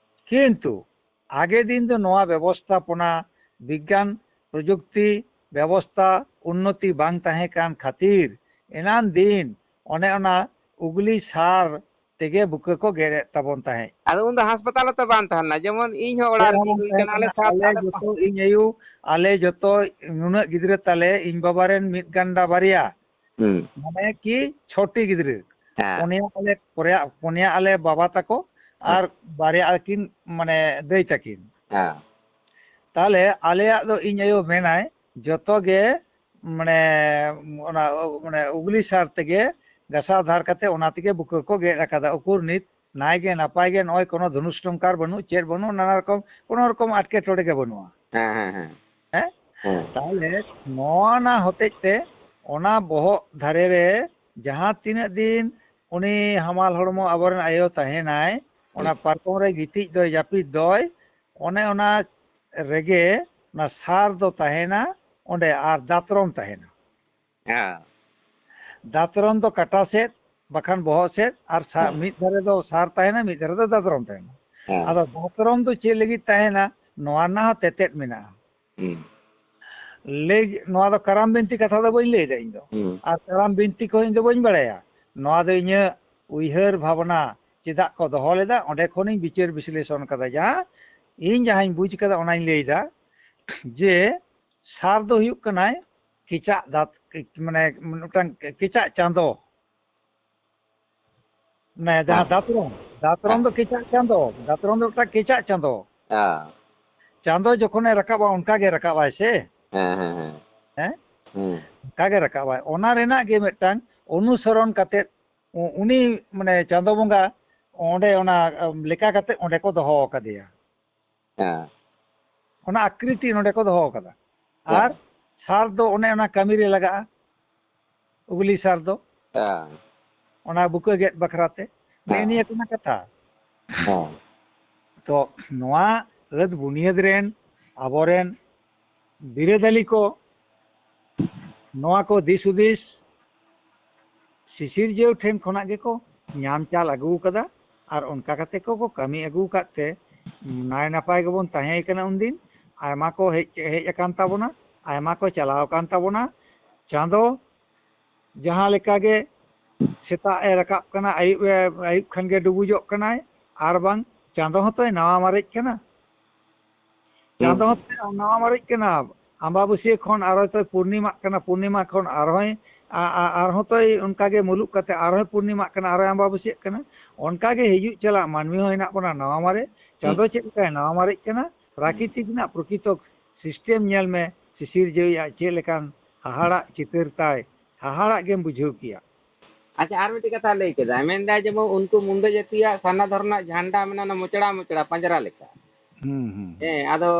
ᱠᱤᱱᱛᱩ ᱟᱜᱮ ᱫᱤᱱ ᱫᱚ ᱱᱚᱣᱟ ᱵᱮᱵᱚᱥᱛᱷᱟᱯᱚᱱᱟ, ᱵᱤᱜᱽᱜᱟᱱ ᱯᱨᱚᱡᱩᱠᱛᱤ ᱵᱮᱵᱚᱥᱛᱷᱟ ᱩᱱᱱᱚᱛᱤ ᱵᱟᱝ ᱛᱟᱦᱮᱸ ᱠᱟᱱ ᱠᱷᱟᱹᱛᱤᱨ ᱮᱱᱟᱱ ᱫᱤᱱ ᱚᱱᱮ ᱚᱱᱟ ᱩᱜᱽᱞᱤ ᱥᱟᱨ ᱛᱮᱜᱮ ᱵᱩᱠᱟᱹ ᱠᱚ ᱜᱮᱫ ᱮᱫ ᱛᱟᱵᱚᱱ ᱛᱟᱦᱮᱸᱫ᱾ ᱟᱫᱚ ᱩᱱᱫᱚ ᱦᱟᱥᱯᱟᱛᱟᱞ ᱦᱚᱸᱛᱚ ᱵᱟᱝ ᱛᱟᱦᱮᱸ ᱞᱮᱱᱟ, ᱡᱮᱢᱚᱱ ᱤᱧ ᱦᱚᱸ ᱚᱲᱟᱜ ᱪᱮᱫ ᱦᱚᱸ ᱨᱮᱜᱮᱧ ᱵᱟᱝ ᱦᱩᱭ ᱛᱟᱦᱮᱸ ᱠᱟᱱᱟ, ᱟᱞᱮ ᱠᱟᱱᱟ᱾ ᱥᱟᱛ, ᱟᱞᱮ ᱟᱞᱮ ᱡᱚᱛᱚ, ᱤᱧ ᱟᱭᱳ, ᱟᱞᱮ ᱡᱚᱛᱚ ᱱᱩᱱᱟᱹᱜ ᱜᱤᱫᱽᱨᱟᱹ ᱛᱟᱞᱮ, ᱤᱧ ᱵᱟᱵᱟ ᱨᱮᱱ ᱢᱤᱫ ᱜᱟᱱᱰᱟ ᱵᱟᱨᱭᱟ, ᱦᱩᱸ᱾ ᱢᱟᱱᱮ ᱠᱤ ᱪᱷᱚᱴᱤ ᱜᱤᱫᱽᱨᱟᱹ᱾ ᱦᱮᱸ᱾ ᱯᱩᱱᱭᱟ ᱟᱞᱮ, ᱯᱩᱱᱭᱟ, ᱯᱩᱱᱭᱟ ᱟᱞᱮ ᱵᱟᱵᱟ ᱛᱟᱠᱚ ᱟᱨ ᱦᱮᱸ᱾ ᱵᱟᱨᱭᱟ ᱟᱹᱠᱤᱱ, ᱢᱟᱱᱮ ᱫᱟᱹᱭ ᱛᱟᱹᱠᱤᱱ᱾ ᱦᱮᱸ᱾ ᱛᱟᱦᱞᱮ ᱟᱞᱮᱭᱟᱜ ᱫᱚ ᱤᱧ ᱟᱭᱳ ᱢᱮᱱᱟᱭ, ᱡᱚᱛᱚ ᱜᱮ ᱢᱟᱱᱮ ᱚᱱᱟ, ᱢᱟᱱᱮ ᱩᱜᱽᱞᱤ ᱥᱟᱨ ᱛᱮᱜᱮ ᱜᱟᱥᱟᱣ ᱫᱷᱟᱨ ᱠᱟᱛᱮ ᱚᱱᱟ ᱛᱮᱜᱮ ᱵᱩᱠᱟᱹ ᱠᱚ ᱜᱮᱫ ᱟᱠᱟᱫᱟ᱾ ᱩᱠᱩᱨ ᱱᱤᱛ ᱱᱟᱭ ᱜᱮ ᱱᱟᱯᱟᱭ ᱜᱮ, ᱱᱚᱜᱼᱚᱭ ᱠᱳᱱᱳ ᱫᱷᱚᱱᱩᱥ ᱴᱚᱝᱠᱟᱨ ᱵᱟᱹᱱᱩᱜ, ᱪᱮᱫ ᱵᱟᱹᱱᱩᱜ, ᱱᱟᱱᱟ ᱨᱚᱠᱚᱢ ᱠᱳᱱᱳ ᱨᱚᱠᱚᱢ ᱟᱴᱠᱮᱴᱚᱬᱮ ᱜᱮ ᱵᱟᱹᱱᱩᱜᱼᱟ᱾ ᱦᱮᱸ, ᱦᱮᱸ, ᱦᱮᱸ᱾ ᱦᱮᱸ? ᱦᱮᱸ᱾ ᱛᱟᱦᱞᱮ ᱱᱚᱣᱟ ᱱᱟ ᱦᱚᱛᱮᱡ ᱛᱮ ᱚᱱᱟ ᱵᱚᱦᱚᱜ ᱫᱷᱟᱨᱮ ᱨᱮ ᱡᱟᱦᱟᱸ ᱛᱤᱱᱟᱹᱜ ᱫᱤᱱ ᱩᱱᱤ ᱦᱟᱢᱟᱞ ᱦᱚᱲᱢᱚ ᱟᱵᱚᱨᱮᱱ ᱟᱭᱳ ᱛᱟᱦᱮᱱᱟᱭ, ᱚᱱᱟ ᱦᱩᱸ᱾ ᱯᱟᱨᱠᱚᱢ ᱨᱮ ᱜᱤᱛᱤᱡ ᱫᱚᱭ, ᱡᱟᱹᱯᱤᱫ ᱫᱚᱭ, ᱚᱱᱮ ᱚᱱᱟ ᱨᱮᱜᱮ ᱚᱱᱟ ᱥᱟᱨ ᱫᱚ ᱛᱟᱦᱮᱱᱟ ᱚᱸᱰᱮ, ᱟᱨ ᱫᱟᱛᱨᱚᱢ ᱛᱟᱦᱮᱱᱟ᱾ ᱦᱮᱸ᱾ ᱫᱟᱛᱨᱚᱢ ᱫᱚ ᱠᱟᱴᱟ ᱥᱮᱫ ᱵᱟᱠᱷᱟᱱ ᱵᱚᱦᱚᱜ ᱥᱮᱫ, ᱟᱨ ᱥᱟ-, ᱦᱮᱸ᱾ ᱢᱤᱫ ᱫᱷᱟᱨᱮ ᱫᱚ ᱥᱟᱨ ᱛᱟᱦᱮᱱᱟ, ᱢᱤᱫ ᱫᱷᱟᱨᱮ ᱫᱚ ᱫᱟᱛᱨᱚᱢ ᱛᱟᱦᱮᱱᱟ᱾ ᱦᱮᱸ᱾ ᱟᱫᱚ ᱫᱟᱛᱨᱚᱢ ᱫᱚ ᱪᱮᱫ ᱞᱟᱹᱜᱤᱫ ᱛᱟᱦᱮᱱᱟ? ᱱᱚᱣᱟ ᱨᱮᱱᱟᱜ ᱦᱚᱸ ᱛᱮᱛᱮᱫ ᱢᱮᱱᱟᱜᱼᱟ᱾ ᱦᱩᱸ᱾ ᱞᱟᱹᱭ, ᱱᱚᱣᱟ ᱫᱚ ᱠᱟᱨᱟᱢ ᱵᱤᱱᱛᱤ ᱠᱟᱛᱷᱟ ᱫᱚ ᱵᱟᱹᱧ ᱞᱟᱹᱭᱫᱟ ᱤᱧ ᱫᱚ᱾ ᱦᱩᱸ᱾ ᱟᱨ ᱠᱟᱨᱟᱢ ᱵᱤᱱᱛᱤ ᱠᱚᱦᱚᱸ ᱤᱧ ᱫᱚ ᱵᱟᱹᱧ ᱵᱟᱲᱟᱭᱟ᱾ ᱱᱚᱣᱟ ᱫᱚ ᱤᱧᱟᱹᱜ ᱩᱭᱦᱟᱹᱨ ᱵᱷᱟᱵᱽᱱᱟ ᱪᱮᱫᱟᱜ ᱠᱚ ᱫᱚᱦᱚ ᱞᱮᱫᱟ, ᱚᱸᱰᱮ ᱠᱷᱚᱱᱤᱧ ᱵᱤᱪᱟᱹᱨ ᱵᱤᱥᱞᱮᱥᱚᱱ ᱠᱟᱫᱟ᱾ ᱡᱟᱦᱟᱸ ᱤᱧ ᱡᱟᱦᱟᱸᱧ ᱵᱩᱡᱽ ᱠᱟᱫᱟ ᱚᱱᱟᱧ ᱞᱟᱹᱭᱫᱟ, ᱡᱮ ᱥᱟᱨ ᱫᱚ ᱦᱩᱭᱩᱜ ᱠᱟᱱᱟᱭ ᱠᱮᱪᱟᱜ ᱫᱟᱛ-, ᱢᱟᱱᱮ ᱢᱤᱫᱴᱟᱝ ᱠᱮᱪᱟᱜ ᱪᱟᱸᱫᱚ᱾ ᱢᱟᱱᱮ ᱡᱟᱦᱟᱸ ᱦᱮᱸ᱾ ᱫᱟᱛᱨᱚᱢ, ᱫᱟᱛᱨᱚᱢ ᱫᱚ ᱦᱮᱸ᱾ ᱠᱮᱪᱟᱜ ᱪᱟᱸᱫᱚ, ᱫᱟᱛᱨᱚᱢ ᱫᱚ ᱢᱤᱫᱴᱟᱝ ᱠᱮᱪᱟᱜ ᱪᱟᱸᱫᱚ᱾ ᱦᱮᱸ᱾ ᱪᱟᱸᱫᱚ ᱡᱚᱠᱷᱚᱱᱮ ᱨᱟᱠᱟᱵᱟ, ᱚᱱᱠᱟ ᱜᱮ ᱨᱟᱠᱟᱵᱟᱭ ᱥᱮ? ᱦᱮᱸ, ᱦᱮᱸ, ᱦᱮᱸ᱾ ᱦᱮᱸ? ᱦᱩᱸ᱾ ᱚᱱᱠᱟ ᱜᱮ ᱨᱟᱠᱟᱵᱟᱭ᱾ ᱚᱱᱟ ᱨᱮᱱᱟᱜ ᱜᱮ ᱢᱤᱫᱴᱟᱝ ᱚᱱᱩᱥᱚᱨᱚᱱ ᱠᱟᱛᱮᱫ, ᱩ-, ᱩᱱᱤ, ᱢᱟᱱᱮ, ᱪᱟᱸᱫᱚ ᱵᱚᱸᱜᱟ ᱚᱸᱰᱮ ᱚᱱᱟ, ᱟᱢ, ᱞᱮᱠᱟ ᱠᱟᱛᱮᱫ ᱚᱸᱰᱮ ᱠᱚ ᱫᱚᱦᱚ ᱟᱠᱟᱫᱮᱭᱟ᱾ ᱦᱮᱸ᱾ ᱚᱱᱟ ᱟᱠᱨᱤᱛᱤ ᱱᱚᱰᱮ ᱠᱚ ᱫᱚᱦᱚ ᱟᱠᱟᱫᱟ᱾ ᱦᱮᱸ᱾ ᱟᱨ ᱥᱟᱨ ᱫᱚ ᱚᱱᱮ ᱚᱱᱟ ᱠᱟᱹᱢᱤ ᱨᱮ ᱞᱟᱜᱟᱜᱼᱟ, ᱩᱜᱽᱞᱤ ᱥᱟᱨ ᱫᱚ᱾ ᱦᱮᱸ᱾ ᱚᱱᱟ ᱵᱩᱠᱟᱹ ᱜᱮᱫ ᱵᱟᱠᱷᱨᱟ ᱛᱮ᱾ ᱱᱮᱜᱼᱮ ᱦᱮᱸ᱾ ᱱᱤᱭᱟᱹ ᱠᱟᱱᱟ ᱠᱟᱛᱷᱟ᱾ ᱦᱮᱸ᱾ ᱛᱚ ᱱᱚᱣᱟ ᱟᱹᱫ ᱵᱩᱱᱤᱭᱟᱹᱫ ᱨᱮᱱ ᱟᱵᱚᱨᱮᱱ ᱵᱤᱨᱟᱹᱫᱟᱹᱞᱤ ᱠᱚ ᱱᱚᱣᱟ ᱠᱚ ᱫᱤᱥ ᱦᱩᱫᱤᱥ ᱥᱤᱥᱤᱨᱡᱟᱹᱣ ᱴᱷᱮᱱ ᱠᱷᱚᱱᱟᱜ ᱜᱮᱠᱚ ᱧᱟᱢ ᱪᱟᱞ ᱟᱹᱜᱩ ᱟᱠᱟᱫᱟ᱾ ᱟᱨ ᱚᱱᱠᱟ ᱠᱟᱛᱮ ᱠᱚ, ᱠᱚ ᱠᱟᱹᱢᱤ ᱟᱹᱜᱩ ᱟᱠᱟᱫ ᱛᱮ ᱱᱟᱭ ᱱᱟᱯᱟᱭ ᱜᱮᱵᱚᱱ ᱛᱟᱦᱮᱸ ᱠᱟᱱᱟ ᱩᱱᱫᱤᱱ᱾ ᱟᱭᱢᱟ ᱠᱚ ᱦᱮᱡ, ᱦᱮᱡ ᱟᱠᱟᱱ ᱛᱟᱵᱚᱱᱟ, ᱟᱭᱢᱟ ᱠᱚ ᱪᱟᱞᱟᱣ ᱟᱠᱟᱱ ᱛᱟᱵᱚᱱᱟ᱾ ᱪᱟᱸᱫᱚ ᱡᱟᱦᱟᱸ ᱞᱮᱠᱟ ᱜᱮ ᱥᱮᱛᱟᱜ ᱮ ᱨᱟᱠᱟᱵ ᱠᱟᱱᱟ, ᱟᱹᱭᱩᱵ ᱮ, ᱟᱹᱭᱩᱵ ᱠᱷᱟᱱ ᱜᱮ ᱰᱩᱵᱩᱡᱚᱜ ᱠᱟᱱᱟᱭ, ᱟᱨ ᱵᱟᱝ ᱪᱟᱸᱫᱚ ᱦᱚᱸᱛᱚᱭ ᱱᱟᱣᱟ ᱢᱟᱨᱮᱜ ᱠᱟᱱᱟ᱾ ᱪᱟᱸᱫᱚ ᱦᱩᱸ᱾ ᱦᱚᱸᱛᱚᱭ ᱱᱟᱣᱟ ᱢᱟᱨᱮᱜ ᱠᱟᱱᱟ᱾ ᱟᱢᱵᱟᱵᱟᱹᱥᱭᱟᱹ ᱠᱷᱚᱱ ᱟᱨᱦᱚᱸ ᱛᱚᱭ ᱯᱩᱨᱱᱤᱢᱟᱜ ᱠᱟᱱᱟ, ᱯᱩᱨᱱᱤᱢᱟ ᱠᱷᱚᱱ ᱟᱨᱦᱚᱸᱭ, ᱟ-, ᱟ-, ᱟᱨᱦᱚᱸ ᱛᱚᱭ ᱚᱱᱠᱟ ᱜᱮ ᱢᱩᱞᱩᱜ ᱠᱟᱛᱮ ᱟᱨᱦᱚᱸᱭ ᱯᱩᱨᱱᱤᱢᱟᱜ ᱠᱟᱱᱟ, ᱟᱨᱦᱚᱸᱭ ᱟᱢᱵᱟᱵᱟᱹᱥᱭᱟᱹᱜ ᱠᱟᱱᱟ᱾ ᱚᱱᱠᱟ ᱜᱮ ᱦᱤᱡᱩᱜ ᱪᱟᱞᱟᱜ ᱢᱟᱹᱱᱢᱤ ᱦᱚᱸ ᱦᱮᱱᱟᱜ ᱵᱚᱱᱟ ᱱᱟᱣᱟ ᱢᱟᱨᱮ᱾ ᱪᱟᱸᱫᱚ ᱦᱩᱸ᱾ ᱪᱮᱫ ᱞᱮᱠᱟᱭ ᱱᱟᱣᱟ ᱢᱟᱨᱮᱜ ᱠᱟᱱᱟ, ᱦᱩᱸ᱾ ᱯᱨᱟᱠᱨᱤᱛᱤᱠ ᱨᱮᱱᱟᱜ ᱯᱨᱚᱠᱤᱛᱚ system ᱧᱮᱞ ᱢᱮ, ᱥᱤᱥᱤᱨᱡᱟᱹᱣᱤᱡ ᱟᱜ ᱪᱮᱫ ᱞᱮᱠᱟᱱ ᱦᱟᱦᱟᱲᱟᱜ ᱪᱤᱛᱟᱹᱨ ᱛᱟᱭ, ᱦᱟᱦᱟᱲᱟᱜ ᱜᱮᱢ ᱵᱩᱡᱷᱟᱹᱣ ᱠᱮᱭᱟ᱾ ᱟᱪᱪᱷᱟ, ᱟᱨ ᱢᱤᱫᱴᱤᱡ ᱠᱟᱛᱷᱟ ᱞᱟᱹᱭ ᱠᱮᱫᱟ, ᱢᱮᱱᱫᱟᱭ ᱡᱮᱢᱚᱱ ᱩᱱᱠᱩ ᱢᱩᱱᱰᱟᱹ ᱡᱟᱹᱛᱤᱭᱟᱜ ᱥᱟᱨᱱᱟ ᱫᱷᱚᱨᱚᱢ ᱨᱮᱱᱟᱜ ᱡᱷᱟᱱᱰᱟ ᱢᱮᱱᱟᱜᱼᱟ, ᱚᱱᱟ ᱢᱚᱪᱲᱟ ᱢᱚᱪᱲᱟ ᱯᱟᱸᱡᱽᱨᱟ ᱞᱮᱠᱟ᱾ ᱦᱩᱸ, ᱦᱩᱸ᱾ ᱦᱮᱸ, ᱟᱫᱚ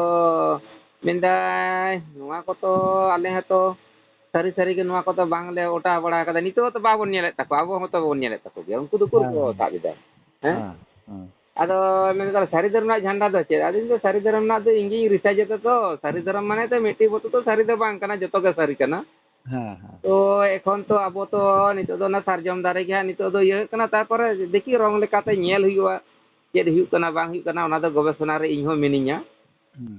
ᱢᱮᱱᱫᱟᱭ ᱱᱚᱣᱟ ᱠᱚᱛᱚ ᱟᱞᱮ ᱦᱚᱸᱛᱚ ᱥᱟᱹᱨᱤ ᱥᱟᱹᱨᱤ ᱜᱮ ᱱᱚᱣᱟ ᱠᱚᱫᱚ ᱵᱟᱝᱞᱮ ᱚᱴᱟᱣ ᱵᱟᱲᱟ ᱟᱠᱟᱫᱟ, ᱱᱤᱛᱚᱜ ᱦᱚᱸᱛᱚ ᱵᱟᱵᱚᱱ ᱧᱮᱞᱮᱫ ᱛᱟᱠᱚᱣᱟ, ᱟᱵᱚ ᱦᱚᱸᱛᱚ ᱵᱟᱵᱚᱱ ᱧᱮᱞᱮᱫ ᱛᱟᱠᱚ ᱜᱮᱭᱟ, ᱩᱱᱠᱩ ᱫᱚ ᱩᱠᱩᱨ ᱦᱮᱸ, ᱠᱚ ᱦᱮᱸ᱾ ᱥᱟᱵ ᱮᱫᱟ? ᱦᱮᱸ? ᱦᱮᱸ, ᱦᱮᱸ᱾ ᱟᱫᱚ ᱢᱮᱱᱫᱟ, "ᱥᱟᱹᱨᱤ ᱫᱷᱚᱨᱚᱢ ᱨᱮᱱᱟᱜ ᱡᱷᱟᱱᱰᱟ ᱫᱚ ᱪᱮᱫ?" ᱟᱫᱚᱧ ᱢᱮᱱᱫᱟ, "ᱥᱟᱹᱨᱤ ᱫᱷᱚᱨᱚᱢ ᱨᱮᱱᱟᱜ ᱫᱚ ᱤᱧ ᱜᱤᱧ research ᱮᱫᱟ ᱛᱚ, ᱥᱟᱹᱨᱤ ᱫᱷᱚᱨᱚᱢ ᱢᱟᱱᱮ ᱫᱚ ᱢᱤᱫᱴᱤᱡ ᱵᱚᱛᱚ ᱛᱚ ᱥᱟᱹᱨᱤ ᱫᱚ ᱵᱟᱝ ᱠᱟᱱᱟ, ᱡᱚᱛᱚ ᱜᱮ ᱥᱟᱹᱨᱤ ᱠᱟᱱᱟ᱾ ᱦᱮᱸ, ᱦᱮᱸ᱾ ᱛᱚ ᱮᱠᱷᱚᱱ ᱛᱚ ᱟᱵᱚ ᱛᱚ ᱱᱤᱛᱚᱜ ᱫᱚ ᱚᱱᱟ ᱥᱟᱨᱡᱚᱢ ᱫᱟᱨᱮ ᱜᱮ ᱦᱟᱸᱜ ᱱᱤᱛᱚᱜ ᱫᱚ ᱤᱭᱟᱹ ᱠᱟᱱᱟ, ᱛᱟᱨᱯᱚᱨᱮ ᱫᱮᱠᱷᱤ ᱨᱚᱝ ᱞᱮᱠᱟᱛᱮ ᱧᱮᱞ ᱦᱩᱭᱩᱜᱼᱟ, ᱪᱮᱫ ᱦᱩᱭᱩᱜ ᱠᱟᱱᱟ ᱵᱟᱝ ᱦᱩᱭᱩᱜ ᱠᱟᱱᱟ, ᱚᱱᱟ ᱫᱚ ᱜᱚᱵᱮᱥᱚᱱᱟ ᱨᱮ ᱤᱧ ᱦᱚᱸ ᱢᱤᱱᱟᱹᱧᱟ᱾"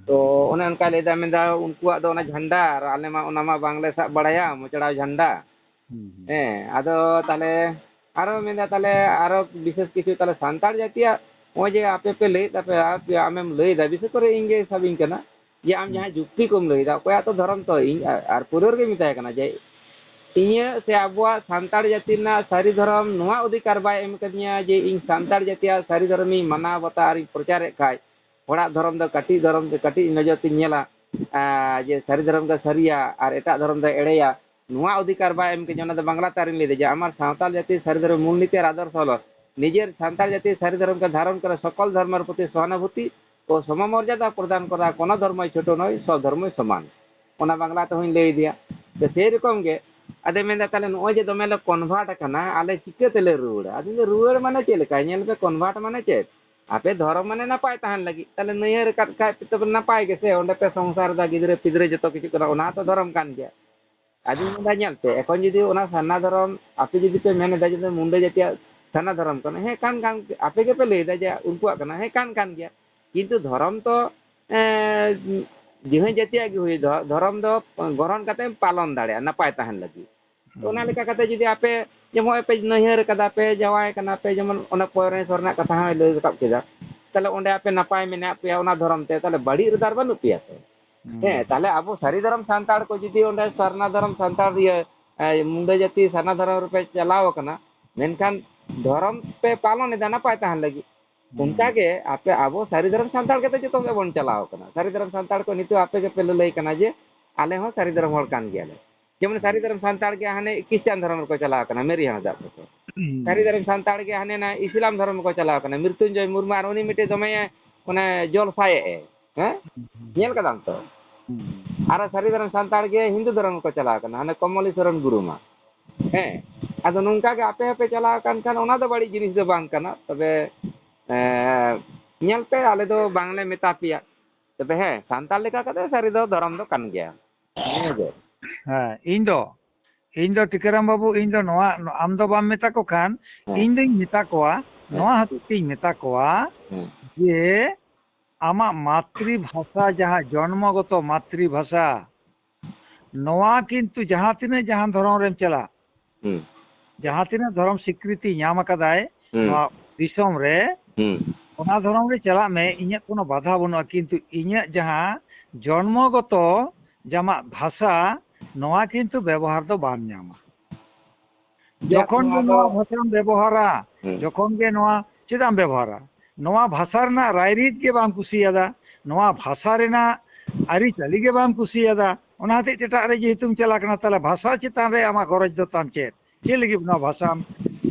ᱛᱚ ᱚᱱᱮ ᱚᱱᱠᱟᱭ ᱞᱟᱹᱭᱫᱟ, ᱢᱮᱱᱫᱟ ᱩᱱᱠᱩᱣᱟᱜ ᱫᱚ ᱚᱱᱟ ᱡᱷᱟᱱᱰᱟ, ᱟᱨ ᱟᱞᱮ ᱢᱟ ᱚᱱᱟ ᱢᱟ ᱵᱟᱝᱞᱮ ᱥᱟᱵ ᱵᱟᱲᱟᱭᱟ, ᱢᱚᱪᱲᱟᱣ ᱡᱷᱟᱱᱰᱟ᱾ ᱦᱮᱸ, ᱟᱫᱚ ᱛᱟᱦᱞᱮ ᱟᱨᱚ ᱢᱮᱱᱫᱟ, ᱛᱟᱦᱞᱮ ᱟᱨᱚ ᱵᱤᱥᱮᱥ ᱠᱤᱪᱷᱩ ᱛᱟᱦᱞᱮ ᱥᱟᱱᱛᱟᱲ ᱡᱟᱹᱛᱤᱭᱟᱜ ᱱᱚᱜᱼᱚᱭ ᱡᱮ ᱟᱯᱮ ᱯᱮ ᱞᱟᱹᱭᱮᱫ ᱛᱟᱯᱮᱭᱟ, ᱟᱯᱮ ᱟᱢᱮᱢ ᱞᱟᱹᱭᱫᱟ, ᱵᱤᱥᱮᱥ ᱠᱚᱨᱮ ᱤᱧ ᱜᱮ ᱥᱟᱵᱤᱧ ᱠᱟᱱᱟ ᱡᱮ ᱟᱢ ᱡᱟᱦᱟᱸ ᱡᱩᱠᱛᱤ ᱠᱚᱢ ᱞᱟᱹᱭᱫᱟ, ᱚᱠᱚᱭᱟᱜ ᱛᱚ ᱫᱷᱚᱨᱚᱢ ᱛᱚ ᱤᱧ ᱟᱨ, ᱟᱨ ᱯᱩᱨᱟᱹ ᱨᱮᱜᱮ ᱢᱮᱛᱟᱭ ᱠᱟᱱᱟ ᱡᱮ ᱤᱧᱟᱹᱜ ᱥᱮ ᱟᱵᱚᱣᱟᱜ ᱥᱟᱱᱛᱟᱲ ᱡᱟᱹᱛᱤ ᱨᱮᱱᱟᱜ ᱥᱟᱹᱨᱤ ᱫᱷᱚᱨᱚᱢ ᱱᱚᱣᱟ ᱚᱫᱷᱤᱠᱟᱨ ᱵᱟᱭ ᱮᱢ ᱠᱟᱫᱤᱧᱟ ᱡᱮ ᱤᱧ ᱥᱟᱱᱛᱟᱲ ᱡᱟᱹᱛᱤᱭᱟᱜ ᱥᱟᱹᱨᱤ ᱫᱷᱚᱨᱚᱢᱤᱧ ᱢᱟᱱᱟᱣ ᱵᱟᱛᱟᱣ ᱟᱨᱤᱧ ᱯᱨᱚᱪᱟᱨᱮᱫ ᱠᱷᱟᱡ, ᱦᱚᱲᱟᱜ ᱫᱷᱚᱨᱚᱢ ᱫᱚ ᱠᱟᱹᱴᱤᱡ ᱫᱷᱚᱨᱚᱢ ᱫᱚ ᱠᱟᱹᱴᱤᱡ ᱱᱚᱡᱚᱨ ᱛᱤᱧ ᱧᱮᱞᱟ, ᱟᱨ ᱡᱮ ᱥᱟᱹᱨᱤ ᱫᱷᱚᱨᱚᱢ ᱫᱚ ᱥᱟᱹᱨᱤᱭᱟ ᱟᱨ ᱮᱴᱟᱜ ᱫᱷᱚᱨᱚᱢ ᱫᱚ ᱮᱲᱮᱭᱟ, ᱱᱚᱣᱟ ᱚᱫᱷᱤᱠᱟᱨ ᱵᱟᱭ ᱮᱢ ᱠᱟᱫᱤᱧᱟ᱾ ᱚᱱᱟ ᱫᱚ ᱵᱟᱝᱞᱟ ᱛᱮ ᱟᱨᱤᱧ ᱞᱟᱹᱭᱫᱟ ᱡᱮ ᱟᱢᱟᱨ ᱥᱟᱶᱛᱟᱞ ᱡᱟᱹᱛᱤ ᱥᱟᱹᱨᱤ ᱫᱷᱚᱨᱚᱢ ᱢᱩᱞ ᱱᱤᱛᱤ ᱟᱨ ᱟᱫᱚᱨᱥᱚ ᱦᱚᱞᱚ ᱱᱤᱡᱮᱨ ᱥᱟᱱᱛᱟᱲ ᱡᱟᱹᱛᱤ ᱥᱟᱹᱨᱤ ᱫᱷᱚᱨᱚᱢ ᱠᱚ ᱫᱷᱟᱨᱚᱱ ᱠᱚᱨᱮ ᱥᱚᱠᱚᱞ ᱫᱷᱚᱨᱢᱚᱨ ᱯᱨᱚᱛᱤ ᱥᱚᱦᱟᱱᱩᱵᱷᱩᱛᱤ ᱠᱚ ᱥᱚᱢᱚᱢᱚᱨᱡᱟᱫᱟ ᱯᱨᱚᱫᱟᱱ ᱠᱚᱨᱟ, ᱠᱚᱱᱚ ᱫᱷᱚᱨᱢᱚᱭ ᱪᱷᱳᱴᱚ ᱱᱚᱭ, ᱥᱚᱵ ᱫᱷᱚᱨᱢᱚᱭ ᱥᱚᱢᱟᱱ᱾ ᱚᱱᱟ ᱵᱟᱝᱞᱟ ᱛᱮᱦᱚᱸᱧ ᱞᱟᱹᱭ ᱤᱫᱤᱭᱟ᱾ ᱛᱚ ᱥᱮᱭ ᱨᱚᱠᱚᱢ ᱜᱮ ᱟᱫᱚᱭ ᱢᱮᱱᱫᱟ, "ᱛᱟᱦᱞᱮ ᱱᱚᱜᱼᱚᱭ ᱡᱮ ᱫᱚᱢᱮ ᱞᱮ ᱠᱚᱱᱵᱷᱟᱨᱴ ᱟᱠᱟᱱᱟ, ᱟᱞᱮ ᱪᱤᱠᱟᱹ ᱛᱮᱞᱮ ᱨᱩᱣᱟᱹᱲᱟ?" ᱟᱫᱚᱧ ᱞᱟᱹᱭᱫᱟ, "ᱨᱩᱣᱟᱹᱲ ᱢᱟᱱᱮ ᱪᱮᱫ ᱞᱮᱠᱟ? ᱧᱮᱞ ᱯᱮ, ᱠᱚᱱᱵᱷᱟᱨᱴ ᱢᱟᱱᱮ ᱪᱮᱫ? ᱟᱯᱮ ᱫᱷᱚᱨᱚᱢ ᱢᱟᱱᱮ ᱱᱟᱯᱟᱭ ᱛᱟᱦᱮᱱ ᱞᱟᱹᱜᱤᱫ, ᱛᱟᱦᱞᱮ ᱱᱟᱹᱭᱦᱟᱹᱨ ᱟᱠᱟᱫ ᱠᱷᱟᱡ ᱯᱮ ᱛᱚᱵᱮ ᱱᱟᱯᱟᱭ ᱜᱮᱥᱮ, ᱚᱸᱰᱮ ᱯᱮ ᱥᱚᱝᱥᱟᱨ ᱮᱫᱟ, ᱜᱤᱫᱽᱨᱟᱹ ᱯᱤᱫᱽᱨᱟᱹ ᱡᱚᱛᱚ ᱠᱤᱪᱷᱩ ᱠᱟᱱᱟ, ᱚᱱᱟ ᱦᱚᱸᱛᱚ ᱫᱷᱚᱨᱚᱢ ᱠᱟᱱ ᱜᱮᱭᱟ᱾" ᱟᱫᱚᱧ ᱢᱮᱱᱫᱟ, ᱧᱮᱞ ᱯᱮ, ᱮᱠᱷᱚᱱ ᱡᱩᱫᱤ ᱚᱱᱟ ᱥᱟᱨᱱᱟ ᱫᱷᱚᱨᱚᱢ, ᱟᱯᱮ ᱡᱩᱫᱤ ᱯᱮ ᱢᱮᱱ ᱮᱫᱟ ᱡᱮ ᱢᱩᱱᱰᱟᱹ ᱡᱟᱹᱛᱤᱭᱟᱜ ᱥᱟᱨᱱᱟ ᱫᱷᱚᱨᱚᱢ ᱠᱟᱱᱟ, ᱦᱮᱸ, ᱠᱟᱱ, ᱠᱟᱱ, ᱟᱯᱮ ᱜᱮᱯᱮ ᱞᱟᱹᱭ ᱮᱫᱟ ᱡᱮ ᱩᱱᱠᱩᱣᱟᱜ ᱠᱟᱱᱟ, ᱦᱮᱸ, ᱠᱟᱱ, ᱠᱟᱱ ᱜᱮᱭᱟ, ᱠᱤᱱᱛᱩ ᱫᱷᱚᱨᱚᱢ ᱛᱚ, ᱮᱸ, ᱡᱟᱦᱟᱸ ᱡᱟᱹᱛᱤᱭᱟᱜ ᱜᱮ ᱦᱩᱭ, ᱫᱷᱚ-, ᱫᱷᱚᱨᱚᱢ ᱫᱚ ᱜᱨᱚᱦᱚᱱ ᱠᱟᱛᱮ ᱯᱟᱞᱚᱱ ᱫᱟᱲᱮᱭᱟᱜᱼᱟ ᱱᱟᱯᱟᱭ ᱛᱟᱦᱮᱱ ᱞᱟᱹᱜᱤᱫ᱾ ᱛᱚ, ᱚᱱᱟ ᱞᱮᱠᱟ ᱠᱟᱛᱮ ᱡᱩᱫᱤ ᱟᱯᱮ ᱡᱮᱢᱚᱱ ᱯᱮ ᱱᱟᱹᱭᱦᱟᱹᱨ ᱠᱟᱫᱟ ᱯᱮ, ᱡᱟᱶᱟᱭ ᱠᱟᱱᱟ ᱯᱮ, ᱡᱮᱢᱚᱱ ᱚᱱᱟ ᱯᱚᱭᱨᱮᱥᱚᱨ ᱨᱮᱱᱟᱜ ᱠᱟᱛᱷᱟ ᱦᱚᱸᱭ ᱞᱟᱹᱭ ᱨᱟᱠᱟᱵ ᱠᱮᱫᱟ, ᱛᱟᱦᱞᱮ ᱚᱸᱰᱮ ᱟᱯᱮ ᱱᱟᱯᱟᱭ ᱢᱮᱱᱟᱜ ᱯᱮᱭᱟ ᱚᱱᱟ ᱫᱷᱚᱨᱚᱢ ᱛᱮ, ᱛᱟᱦᱞᱮ ᱵᱟᱹᱲᱤᱡ ᱨᱮᱫᱚ ᱟᱨ ᱵᱟᱹᱱᱩᱜ ᱯᱮᱭᱟ ᱛᱚ᱾ ᱦᱮᱸ, ᱛᱟᱦᱞᱮ ᱟᱵᱚ ᱥᱟᱹᱨᱤ ᱫᱷᱚᱨᱚᱢ ᱥᱟᱱᱛᱟᱲ ᱠᱚ ᱡᱩᱫᱤ ᱚᱸᱰᱮ ᱥᱟᱨᱱᱟ ᱫᱷᱚᱨᱚᱢ ᱥᱟᱱᱛᱟᱲ, ᱤᱭᱟᱹ, ᱮ, ᱢᱩᱱᱰᱟᱹ ᱡᱟᱹᱛᱤ ᱥᱟᱨᱱᱟ ᱫᱷᱚᱨᱚᱢ ᱨᱮᱯᱮ ᱪᱟᱞᱟᱣ ᱟᱠᱟᱱᱟ, ᱢᱮᱱᱠᱷᱟᱱ ᱫᱷᱚᱨᱚᱢ ᱯᱮ ᱯᱟᱞᱚᱱ ᱮᱫᱟ ᱱᱟᱯᱟᱭ ᱛᱟᱦᱮᱱ ᱞᱟᱹᱜᱤᱫ, ᱚᱱᱠᱟ ᱜᱮ ᱟᱯᱮ ᱟᱵᱚ ᱥᱟᱹᱨᱤ ᱫᱷᱚᱨᱚᱢ ᱥᱟᱱᱛᱟᱲ ᱠᱟᱛᱮ ᱡᱚᱛᱚ ᱜᱮᱵᱚᱱ ᱪᱟᱞᱟᱣ ᱟᱠᱟᱱᱟ᱾ ᱥᱟᱹᱨᱤ ᱫᱷᱚᱨᱚᱢ ᱥᱟᱱᱛᱟᱲ ᱠᱚ ᱱᱤᱛᱚᱜ ᱟᱯᱮ ᱜᱮᱯᱮ ᱞᱟᱹᱞᱟᱹᱭ ᱠᱟᱱᱟ ᱡᱮ ᱟᱞᱮ ᱦᱚᱸ ᱥᱟᱹᱨᱤ ᱫᱷᱚᱨᱚᱢ ᱦᱚᱲ ᱠᱟᱱ ᱜᱮᱭᱟᱞᱮ᱾ ᱡᱮᱢᱚᱱ ᱥᱟᱹᱨᱤ ᱫᱷᱚᱨᱚᱢ ᱥᱟᱱᱛᱟᱲ ᱜᱮ ᱦᱟᱱᱮ ᱠᱷᱨᱤᱥᱴᱟᱱ ᱫᱷᱚᱨᱚᱢ ᱨᱮᱠᱚ ᱪᱟᱞᱟᱣ ᱠᱟᱱᱟ, ᱢᱮᱨᱤ ᱦᱟᱸᱥᱫᱟ ᱛᱟᱠᱚ᱾ ᱥᱟᱹᱨᱤ ᱫᱷᱚᱨᱚᱢ ᱥᱟᱱᱛᱟᱲ ᱜᱮ ᱦᱟᱱᱮ ᱱᱟ ᱤᱥᱞᱟᱢ ᱫᱷᱚᱨᱚᱢ ᱨᱮᱠᱚ ᱪᱟᱞᱟᱣ ᱠᱟᱱᱟ, ᱢᱨᱤᱛᱩᱧᱡᱚᱭ ᱢᱩᱨᱢᱩ ᱟᱨ ᱩᱱᱤ ᱢᱤᱫᱴᱮᱡ ᱫᱚᱢᱮ ᱚᱱᱮ ᱡᱚᱞᱥᱟᱭᱮᱫ ᱮ, ᱦᱮᱸ? ᱧᱮᱞ ᱠᱟᱫᱟᱢ ᱛᱚ? ᱟᱨᱚ ᱥᱟᱹᱨᱤ ᱫᱷᱚᱨᱚᱢ ᱥᱟᱱᱛᱟᱲ ᱜᱮ ᱦᱤᱱᱫᱩ ᱫᱷᱚᱨᱚᱢ ᱨᱮᱠᱚ ᱪᱟᱞᱟᱣ ᱠᱟᱱᱟ, ᱦᱟᱱᱮ ᱠᱚᱢᱚᱞᱤ ᱥᱚᱨᱚᱱ ᱜᱩᱨᱩ ᱢᱟ᱾ ᱦᱮᱸ, ᱟᱫᱚ ᱱᱚᱝᱠᱟ ᱜᱮ ᱟᱯᱮ ᱦᱚᱸᱯᱮ ᱪᱟᱞᱟᱣ ᱟᱠᱟᱱ ᱠᱷᱟᱱ ᱚᱱᱟ ᱫᱚ ᱵᱟᱹᱲᱤᱡ ᱡᱤᱱᱤᱥ ᱫᱚ ᱵᱟᱝ ᱠᱟᱱᱟ᱾ ᱛᱚᱵᱮ, ᱮᱸ, ᱧᱮᱞ ᱯᱮ, ᱟᱞᱮ ᱫᱚ ᱵᱟᱝᱞᱮ ᱢᱮᱛᱟ ᱯᱮᱭᱟ᱾ ᱛᱚᱵᱮ ᱦᱮᱸ, ᱥᱟᱱᱛᱟᱲ ᱞᱮᱠᱟ ᱠᱟᱛᱮ ᱥᱟᱹᱨᱤ ᱫᱚ ᱫᱷᱚᱨᱚᱢ ᱫᱚ ᱠᱟᱱ ᱜᱮᱭᱟ᱾ ᱱᱤᱭᱟᱹ ᱜᱮ᱾ ᱦᱮᱸ, ᱤᱧ ᱫᱚ, ᱤᱧ ᱫᱚ ᱴᱤᱠᱟᱹᱨᱟᱢ ᱵᱟᱹᱵᱩ, ᱤᱧ ᱫᱚ ᱱᱚᱣᱟ, ᱟᱢ ᱫᱚ ᱵᱟᱢ ᱢᱮᱛᱟ ᱠᱚ ᱠᱷᱟᱱ, ᱦᱮᱸ᱾ ᱤᱧ ᱫᱚᱧ ᱢᱮᱛᱟ ᱠᱚᱣᱟ, ᱦᱮᱸ᱾ ᱱᱚᱣᱟ ᱦᱚᱛᱮᱡ ᱛᱤᱧ ᱢᱮᱛᱟ ᱠᱚᱣᱟ ᱦᱮᱸ᱾ ᱡᱮ ᱟᱢᱟᱜ ᱢᱟᱛᱨᱤ ᱵᱷᱟᱥᱟ, ᱡᱟᱦᱟᱸ ᱡᱚᱱᱢᱚᱜᱚᱛᱚ ᱢᱟᱛᱨᱤ ᱵᱷᱟᱥᱟ, ᱱᱚᱣᱟ ᱠᱤᱱᱛᱩ ᱡᱟᱦᱟᱸ ᱛᱤᱱᱟᱹᱜ ᱡᱟᱦᱟᱸ ᱫᱷᱚᱨᱚᱢ ᱨᱮᱢ ᱪᱟᱞᱟᱜ, ᱦᱩᱸ ᱡᱟᱦᱟᱸ ᱛᱤᱱᱟᱹᱜ ᱫᱷᱚᱨᱚᱢ ᱥᱤᱠᱨᱤᱛᱤ ᱧᱟᱢ ᱟᱠᱟᱫᱟᱭ ᱦᱩᱸ ᱱᱚᱣᱟ ᱫᱤᱥᱚᱢ ᱨᱮ, ᱦᱩᱸ ᱚᱱᱟ ᱫᱷᱚᱨᱚᱢ ᱨᱮ ᱪᱟᱞᱟᱜ ᱢᱮ, ᱤᱧᱟᱹᱜ ᱠᱳᱱᱳ ᱵᱟᱫᱷᱟ ᱵᱟᱹᱱᱩᱜᱼᱟ᱾ ᱠᱤᱱᱛᱩ ᱤᱧᱟᱹᱜ ᱡᱟᱦᱟᱸ ᱡᱚᱱᱢᱚᱜᱚᱛᱚ ᱡᱟᱢᱟᱜ ᱵᱷᱟᱥᱟ, ᱱᱚᱣᱟ ᱠᱤᱱᱛᱩ ᱵᱮᱵᱚᱦᱟᱨ ᱫᱚ ᱵᱟᱢ ᱧᱟᱢᱟ᱾ ᱡᱚᱠᱷᱚᱱ ᱜᱮ ᱱᱚᱣᱟ ᱵᱷᱟᱥᱟᱢ ᱵᱮᱵᱚᱦᱟᱨᱟ, ᱦᱩᱸ ᱡᱚᱠᱷᱚᱱ ᱜᱮ ᱱᱚᱣᱟ ᱪᱮᱫᱟᱜ ᱮᱢ ᱵᱮᱵᱚᱦᱟᱨᱟ? ᱱᱚᱣᱟ ᱵᱷᱟᱥᱟ ᱨᱮᱱᱟᱜ ᱨᱟᱭᱨᱤᱛ ᱜᱮ ᱵᱟᱢ ᱠᱩᱥᱤᱭᱟᱫᱟ, ᱱᱚᱣᱟ ᱵᱷᱟᱥᱟ ᱨᱮᱱᱟᱜ ᱟᱹᱨᱤᱪᱟᱹᱞᱤ ᱜᱮ ᱵᱟᱢ ᱠᱩᱥᱤᱭᱟᱫᱟ, ᱚᱱᱟ ᱦᱚᱛᱮᱡ ᱛᱮ ᱮᱴᱟᱜ ᱨᱮ ᱡᱮᱦᱮᱛᱩᱢ ᱪᱟᱞᱟᱜ ᱠᱟᱱᱟ, ᱛᱟᱦᱚᱞᱮ ᱵᱷᱟᱥᱟ ᱪᱮᱛᱟᱱ ᱨᱮ ᱟᱢᱟᱜ ᱜᱚᱨᱚᱡᱽ ᱫᱚ ᱛᱟᱢ ᱪᱮᱫ? ᱪᱮᱫ ᱞᱟᱹᱜᱤᱫ ᱱᱚᱣᱟ ᱵᱷᱟᱥᱟᱢ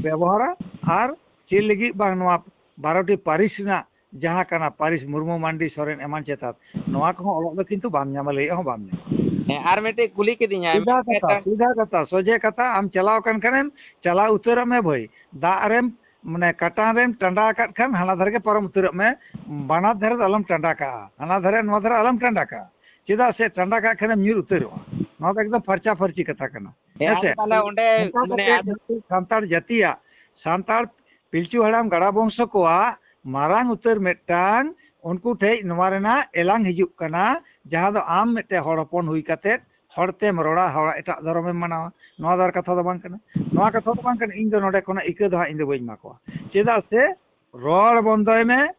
ᱵᱮᱵᱚᱦᱟᱨᱟ? ᱟᱨ ᱪᱮᱫ ᱞᱟᱹᱜᱤᱫ ᱵᱟᱝ ᱱᱚᱣᱟ ᱵᱟᱨᱚᱴᱤ ᱯᱟᱹᱨᱤᱥ ᱨᱮᱱᱟᱜ ᱡᱟᱦᱟᱸ ᱠᱟᱱᱟ, ᱯᱟᱹᱨᱤᱥ ᱢᱩᱨᱢᱩ, ᱢᱟᱱᱰᱤ, ᱥᱚᱨᱮᱱ ᱮᱢᱟᱱ ᱪᱮᱛᱟᱱ, ᱱᱚᱣᱟ ᱠᱚᱦᱚᱸ ᱚᱞᱚᱜ ᱫᱚ ᱠᱤᱱᱛᱩ ᱵᱟᱢ ᱧᱟᱢᱟ, ᱞᱟᱹᱭ ᱦᱚᱸ ᱵᱟᱢ ᱧᱟᱢᱟ᱾ ᱦᱮᱸ, ᱟᱨ ᱢᱤᱫᱴᱮᱡ ᱠᱩᱞᱤ ᱠᱤᱫᱤᱧᱟ, ᱥᱤᱫᱷᱟ ᱠᱟᱛᱷᱟ, ᱢᱤᱫᱴᱮᱡ ᱥᱤᱫᱷᱟ ᱠᱟᱛᱷᱟ, ᱥᱚᱡᱷᱮ ᱠᱟᱛᱷᱟ, ᱟᱢ ᱪᱟᱞᱟᱣ ᱟᱠᱟᱱ ᱠᱷᱟᱱᱮᱢ ᱪᱟᱞᱟᱣ ᱩᱛᱟᱹᱨᱚᱜ ᱢᱮ ᱵᱷᱟᱹᱭ᱾ ᱫᱟᱜ ᱨᱮᱢ, ᱢᱟᱱᱮ, ᱠᱟᱴᱟᱱ ᱨᱮᱢ ᱴᱟᱸᱰᱟ ᱟᱠᱟᱫ ᱠᱷᱟᱱ ᱦᱟᱱᱟ ᱫᱷᱟᱨᱮ ᱜᱮ ᱯᱟᱨᱚᱢ ᱩᱛᱟᱹᱨᱚᱜ ᱢᱮ, ᱵᱟᱱᱟᱨ ᱫᱷᱟᱨᱮ ᱫᱚ ᱟᱞᱚᱢ ᱴᱟᱸᱰᱟ ᱠᱟᱜᱼᱟ, ᱦᱟᱱᱟ ᱫᱷᱟᱨᱮ ᱱᱚᱣᱟ ᱫᱷᱟᱨᱮ ᱟᱞᱚᱢ ᱴᱟᱸᱰᱟ ᱠᱟᱜᱼᱟ᱾ ᱪᱮᱫᱟᱜ ᱥᱮ ᱴᱟᱸᱰᱟ ᱠᱟᱜ ᱠᱷᱟᱱᱮᱢ ᱧᱩᱨ ᱩᱛᱟᱹᱨᱚᱜᱼᱟ᱾ ᱱᱚᱣᱟ ᱫᱚ ᱮᱠᱫᱚᱢ ᱯᱷᱟᱨᱪᱟ ᱯᱷᱟᱹᱨᱪᱤ ᱠᱟᱛᱷᱟ ᱠᱟᱱᱟ᱾ ᱦᱮᱸ, ᱦᱮᱸ ᱥᱮ? ᱟᱫᱚ ᱛᱟᱦᱚᱞᱮ ᱚᱸᱰᱮ ᱚᱱᱠᱟ ᱢᱟᱱᱮ ᱠᱟᱛᱮ ᱟᱫᱚ ᱥᱟᱱᱛᱟᱲ ᱡᱟᱹᱛᱤᱭᱟᱜ, ᱥᱟᱱᱛᱟᱲ ᱯᱤᱞᱪᱩ ᱦᱟᱲᱟᱢ ᱜᱟᱲᱟ ᱵᱚᱝᱥᱚ ᱠᱚᱣᱟᱜ ᱢᱟᱨᱟᱝ ᱩᱛᱟᱹᱨ ᱢᱤᱫᱴᱟᱝ ᱩᱱᱠᱩ ᱴᱷᱮᱡ ᱱᱚᱣᱟ ᱨᱮᱱᱟᱜ ᱮᱞᱟᱝ ᱦᱤᱡᱩᱜ ᱠᱟᱱᱟ, ᱡᱟᱦᱟᱸ ᱫᱚ ᱟᱢ ᱢᱤᱫᱴᱮᱱ ᱦᱚᱲ ᱦᱚᱯᱚᱱ ᱦᱩᱭ ᱠᱟᱛᱮ ᱦᱚᱲ ᱛᱮᱢ ᱨᱚᱲᱟ, ᱦᱚᱲᱟᱜ ᱮᱴᱟᱜ ᱫᱷᱚᱨᱚᱢᱮᱢ ᱢᱟᱱᱟᱣᱟ᱾ ᱱᱚᱣᱟ ᱫᱚ ᱟᱨ ᱠᱟᱛᱷᱟ ᱫᱚ ᱵᱟᱝ ᱠᱟᱱᱟ᱾ ᱱᱚᱣᱟ ᱠᱟᱛᱷᱟ ᱫᱚ ᱵᱟᱝ ᱠᱟᱱᱟ, ᱤᱧ ᱫᱚ ᱱᱚᱰᱮ ᱠᱷᱚᱱᱟᱜ ᱤᱠᱟᱹ ᱫᱚ ᱦᱟᱸᱜ ᱤᱧ ᱫᱚ ᱵᱟᱹᱧ ᱮᱢᱟ ᱠᱚᱣᱟ᱾ ᱪᱮᱫᱟᱜ ᱥᱮ ᱨᱚᱲ ᱵᱚᱱᱫᱚᱭ ᱢᱮ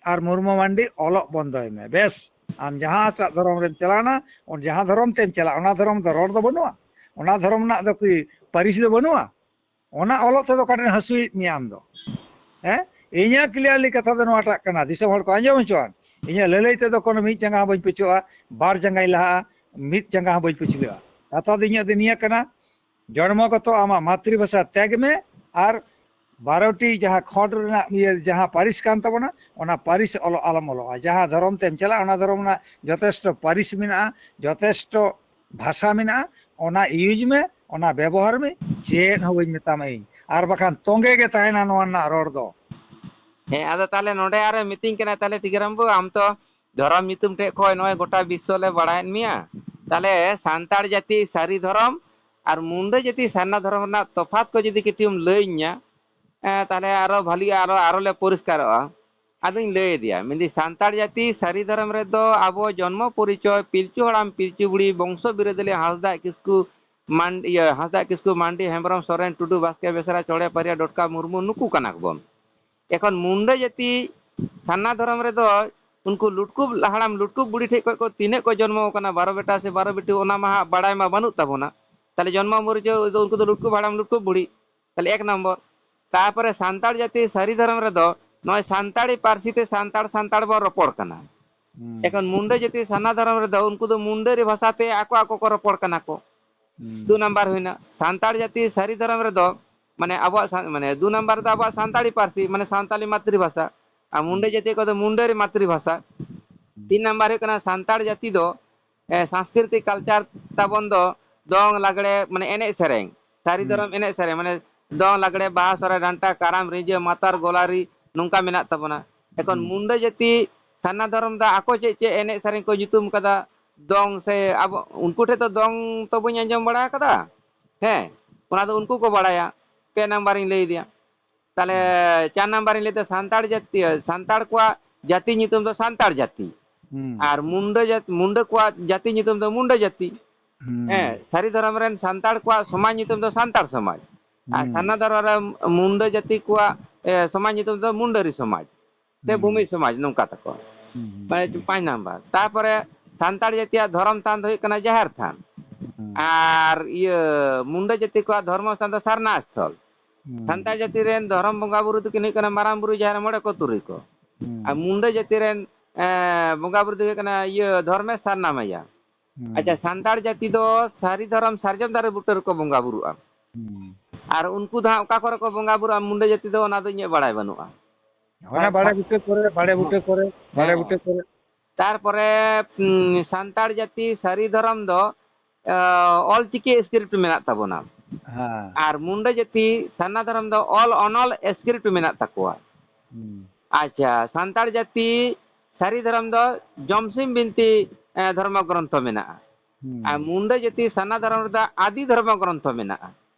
ᱟᱨ ᱢᱩᱨᱢᱩ ᱢᱟᱱᱰᱤ ᱚᱞᱚᱜ ᱵᱚᱱᱫᱚᱭ ᱢᱮ᱾ ᱵᱮᱥ, ᱟᱢ ᱡᱟᱦᱟᱸ ᱮᱴᱟᱜ ᱫᱷᱚᱨᱚᱢ ᱨᱮᱢ ᱪᱟᱞᱟᱣᱱᱟ, ᱚᱱ-, ᱡᱟᱦᱟᱸ ᱫᱷᱚᱨᱚᱢ ᱛᱮᱢ ᱪᱟᱞᱟᱜ, ᱚᱱᱟ ᱫᱷᱚᱨᱚᱢ ᱫᱚ ᱨᱚᱲ ᱫᱚ ᱵᱟᱹᱱᱩᱜᱼᱟ, ᱚᱱᱟ ᱫᱷᱚᱨᱚᱢ ᱨᱮᱱᱟᱜ ᱫᱚ ᱠᱤ ᱯᱟᱹᱨᱤᱥ ᱫᱚ ᱵᱟᱹᱱᱩᱜᱼᱟ? ᱚᱱᱟ ᱚᱞᱚᱜ ᱛᱮᱫᱚ ᱚᱠᱟᱴᱷᱮᱱ ᱦᱟᱹᱥᱩᱭᱮᱫ ᱢᱮᱭᱟ ᱟᱢ ᱫᱚ? ᱦᱮᱸ? ᱤᱧᱟᱹᱜ clearly ᱠᱟᱛᱷᱟ ᱫᱚ ᱱᱚᱣᱟᱴᱟᱜ ᱠᱟᱱᱟ, ᱫᱤᱥᱚᱢ ᱦᱚᱲ ᱠᱚ ᱟᱸᱡᱚᱢ ᱦᱚᱪᱚᱣᱟᱱ᱾ ᱤᱧᱟᱹᱜ ᱞᱟᱹᱞᱟᱹᱭ ᱛᱮᱫᱚ ᱠᱳᱱᱳ ᱢᱤᱫ ᱡᱟᱸᱜᱟ ᱦᱚᱸ ᱵᱟᱹᱧ ᱯᱟᱹᱪᱷᱩᱜᱼᱟ, ᱵᱟᱨ ᱡᱟᱸᱜᱟᱧ ᱞᱟᱦᱟᱜᱼᱟ, ᱢᱤᱫ ᱡᱟᱸᱜᱟ ᱦᱚᱸ ᱵᱟᱹᱧ ᱯᱟᱹᱪᱷᱞᱟᱹᱜᱼᱟ᱾ ᱠᱟᱛᱷᱟ ᱫᱚ ᱤᱧᱟᱹᱜ ᱫᱚ ᱱᱤᱭᱟᱹ ᱠᱟᱱᱟ, ᱡᱚᱱᱢᱚᱜᱚᱛᱚ ᱟᱢᱟᱜ ᱢᱟᱛᱨᱤᱵᱷᱟᱥᱟ ᱛᱮᱜᱽ ᱢᱮ ᱟᱨ ᱵᱟᱨᱚᱴᱤ ᱡᱟᱦᱟᱸ ᱠᱷᱚᱸᱰ ᱨᱮᱱᱟᱜ ᱤᱭᱟᱹ ᱡᱟᱦᱟᱸ ᱯᱟᱹᱨᱤᱥ ᱠᱟᱱ ᱛᱟᱵᱚᱱᱟ, ᱚᱱᱟ ᱯᱟᱹᱨᱤᱥ ᱚᱞᱚᱜ ᱟᱞᱚᱢ ᱚᱞᱚᱜᱼᱟ᱾ ᱡᱟᱦᱟᱸ ᱫᱷᱚᱨᱚᱢ ᱛᱮᱢ ᱪᱟᱞᱟᱜᱼᱟ, ᱚᱱᱟ ᱫᱷᱚᱨᱚᱢ ᱨᱮᱱᱟᱜ ᱡᱚᱛᱷᱮᱥᱴᱚ ᱯᱟᱹᱨᱤᱥ ᱢᱮᱱᱟᱜᱼᱟ, ᱡᱚᱛᱷᱮᱥᱴᱚ ᱵᱷᱟᱥᱟ ᱢᱮᱱᱟᱜᱼᱟ, ᱚᱱᱟ use ᱢᱮ, ᱚᱱᱟ ᱵᱮᱵᱚᱦᱟᱨ ᱢᱮ, ᱪᱮᱫ ᱦᱚᱸ ᱵᱟᱹᱧ ᱢᱮᱛᱟᱢᱟ ᱤᱧ᱾ ᱟᱨ ᱵᱟᱠᱷᱟᱱ ᱛᱚᱸᱜᱮ ᱜᱮ ᱛᱟᱦᱮᱱᱟ ᱱᱚᱣᱟ ᱨᱮᱱᱟᱜ ᱨᱚᱲ ᱫᱚ᱾ ᱦᱮᱸ, ᱟᱫᱚ ᱛᱟᱦᱚᱞᱮ ᱱᱚᱰᱮ ᱟᱨᱮ ᱢᱤᱛᱟᱹᱧ ᱠᱟᱱᱟ, ᱛᱟᱦᱚᱞᱮ ᱴᱤᱠᱟᱹᱨᱟᱢ ᱵᱟᱹᱵᱩ, ᱟᱢ ᱛᱚ ᱫᱷᱚᱨᱚᱢ ᱧᱩᱛᱩᱢ ᱴᱷᱮᱡ ᱠᱷᱚᱡ ᱱᱚᱜᱼᱚᱭ ᱜᱚᱴᱟ ᱵᱤᱥᱥᱚ ᱞᱮ ᱵᱟᱲᱟᱭᱮᱫ ᱢᱮᱭᱟ, ᱛᱟᱦᱚᱞᱮ ᱥᱟᱱᱛᱟᱲ ᱡᱟᱹᱛᱤ ᱥᱟᱹᱨᱤ ᱫᱷᱚᱨᱚᱢ ᱟᱨ ᱢᱩᱱᱰᱟᱹ ᱡᱟᱹᱛᱤ ᱥᱟᱨᱱᱟ ᱫᱷᱚᱨᱚᱢ ᱨᱮᱱᱟᱜ ᱛᱚᱯᱷᱟᱛ ᱠᱚ ᱡᱩᱫᱤ ᱠᱟᱹᱴᱤᱡ ᱮᱢ ᱞᱟᱹᱭᱟᱹᱧᱟ, ᱮᱸ, ᱛᱟᱦᱚᱞᱮ ᱟᱨᱚ ᱵᱷᱟᱹᱞᱤᱜᱼᱟ, ᱟᱨᱚ, ᱟᱨᱚ ᱞᱮ ᱯᱚᱨᱤᱥᱠᱟᱨᱚᱜᱼᱟ᱾ ᱟᱫᱚᱧ ᱞᱟᱹᱭ ᱟᱫᱮᱭᱟ, ᱢᱮᱱᱫᱟᱹᱧ, ᱥᱟᱱᱛᱟᱲ ᱡᱟᱹᱛᱤ ᱥᱟᱹᱨᱤ ᱫᱷᱚᱨᱚᱢ ᱨᱮᱫᱚ ᱟᱵᱚ ᱡᱚᱱᱢᱚ ᱯᱚᱨᱤᱪᱚᱭ ᱯᱤᱞᱪᱩ ᱦᱟᱲᱟᱢ ᱯᱤᱞᱪᱩ ᱵᱩᱲᱦᱤ ᱵᱚᱝᱥᱚ ᱵᱤᱨᱟᱹᱫᱟᱹᱞᱤ ᱦᱟᱸᱥᱫᱟ ᱠᱤᱥᱠᱩ ᱢᱟᱱ-, ᱤᱭᱟᱹ, ᱦᱟᱸᱥᱫᱟ ᱠᱤᱥᱠᱩ ᱢᱟᱱᱰᱤ ᱦᱮᱢᱵᱨᱚᱢ ᱥᱚᱨᱮᱱ ᱴᱩᱰᱩ ᱵᱟᱥᱠᱮ ᱵᱮᱥᱨᱟ ᱪᱚᱲᱮ ᱯᱟᱨᱤᱭᱟ ᱰᱚᱴᱠᱟ ᱢᱩᱨᱢᱩ ᱱᱩᱠᱩ ᱠᱟᱱᱟ ᱠᱚᱵᱚᱱ᱾ ᱮᱠᱷᱚᱱ ᱢᱩᱱᱰᱟᱹ ᱡᱟᱹᱛᱤ ᱥᱟᱨᱱᱟ ᱫᱷᱚᱨᱚᱢ ᱨᱮᱫᱚ ᱩᱱᱠᱩ ᱞᱩᱴᱠᱩ ᱦᱟᱲᱟᱢ ᱞᱩᱴᱠᱩ ᱵᱩᱲᱦᱤ ᱴᱷᱮᱡ ᱠᱷᱚᱡ ᱠᱚ ᱛᱤᱱᱟᱹᱜ ᱠᱚ ᱡᱚᱱᱢᱚ ᱟᱠᱟᱱᱟ, ᱵᱟᱨᱚ ᱵᱮᱴᱟ ᱥᱮ ᱵᱟᱨᱚ ᱵᱤᱴᱤ, ᱚᱱᱟ ᱢᱟ ᱦᱟᱸᱜ ᱵᱟᱲᱟᱭ ᱢᱟ ᱵᱟᱹᱱᱩᱜ ᱛᱟᱵᱚᱱᱟ᱾ ᱛᱟᱦᱞᱮ ᱡᱚᱱᱢᱚ ᱯᱚᱨᱤᱪᱚᱭ ᱫᱚ ᱩᱱᱠᱩ ᱫᱚ ᱞᱩᱴᱠᱩ ᱦᱟᱲᱟᱢ ᱞᱩᱴᱠᱩ ᱵᱩᱲᱦᱤ᱾ ᱛᱟᱦᱞᱮ ᱮᱠ ᱱᱚᱢᱵᱚᱨ᱾ ᱛᱟᱨᱯᱚᱨᱮ ᱥᱟᱱᱛᱟᱲ ᱡᱟᱹᱛᱤ ᱥᱟᱹᱨᱤ ᱫᱷᱚᱨᱚᱢ ᱨᱮᱫᱚ ᱱᱚᱜᱼᱚᱭ ᱥᱟᱱᱛᱟᱲᱤ ᱯᱟᱹᱨᱥᱤ ᱛᱮ ᱥᱟᱱᱛᱟᱲ ᱥᱟᱱᱛᱟᱲ ᱵᱚᱱ ᱨᱚᱯᱚᱲ ᱠᱟᱱᱟ᱾ ᱦᱩᱸ᱾ ᱮᱠᱷᱚᱱ ᱢᱩᱱᱰᱟᱹ ᱡᱟᱹᱛᱤ ᱥᱟᱨᱱᱟ ᱫᱷᱚᱨᱚᱢ ᱨᱮᱫᱚ ᱩᱱᱠᱩ ᱫᱚ ᱢᱩᱱᱰᱟᱹᱨᱤ ᱵᱷᱟᱥᱟ ᱛᱮ ᱟᱠᱚ ᱟᱠᱚ ᱠᱚ ᱨᱚᱯᱚᱲ ᱠᱟᱱᱟ ᱠᱚ᱾ ᱦᱩᱸ᱾ ᱫᱩ ᱱᱟᱢᱵᱟᱨ ᱦᱩᱭᱱᱟ, ᱥᱟᱱᱛᱟᱲ ᱡᱟᱹᱛᱤ ᱥᱟᱹᱨᱤ ᱫᱷᱚᱨᱚᱢ ᱨᱮᱫᱚ, ᱢᱟᱱᱮ, ᱟᱵᱚᱣᱟᱜ ᱥᱟ-, ᱢᱟᱱᱮ, ᱫᱩ ᱱᱟᱢᱵᱟᱨ ᱫᱚ ᱟᱵᱚᱣᱟᱜ ᱥᱟᱱᱛᱟᱲᱤ ᱯᱟᱹᱨᱥᱤ, ᱢᱟᱱᱮ, ᱥᱟᱱᱛᱟᱞᱤ ᱢᱟᱛᱨᱤ ᱵᱷᱟᱥᱟ᱾ ᱟᱨ ᱢᱩᱱᱰᱟᱹ ᱦᱩᱸ᱾ ᱡᱟᱹᱛᱤ ᱠᱚᱫᱚ ᱢᱩᱱᱰᱟᱹᱨᱤ ᱢᱟᱛᱨᱤ ᱵᱷᱟᱥᱟ᱾ ᱦᱩᱸ᱾ ᱛᱤᱱ ᱱᱟᱢᱵᱟᱨ ᱦᱩᱭᱩᱜ ᱠᱟᱱᱟ, ᱥᱟᱱᱛᱟᱲ ᱡᱟᱹᱛᱤ ᱫᱚ, ᱮ, ᱥᱟᱝᱥᱠᱨᱤᱛᱤᱠ culture ᱛᱟᱵᱚᱱ ᱫᱚ ᱫᱚᱝ, ᱞᱟᱜᱽᱲᱮ, ᱢᱟᱱᱮ, ᱮᱱᱮᱡ ᱥᱮᱨᱮᱧ, ᱥᱟᱹᱨᱤ ᱦᱩᱸ᱾ ᱫᱷᱚᱨᱚᱢ ᱮᱱᱮᱡ ᱥᱮᱨᱮᱧ, ᱢᱟᱱᱮ, ᱫᱚᱝ, ᱞᱟᱜᱽᱲᱮ, ᱵᱟᱦᱟ, ᱥᱚᱦᱨᱟᱭ, ᱰᱟᱱᱴᱟ, ᱠᱟᱨᱟᱢ, ᱨᱤᱸᱡᱟᱹ, ᱢᱟᱛᱟᱨ, ᱜᱚᱞᱟᱨᱤ, ᱱᱚᱝᱠᱟ ᱢᱮᱱᱟᱜ ᱛᱟᱵᱚᱱᱟ᱾ ᱮᱠᱷᱚᱱ ᱦᱩᱸ᱾ ᱢᱩᱱᱰᱟᱹ ᱡᱟᱹᱛᱤ ᱥᱟᱨᱱᱟ ᱫᱷᱚᱨᱚᱢ ᱫᱚ ᱟᱠᱚ ᱪᱮᱫ ᱪᱮᱫ ᱮᱱᱮᱡ ᱥᱮᱨᱮᱧ ᱠᱚ ᱧᱩᱛᱩᱢ ᱠᱟᱫᱟ, ᱫᱚᱝ ᱥᱮ ᱟᱵᱚ, ᱩᱱᱠᱩ ᱴᱷᱮᱡ ᱫᱚ ᱫᱚᱝ ᱛᱚ ᱵᱟᱹᱧ ᱟᱸᱡᱚᱢ ᱵᱟᱲᱟ ᱟᱠᱟᱫᱟ᱾ ᱦᱮᱸ, ᱚᱱᱟ ᱫᱚ ᱩᱱᱠᱩ ᱠᱚ ᱵᱟᱲᱟᱭᱟ᱾ ᱯᱮ ᱱᱟᱢᱵᱟᱨᱤᱧ ᱞᱟᱹᱭ ᱟᱫᱮᱭᱟ᱾ ᱛᱟᱦᱞᱮ ᱦᱩᱸ᱾ ᱪᱟᱨ ᱱᱟᱢᱵᱟᱨᱤᱧ ᱞᱟᱹᱭ ᱮᱫᱟ ᱥᱟᱱᱛᱟᱲ ᱡᱟᱹᱛᱤ, ᱥᱟᱱᱛᱟᱲ ᱠᱚᱣᱟᱜ ᱡᱟᱹᱛᱤ ᱧᱩᱛᱩᱢ ᱫᱚ ᱥᱟᱱᱛᱟᱲ ᱡᱟᱹᱛᱤ᱾ ᱦᱩᱸ᱾ ᱟᱨ ᱢᱩᱱᱰᱟᱹ ᱡᱟᱹᱛ-, ᱢᱩᱱᱰᱟᱹ ᱠᱚᱣᱟᱜ ᱡᱟᱹᱛᱤ ᱧᱩᱛᱩᱢ ᱫᱚ ᱢᱩᱱᱰᱟᱹ ᱡᱟᱹᱛᱤ᱾ ᱦᱩᱸ᱾ ᱦᱮᱸ, ᱥᱟᱹᱨᱤ ᱫᱷᱚᱨᱚᱢ ᱨᱮᱱ ᱥᱟᱱᱛᱟᱲ ᱠᱚᱣᱟᱜ ᱥᱚᱢᱟᱡᱽ ᱧᱩᱛᱩᱢ ᱫᱚ ᱥᱟᱱᱛᱟᱲ ᱥᱚᱢᱟᱡᱽ᱾ ᱟᱨ ᱦᱩᱸ᱾ ᱥᱟᱨᱱᱟ ᱫᱷᱚᱨᱚᱢ ᱨᱮ ᱢᱩᱱᱰᱟᱹ ᱡᱟᱹᱛᱤ ᱠᱚᱣᱟᱜ, ᱮ, ᱥᱚᱢᱟᱡᱽ ᱧᱩᱛᱩᱢ ᱫᱚ ᱢᱩᱱᱰᱟᱹᱨᱤ ᱥᱚᱢᱟᱡᱽ᱾ ᱥᱮ ᱦᱩᱸ᱾ ᱵᱷᱩᱢᱤ ᱥᱚᱢᱟᱡᱽ ᱱᱚᱝᱠᱟ ᱛᱟᱠᱚ᱾ ᱦᱩᱸ, ᱦᱩᱸ, ᱢᱟᱱᱮ ᱦᱩᱸ᱾ ᱯᱟᱸᱪ ᱱᱟᱢᱵᱟᱨ᱾ ᱛᱟᱨᱯᱚᱨᱮ ᱥᱟᱱᱛᱟᱲ ᱡᱟᱹᱛᱤᱭᱟᱜ ᱫᱷᱚᱨᱚᱢ ᱛᱷᱟᱱ ᱫᱚ ᱦᱩᱭᱩᱜ ᱠᱟᱱᱟ ᱡᱟᱦᱮᱨ ᱛᱷᱟᱱ᱾ ᱦᱩᱸ᱾ ᱟᱨ ᱤᱭᱟᱹ ᱢᱩᱱᱰᱟᱹ ᱡᱟᱹᱛᱤ ᱠᱚᱣᱟᱜ ᱫᱷᱚᱨᱢᱚ ᱥᱛᱷᱟᱱ ᱫᱚ ᱥᱟᱨᱱᱟ ᱥᱛᱷᱚᱞ᱾ ᱦᱩᱸ᱾ ᱥᱟᱱᱛᱟᱲ ᱡᱟᱹᱛᱤ ᱨᱮᱱ ᱫᱷᱚᱨᱚᱢ ᱵᱚᱸᱜᱟ ᱵᱩᱨᱩ ᱫᱚᱠᱤᱱ ᱦᱩᱭᱩᱜ ᱠᱟᱱᱟ ᱢᱟᱨᱟᱝ ᱵᱩᱨᱩ, ᱡᱟᱦᱮᱨ ᱢᱚᱬᱮ ᱠᱚ ᱛᱩᱨᱩᱭ ᱠᱚ᱾ ᱦᱩᱸ᱾ ᱟᱨ ᱢᱩᱱᱰᱟᱹ ᱡᱟᱹᱛᱤ ᱨᱮᱱ, ᱮᱸ, ᱵᱚᱸᱜᱟ ᱵᱩᱨᱩ ᱫᱚ ᱦᱩᱭᱩᱜ ᱠᱟᱱᱟ ᱤᱭᱟᱹ ᱫᱷᱚᱨᱢᱮᱥ ᱥᱟᱨᱱᱟ ᱢᱟᱭᱟ᱾ ᱦᱩᱸ᱾ ᱟᱪᱪᱷᱟ, ᱥᱟᱱᱛᱟᱲ ᱡᱟᱹᱛᱤ ᱫᱚ ᱥᱟᱹᱨᱤ ᱫᱷᱚᱨᱚᱢ ᱥᱟᱨᱡᱚᱢ ᱫᱟᱨᱮ ᱵᱩᱴᱟᱹ ᱨᱮᱠᱚ ᱵᱚᱸᱜᱟ ᱵᱩᱨᱩᱜᱼᱟ᱾ ᱦᱩᱸ᱾ ᱟᱨ ᱩᱱᱠᱩ ᱫᱚ ᱦᱟᱸᱜ ᱚᱠᱟ ᱠᱚᱨᱮ ᱠᱚ ᱵᱚᱸᱜᱟ ᱵᱩᱨᱩᱜᱼᱟ ᱢᱩᱱᱰᱟᱹ ᱡᱟᱹᱛᱤ ᱫᱚ, ᱚᱱᱟ ᱫᱚ ᱤᱧᱟᱹᱜ ᱵᱟᱲᱟᱭ ᱵᱟᱹᱱᱩᱜᱼᱟ᱾ ᱚᱱᱟ ᱟᱪᱪᱷᱟ᱾ ᱵᱟᱲᱮ ᱵᱩᱴᱟᱹ ᱠᱚᱨᱮ, ᱵᱟᱲᱮ ᱵᱩᱴᱟᱹ ᱠᱚᱨᱮ, ᱵᱟᱲᱮ ᱦᱮᱸ᱾ ᱵᱩᱴᱟᱹ ᱠᱚᱨᱮ᱾ ᱛᱟᱨᱯᱚᱨᱮ, ᱩᱸ, ᱥᱟᱱᱛᱟᱲ ᱡᱟᱹᱛᱤ ᱥᱟᱹᱨᱤ ᱫᱷᱚᱨᱚᱢ ᱫᱚ, ᱟ, ᱚᱞᱪᱤᱠᱤ script ᱢᱮᱱᱟᱜ ᱛᱟᱵᱚᱱᱟ᱾ ᱦᱮᱸ᱾ ᱟᱨ ᱢᱩᱱᱰᱟᱹ ᱡᱟᱹᱛᱤ ᱥᱟᱨᱱᱟ ᱫᱷᱚᱨᱚᱢ ᱫᱚ ᱚᱞ ᱚᱱᱚᱞ script ᱢᱮᱱᱟᱜ ᱛᱟᱠᱚᱣᱟ᱾ ᱦᱩᱸ᱾ ᱟᱪᱪᱷᱟ, ᱥᱟᱱᱛᱟᱲ ᱡᱟᱹᱛᱤ ᱥᱟᱹᱨᱤ ᱫᱷᱚᱨᱚᱢ ᱫᱚ ᱡᱚᱢᱥᱤᱢ ᱵᱤᱱᱛᱤ, ᱮ, ᱫᱷᱚᱨᱢᱚ ᱜᱨᱚᱱᱛᱷᱚ ᱢᱮᱱᱟᱜᱼᱟ᱾ ᱦᱩᱸ᱾ ᱟᱨ ᱢᱩᱱᱰᱟᱹ ᱡᱟᱹᱛᱤ ᱥᱟᱨᱱᱟ ᱫᱷᱚᱨᱚᱢ ᱨᱮᱫᱚ ᱟᱫᱤ ᱫᱷᱚᱨᱢᱚ ᱜᱨᱚᱱᱛᱷᱚ ᱢᱮᱱᱟᱜᱼᱟ᱾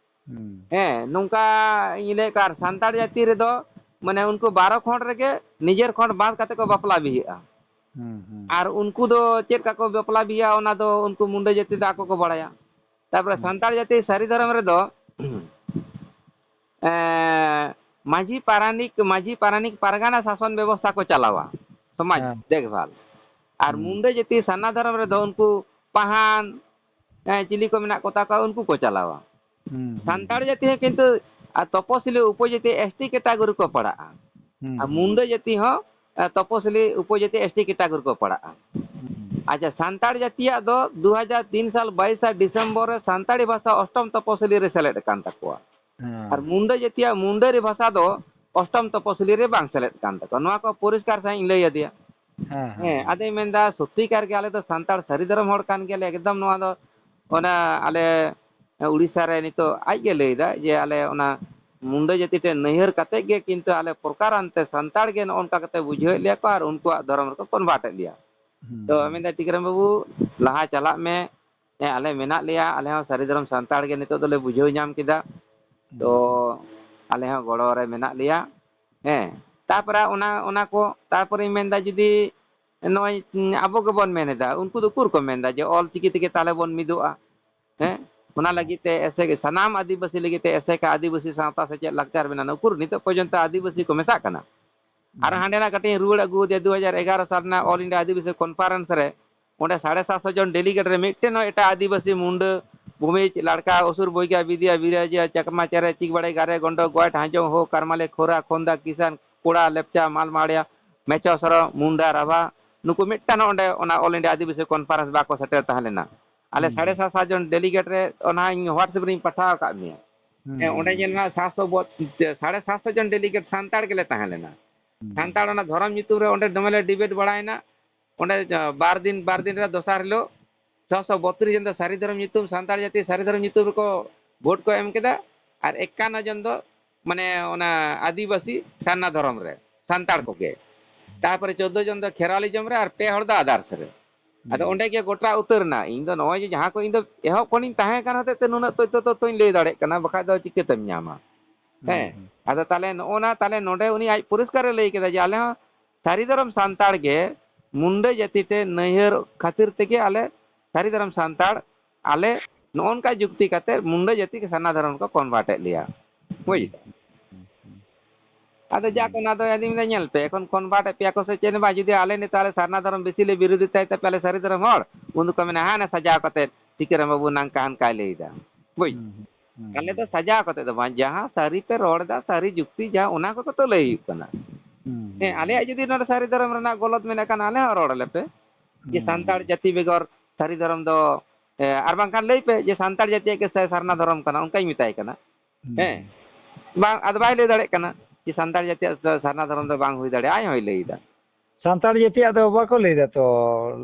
ᱦᱩᱸ᱾ ᱦᱮᱸ, ᱱᱚᱝᱠᱟ ᱤᱧ ᱞᱟᱹᱭᱮᱫ ᱠᱟᱱ ᱥᱟᱱᱛᱟᱲ ᱡᱟᱹᱛᱤ ᱨᱮᱫᱚ, ᱢᱟᱱᱮ ᱩᱱᱠᱩ ᱵᱟᱨᱚ ᱠᱷᱚᱸᱰ ᱨᱮᱜᱮ ᱱᱤᱡᱮᱨ ᱠᱷᱚᱸᱰ ᱵᱟᱫ ᱠᱟᱛᱮ ᱠᱚ ᱵᱟᱯᱞᱟ ᱵᱤᱦᱟᱹᱜᱼᱟ᱾ ᱦᱩᱸ, ᱦᱩᱸ᱾ ᱟᱨ ᱩᱱᱠᱩ ᱫᱚ ᱪᱮᱫ ᱞᱮᱠᱟ ᱠᱚ ᱵᱟᱯᱞᱟ ᱵᱤᱦᱟᱹᱜᱼᱟ, ᱚᱱᱟ ᱫᱚ ᱩᱱᱠᱩ ᱢᱩᱱᱰᱟᱹ ᱡᱟᱹᱛᱤ ᱫᱚ ᱟᱠᱚ ᱠᱚ ᱵᱟᱲᱟᱭᱟ᱾ ᱛᱟᱨᱯᱚᱨᱮ ᱦᱩᱸ᱾ ᱥᱟᱱᱛᱟᱲ ᱡᱟᱹᱛᱤ ᱥᱟᱹᱨᱤ ᱫᱷᱚᱨᱚᱢ ᱨᱮᱫᱚ, ᱮᱸ, ᱢᱟᱹᱡᱷᱤ ᱯᱟᱨᱟᱱᱤᱠ, ᱢᱟᱹᱡᱷᱤ ᱯᱟᱨᱟᱱᱤᱠ ᱯᱟᱨᱜᱟᱱᱟ ᱥᱟᱥᱚᱱ ᱵᱮᱵᱚᱥᱛᱷᱟ ᱠᱚ ᱪᱟᱞᱟᱣᱟ, ᱥᱚᱢᱟᱡᱽ ᱦᱮᱸ᱾ ᱫᱮᱠᱷᱵᱷᱟᱞ᱾ ᱟᱨ ᱦᱩᱸ᱾ ᱢᱩᱱᱰᱟᱹ ᱡᱟᱹᱛᱤ ᱥᱟᱨᱱᱟ ᱫᱷᱚᱨᱚᱢ ᱨᱮᱫᱚ ᱩᱱᱠᱩ ᱯᱟᱦᱟᱱ, ᱮᱸ, ᱪᱤᱞᱤ ᱠᱚ ᱢᱮᱱᱟᱜ ᱠᱚᱛᱟ ᱠᱚᱣᱟ, ᱩᱱᱠᱩ ᱠᱚ ᱪᱟᱞᱟᱣᱟ᱾ ᱦᱩᱸ, ᱦᱩᱸ, ᱥᱟᱱᱛᱟᱲ ᱦᱩᱸ᱾ ᱡᱟᱹᱛᱤ ᱦᱚᱸ ᱠᱤᱱᱛᱩ, ᱟᱨ ᱛᱚᱯᱚᱥᱤᱞᱤ ᱩᱯᱚᱡᱟᱹᱛᱤ S T category ᱠᱚ ᱯᱟᱲᱟᱜᱼᱟ᱾ ᱦᱩᱸ, ᱟᱨ ᱦᱩᱸ᱾ ᱢᱩᱱᱰᱟᱹ ᱡᱟᱹᱛᱤ ᱦᱚᱸ, ᱮᱸ, ᱛᱚᱯᱚᱥᱤᱞᱤ ᱩᱯᱚᱡᱟᱹᱛᱤ S T category ᱠᱚ ᱯᱟᱲᱟᱜᱼᱟ᱾ ᱦᱩᱸ᱾ ᱟᱪᱪᱷᱟ, ᱥᱟᱱᱛᱟᱲ ᱡᱟᱹᱛᱤᱭᱟᱜ ᱫᱚ ᱫᱩ ᱦᱟᱡᱟᱨ ᱛᱤᱱ ᱥᱟᱞ ᱵᱟᱭᱤᱥ ᱟᱨ ᱰᱤᱥᱮᱢᱵᱚᱨ ᱨᱮ ᱥᱟᱱᱛᱟᱲᱤ ᱵᱷᱟᱥᱟ ᱚᱥᱴᱚᱢ ᱛᱚᱯᱚᱥᱤᱞᱤ ᱨᱮ ᱥᱮᱞᱮᱫ ᱟᱠᱟᱱ ᱛᱟᱠᱚᱣᱟ᱾ ᱦᱮᱸ᱾ ᱟᱨ ᱢᱩᱱᱰᱟᱹ ᱡᱟᱹᱛᱤᱭᱟᱜ ᱢᱩᱱᱰᱟᱹᱨᱤ ᱵᱷᱟᱥᱟ ᱫᱚ ᱚᱥᱴᱚᱢ ᱛᱚᱯᱚᱥᱤᱞᱤ ᱨᱮ ᱵᱟᱝ ᱥᱮᱞᱮᱫ ᱠᱟᱱ ᱛᱟᱠᱚᱣᱟ᱾ ᱱᱚᱣᱟ ᱠᱚ ᱯᱚᱨᱤᱥᱠᱟᱨ ᱥᱟᱺᱦᱤᱡ ᱤᱧ ᱞᱟᱹᱭ ᱟᱫᱮᱭᱟ᱾ ᱦᱮᱸ, ᱦᱮᱸ, ᱦᱮᱸ, ᱦᱮᱸ᱾ ᱟᱫᱚᱧ ᱢᱮᱱᱫᱟ, ᱥᱚᱛᱛᱤᱠᱟᱨ ᱜᱮ ᱟᱞᱮ ᱫᱚ ᱥᱟᱱᱛᱟᱲ ᱥᱟᱹᱨᱤ ᱫᱷᱚᱨᱚᱢ ᱦᱚᱲ ᱠᱟᱱ ᱜᱮᱭᱟᱞᱮ᱾ ᱮᱠᱫᱚᱢ ᱱᱚᱣᱟ ᱫᱚ ᱚᱱᱟ ᱟᱞᱮ ᱩᱲᱤᱥᱥᱟ ᱨᱮ ᱱᱤᱛᱚᱜ ᱟᱡ ᱜᱮ ᱞᱟᱹᱭᱫᱟ ᱡᱮ ᱟᱞᱮ ᱚᱱᱟ ᱢᱩᱱᱰᱟᱹ ᱡᱟᱹᱛᱤ ᱴᱷᱮᱱ ᱱᱟᱹᱭᱦᱟᱹᱨ ᱠᱟᱛᱮ ᱜᱮ ᱠᱤᱱᱛᱩ ᱟᱞᱮ ᱯᱨᱚᱠᱟᱨᱟᱱᱛᱮ ᱥᱟᱱᱛᱟᱲ ᱜᱮ ᱱᱚᱜᱼᱚ ᱱᱚᱝᱠᱟ ᱠᱟᱛᱮ ᱵᱩᱡᱷᱟᱹᱣᱮᱫ ᱞᱮᱭᱟ ᱠᱚ ᱟᱨ ᱩᱱᱠᱩᱣᱟᱜ ᱫᱷᱚᱨᱚᱢ ᱨᱮᱠᱚ convert ᱮᱫ ᱞᱮᱭᱟ᱾ ᱦᱩᱸ, ᱛᱚ ᱦᱩᱸ᱾ ᱢᱮᱱᱫᱟ, "ᱴᱤᱠᱨᱟᱢ ᱵᱟᱹᱵᱩ, ᱞᱟᱦᱟ ᱪᱟᱞᱟᱜ ᱢᱮ, ᱦᱮᱸ, ᱟᱞᱮ ᱢᱮᱱᱟᱜ ᱞᱮᱭᱟ, ᱟᱞᱮ ᱦᱚᱸ ᱥᱟᱹᱨᱤ ᱫᱷᱚᱨᱚᱢ ᱥᱟᱱᱛᱟᱲ ᱜᱮ ᱱᱤᱛᱚᱜ ᱫᱚᱞᱮ ᱵᱩᱡᱷᱟᱹᱣ ᱧᱟᱢ ᱠᱮᱫᱟ, ᱛᱚ ᱦᱩᱸ᱾ ᱟᱞᱮ ᱦᱚᱸ ᱜᱚᱲᱚ ᱨᱮ ᱢᱮᱱᱟᱜ ᱞᱮᱭᱟ", ᱦᱮᱸ᱾ ᱛᱟᱯᱚᱨᱮ ᱚᱱᱟ, ᱚᱱᱟ ᱠᱚ, ᱛᱟᱯᱚᱨᱮᱧ ᱢᱮᱱᱫᱟ, ᱡᱩᱫᱤ ᱱᱚᱜᱼᱚᱭ, ᱩᱸ, ᱟᱵᱚ ᱜᱮᱵᱚᱱ ᱢᱮᱱ ᱮᱫᱟ, ᱩᱱᱠᱩ ᱫᱚ ᱩᱠᱩᱨ ᱠᱚ ᱢᱮᱱᱫᱟ ᱡᱮ ᱚᱞ ᱪᱤᱠᱤ ᱛᱮᱜᱮ ᱛᱟᱦᱚᱞᱮ ᱵᱚᱱ ᱢᱤᱫᱚᱜᱼᱟ? ᱦᱮᱸ? ᱚᱱᱟ ᱞᱟᱹᱜᱤᱫ ᱛᱮ ᱮᱥᱮᱠᱟ, ᱥᱟᱱᱟᱢ ᱟᱹᱫᱤᱵᱟᱹᱥᱤ ᱞᱟᱹᱜᱤᱫ ᱛᱮ ᱮᱥᱮᱠᱟ ᱟᱹᱫᱤᱵᱟᱹᱥᱤ ᱥᱟᱶᱛᱟ ᱥᱮᱪᱮᱫ ᱞᱟᱠᱪᱟᱨ ᱢᱮᱱᱟᱜᱼᱟ᱾ ᱩᱠᱩᱨ ᱱᱤᱛᱚᱜ ᱯᱚᱨᱡᱚᱱᱛᱚ ᱟᱹᱫᱤᱵᱟᱹᱥᱤ ᱠᱚ ᱢᱮᱥᱟᱜ ᱠᱟᱱᱟ? ᱟᱨ ᱦᱩᱸ᱾ ᱦᱟᱸᱰᱮ ᱱᱟᱜ ᱠᱟᱹᱴᱤᱡ ᱤᱧ ᱨᱩᱣᱟᱹᱲ ᱟᱹᱜᱩ ᱟᱫᱮᱭᱟ, ᱫᱩ ᱦᱟᱡᱟᱨ ᱮᱜᱟᱨᱚ ᱥᱟᱞ ᱨᱮᱱᱟᱜ All India ᱟᱹᱫᱤᱵᱟᱹᱥᱤ conference ᱨᱮ, ᱚᱸᱰᱮ ᱥᱟᱲᱮ ᱥᱟᱛ ᱥᱚ ᱡᱚᱱ delegate ᱨᱮ ᱢᱤᱫᱴᱮᱱ ᱦᱚᱸ ᱮᱴᱟᱜ ᱟᱹᱫᱤᱵᱟᱹᱥᱤ, ᱢᱩᱱᱰᱟᱹ, ᱵᱷᱩᱢᱤᱡᱽ, ᱞᱟᱲᱠᱟ, ᱩᱥᱩᱨ, ᱵᱳᱭᱜᱟ, ᱵᱤᱫᱤᱭᱟ, ᱵᱤᱨᱟᱡᱤᱭᱟ, ᱪᱟᱠᱢᱟ, ᱪᱮᱨᱮ, ᱪᱤᱠᱵᱟᱲᱮ, ᱜᱟᱨᱮ, ᱜᱚᱱᱰᱚ, ᱜᱚᱭᱴ, ᱦᱟᱡᱚᱝ, ᱦᱳ, ᱠᱟᱨᱢᱟᱞᱮ, ᱠᱷᱳᱨᱟ, ᱠᱷᱚᱱᱫᱟ, ᱠᱤᱥᱟᱱ, ᱠᱚᱲᱟ, ᱞᱮᱯᱪᱟ, ᱢᱟᱞᱢᱟᱲᱤᱭᱟ, ᱢᱮᱪᱚ, ᱥᱚᱨᱚ, ᱢᱩᱱᱰᱟ, ᱨᱟᱵᱷᱟ, ᱱᱩᱠᱩ ᱢᱤᱫᱴᱟᱝ ᱦᱚᱸ ᱚᱸᱰᱮ ᱚᱱᱟ All India ᱟᱹᱫᱤᱵᱟᱹᱥᱤ conference ᱵᱟᱠᱚ ᱥᱮᱴᱮᱨ ᱛᱟᱦᱮᱸ ᱞᱮᱱᱟ᱾ ᱟᱞᱮ ᱦᱩᱸ᱾ ᱥᱟᱲᱮ ᱥᱟᱛ ᱥᱟᱛ ᱡᱚᱱ delegate ᱨᱮ ᱚᱱᱟ ᱤᱧ WhatsApp ᱨᱤᱧ ᱯᱟᱴᱷᱟᱣ ᱟᱠᱟᱫ ᱢᱮᱭᱟ᱾ ᱦᱩᱸ, ᱦᱮᱸ, ᱚᱸᱰᱮ ᱦᱩᱸ᱾ ᱧᱮᱞ ᱢᱮ, ᱥᱟᱛ ᱥᱚ ᱵᱚ-, ᱥᱟᱲᱮ ᱥᱟᱛ ᱥᱚ ᱡᱚᱱ delegate ᱥᱟᱱᱛᱟᱲ ᱜᱮᱞᱮ ᱛᱟᱦᱮᱸ ᱞᱮᱱᱟ᱾ ᱦᱩᱸ᱾ ᱥᱟᱱᱛᱟᱲ ᱚᱱᱟ ᱫᱷᱚᱨᱚᱢ ᱧᱩᱛᱩᱢ ᱨᱮ ᱚᱸᱰᱮ ᱫᱚᱢᱮ ᱞᱮ debate ᱵᱟᱲᱟᱭᱮᱱᱟ᱾ ᱚᱸᱰᱮ, ᱟ, ᱵᱟᱨ ᱫᱤᱱ, ᱵᱟᱨ ᱫᱤᱱ ᱨᱮ ᱫᱚᱥᱟᱨ ᱦᱤᱞᱳᱜ ᱪᱷᱚᱥᱚ ᱵᱚᱛᱨᱤᱥ ᱡᱚᱱ ᱫᱚ ᱥᱟᱹᱨᱤ ᱫᱷᱚᱨᱚᱢ ᱧᱩᱛᱩᱢ, ᱥᱟᱱᱛᱟᱲ ᱡᱟᱹᱛᱤ ᱥᱟᱹᱨᱤ ᱫᱷᱚᱨᱚᱢ ᱧᱩᱛᱩᱢ ᱨᱮᱠᱚ vote ᱠᱚ ᱮᱢ ᱠᱮᱫᱟ, ᱟᱨ ᱮᱠᱟᱱᱱᱚ ᱡᱚᱱ ᱫᱚ, ᱢᱟᱱᱮ, ᱚᱱᱟ ᱟᱹᱫᱤᱵᱟᱹᱥᱤ ᱥᱟᱨᱱᱟ ᱫᱷᱚᱨᱚᱢ ᱨᱮ, ᱥᱟᱱᱛᱟᱲ ᱠᱚᱜᱮ᱾ ᱛᱟᱨᱯᱚᱨᱮ ᱪᱳᱫᱽᱫᱳ ᱡᱚᱱ ᱫᱚ ᱠᱷᱮᱨᱣᱟᱞᱤᱡᱚᱢ ᱨᱮ, ᱟᱨ ᱯᱮ ᱦᱚᱲ ᱫᱚ others ᱨᱮ᱾ ᱟᱫᱚ ᱦᱩᱸ᱾ ᱚᱸᱰᱮ ᱜᱮ ᱜᱚᱴᱟ ᱩᱛᱟᱹᱨ ᱮᱱᱟ᱾ ᱤᱧ ᱫᱚ ᱱᱚᱜᱼᱚᱭ ᱡᱮ ᱡᱟᱦᱟᱸ ᱠᱚ, ᱤᱧ ᱫᱚ ᱮᱦᱚᱵ ᱠᱷᱚᱱᱤᱧ ᱛᱟᱦᱮᱸ ᱠᱟᱱ ᱦᱚᱛᱮᱡ ᱛᱮ ᱱᱩᱱᱟᱹᱜ ᱛᱚᱛᱛᱷᱚ, ᱛᱚᱛᱛᱷᱚᱧ ᱞᱟᱹᱭ ᱫᱟᱲᱮᱭᱟᱜ ᱠᱟᱱᱟ, ᱵᱟᱠᱷᱟᱡ ᱫᱚ ᱪᱤᱠᱟᱹᱛᱮᱢ ᱧᱟᱢᱟ? ᱦᱮᱸ᱾ ᱦᱩᱸ᱾ ᱟᱫᱚ ᱛᱟᱦᱞᱮ ᱱᱚᱜᱼᱚ ᱱᱟ, ᱛᱟᱦᱞᱮ ᱱᱚᱰᱮ ᱩᱱᱤ ᱟᱡ ᱯᱚᱨᱤᱥᱠᱟᱨ ᱮ ᱞᱟᱹᱭ ᱠᱮᱫᱟ ᱡᱮ ᱟᱞᱮ ᱦᱚᱸ ᱥᱟᱹᱨᱤ ᱫᱷᱚᱨᱚᱢ ᱥᱟᱱᱛᱟᱲ ᱜᱮ ᱢᱩᱱᱰᱟᱹ ᱡᱟᱹᱛᱤ ᱛᱮ ᱱᱟᱹᱭᱦᱟᱹᱨ ᱠᱷᱟᱹᱛᱤᱨ ᱛᱮᱜᱮ ᱟᱞᱮ ᱥᱟᱹᱨᱤ ᱫᱷᱚᱨᱚᱢ ᱥᱟᱱᱛᱟᱲ, ᱟᱞᱮ ᱱᱚᱜᱼᱚ ᱱᱚᱝᱠᱟ ᱡᱩᱠᱛᱤ ᱠᱟᱛᱮ ᱢᱩᱱᱰᱟᱹ ᱡᱟᱹᱛᱤ ᱜᱮ ᱥᱟᱨᱱᱟ ᱫᱷᱚᱨᱚᱢ ᱠᱚ convert ᱮᱫ ᱞᱮᱭᱟ᱾ ᱵᱩᱡᱽ? ᱟᱫᱚ ᱡᱟᱠ, ᱚᱱᱟ ᱫᱚ ᱟᱹᱞᱤᱧ ᱫᱚ ᱧᱮᱞ ᱯᱮ, ᱮᱠᱷᱚᱱ convert ᱮᱫ ᱯᱮᱭᱟ ᱠᱚ ᱥᱮ ᱪᱮᱫ ᱵᱟᱝ, ᱡᱩᱫᱤ ᱟᱞᱮ ᱱᱮᱛᱟᱨ ᱥᱟᱨᱱᱟ ᱫᱷᱚᱨᱚᱢ ᱵᱮᱥᱤ ᱞᱮ ᱵᱤᱨᱳᱫᱷᱤ ᱛᱟᱭ ᱛᱟᱯᱮ ᱟᱞᱮ ᱥᱟᱹᱨᱤ ᱫᱷᱚᱨᱚᱢ ᱦᱚᱲ, ᱩᱱ ᱫᱚᱠᱚ ᱢᱮᱱᱟ, "ᱦᱟᱱᱮ ᱥᱟᱡᱟᱣ ᱠᱟᱛᱮ ᱴᱤᱠᱟᱹᱨᱟᱢ ᱵᱟᱹᱵᱩ ᱱᱟᱝᱠᱟ ᱦᱟᱱᱠᱟᱭ ᱞᱟᱹᱭ ᱮᱫᱟ᱾" ᱵᱩᱡᱽ? ᱦᱩᱸ, ᱦᱩᱸ, ᱟᱞᱮ ᱫᱚ ᱦᱩᱸ᱾ ᱥᱟᱡᱟᱣ ᱠᱟᱛᱮ ᱫᱚ ᱵᱟᱝ, ᱡᱟᱦᱟᱸ ᱥᱟᱹᱨᱤ ᱯᱮ ᱨᱚᱲ ᱮᱫᱟ, ᱥᱟᱹᱨᱤ ᱡᱩᱠᱛᱤ ᱡᱟᱦᱟᱸ, ᱚᱱᱟ ᱠᱚᱜᱮ ᱛᱚ ᱞᱟᱹᱭ ᱦᱩᱭᱩᱜ ᱠᱟᱱᱟ᱾ ᱦᱩᱸ, ᱦᱮᱸ, ᱦᱩᱸ, ᱟᱞᱮᱭᱟᱜ ᱦᱩᱸ᱾ ᱡᱩᱫᱤ ᱱᱚᱰᱮ ᱥᱟᱹᱨᱤ ᱫᱷᱚᱨᱚᱢ ᱨᱮᱱᱟᱜ ᱜᱚᱞᱚᱛ ᱢᱮᱱᱟᱜ ᱠᱷᱟᱱ, ᱟᱞᱮ ᱦᱚᱸ ᱨᱚᱲ ᱟᱞᱮ ᱯᱮ᱾ ᱡᱮ ᱦᱩᱸ, ᱥᱟᱱᱛᱟᱲ ᱦᱩᱸ᱾ ᱡᱟᱹᱛᱤ ᱵᱮᱜᱚᱨ ᱥᱟᱹᱨᱤ ᱫᱷᱚᱨᱚᱢ ᱫᱚ, ᱮ, ᱟᱨ ᱵᱟᱝᱠᱷᱟᱱ ᱞᱟᱹᱭ ᱯᱮ ᱡᱮ ᱥᱟᱱᱛᱟᱲ ᱡᱟᱹᱛᱤᱭᱟᱜ ᱜᱮ ᱥᱟ-, ᱥᱟᱨᱱᱟ ᱫᱷᱚᱨᱚᱢ ᱠᱟᱱᱟ, ᱚᱱᱠᱟᱧ ᱢᱮᱛᱟᱭ ᱠᱟᱱᱟ᱾ ᱦᱩᱸ᱾ ᱦᱮᱸ, ᱵᱟᱝ, ᱟᱫᱚ ᱵᱟᱭ ᱞᱟᱹᱭ ᱫᱟᱲᱮᱭᱟᱜ ᱠᱟᱱᱟ ᱡᱮ ᱥᱟᱱᱛᱟᱲ ᱡᱟᱹᱛᱤᱭᱟᱜ ᱥᱟ-, ᱥᱟᱨᱱᱟ ᱫᱷᱚᱨᱚᱢ ᱫᱚ ᱵᱟᱝ ᱦᱩᱭ ᱫᱟᱲᱮᱭᱟᱜᱼᱟ, ᱟᱡ ᱦᱚᱸᱭ ᱞᱟᱹᱭ ᱮᱫᱟ᱾ ᱥᱟᱱᱛᱟᱲ ᱡᱟᱹᱛᱤᱭᱟᱜ ᱫᱚ ᱵᱟᱠᱚ ᱞᱟᱹᱭ ᱫᱟ ᱛᱚ,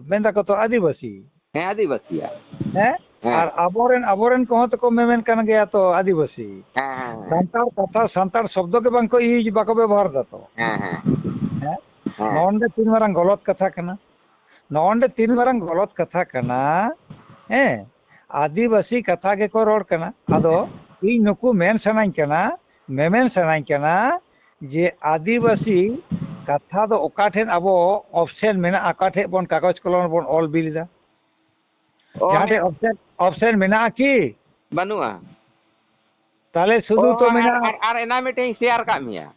ᱢᱮᱱ ᱫᱟᱠᱚ ᱛᱚ ᱟᱹᱫᱤᱵᱟᱹᱥᱤ᱾ ᱦᱮᱸ, ᱟᱹᱫᱤᱵᱟᱹᱥᱤᱭᱟᱜ᱾ ᱦᱮᱸ? ᱦᱮᱸ᱾ ᱟᱨ ᱟᱵᱚᱨᱮᱱ, ᱟᱵᱚᱨᱮᱱ ᱠᱚᱦᱚᱸ ᱛᱚᱠᱚ ᱢᱮᱢᱮᱱ ᱠᱟᱱ ᱜᱮᱭᱟ ᱛᱚ ᱟᱹᱫᱤᱵᱟᱹᱥᱤ᱾ ᱦᱮᱸ, ᱦᱮᱸ, ᱦᱮᱸ᱾ ᱥᱟᱱᱛᱟᱲ ᱠᱟᱛᱷᱟ, ᱥᱟᱱᱛᱟᱲ ᱥᱚᱵᱫᱚ ᱜᱮ ᱵᱟᱝ ᱠᱚ use, ᱵᱟᱠᱚ ᱵᱮᱵᱚᱦᱟᱨ ᱫᱟ ᱛᱚ᱾ ᱦᱮᱸ, ᱦᱮᱸ᱾ ᱦᱮᱸ? ᱦᱮᱸ᱾ ᱱᱚᱜᱼᱚ ᱱᱚᱰᱮ ᱛᱤᱱ ᱢᱟᱨᱟᱝ ᱜᱚᱞᱚᱛ ᱠᱟᱛᱷᱟ ᱠᱟᱱᱟ᱾ ᱱᱚᱜᱼᱚ ᱱᱚᱰᱮ ᱛᱤᱱ ᱢᱟᱨᱟᱝ ᱜᱚᱞᱚᱛ ᱠᱟᱛᱷᱟ ᱠᱟᱱᱟ᱾ ᱦᱮᱸ? ᱟᱹᱫᱤᱵᱟᱹᱥᱤ ᱠᱟᱛᱷᱟ ᱜᱮᱠᱚ ᱨᱚᱲ ᱠᱟᱱᱟ᱾ ᱟᱫᱚ ᱤᱧ ᱱᱩᱠᱩ ᱢᱮᱱ ᱥᱟᱱᱟᱧ ᱠᱟᱱᱟ, ᱢᱮᱢᱮᱱ ᱥᱟᱱᱟᱧ ᱠᱟᱱᱟ ᱡᱮ ᱟᱹᱫᱤᱵᱟᱹᱥᱤ ᱠᱟᱛᱷᱟ ᱫᱚ ᱚᱠᱟ ᱴᱷᱮᱱ ᱟᱵᱚ option ᱢᱮᱱᱟᱜᱼᱟ, ᱚᱠᱟ ᱴᱷᱮᱱ ᱵᱚᱱ ᱠᱟᱜᱚᱡᱽ ᱠᱚᱞᱚᱢ ᱨᱮᱵᱚᱱ ᱚᱞ ᱵᱤᱞ ᱮᱫᱟ? ᱚ, ᱡᱟᱦᱟᱸ ᱦᱮᱸ᱾ ᱴᱷᱮᱱ option, option ᱢᱮᱱᱟᱜᱼᱟ ᱠᱤ? ᱵᱟᱹᱱᱩᱜᱼᱟ᱾ ᱛᱟᱦᱞᱮ ᱥᱩᱫᱷᱩ ᱚ, ᱛᱚ ᱟᱨ, ᱢᱮᱱᱟᱜᱼᱟ᱾ ᱟᱨ, ᱟᱨ ᱮᱱᱟ ᱢᱤᱫᱴᱮᱱ ᱤᱧ share ᱠᱟᱜ ᱢᱮᱭᱟ᱾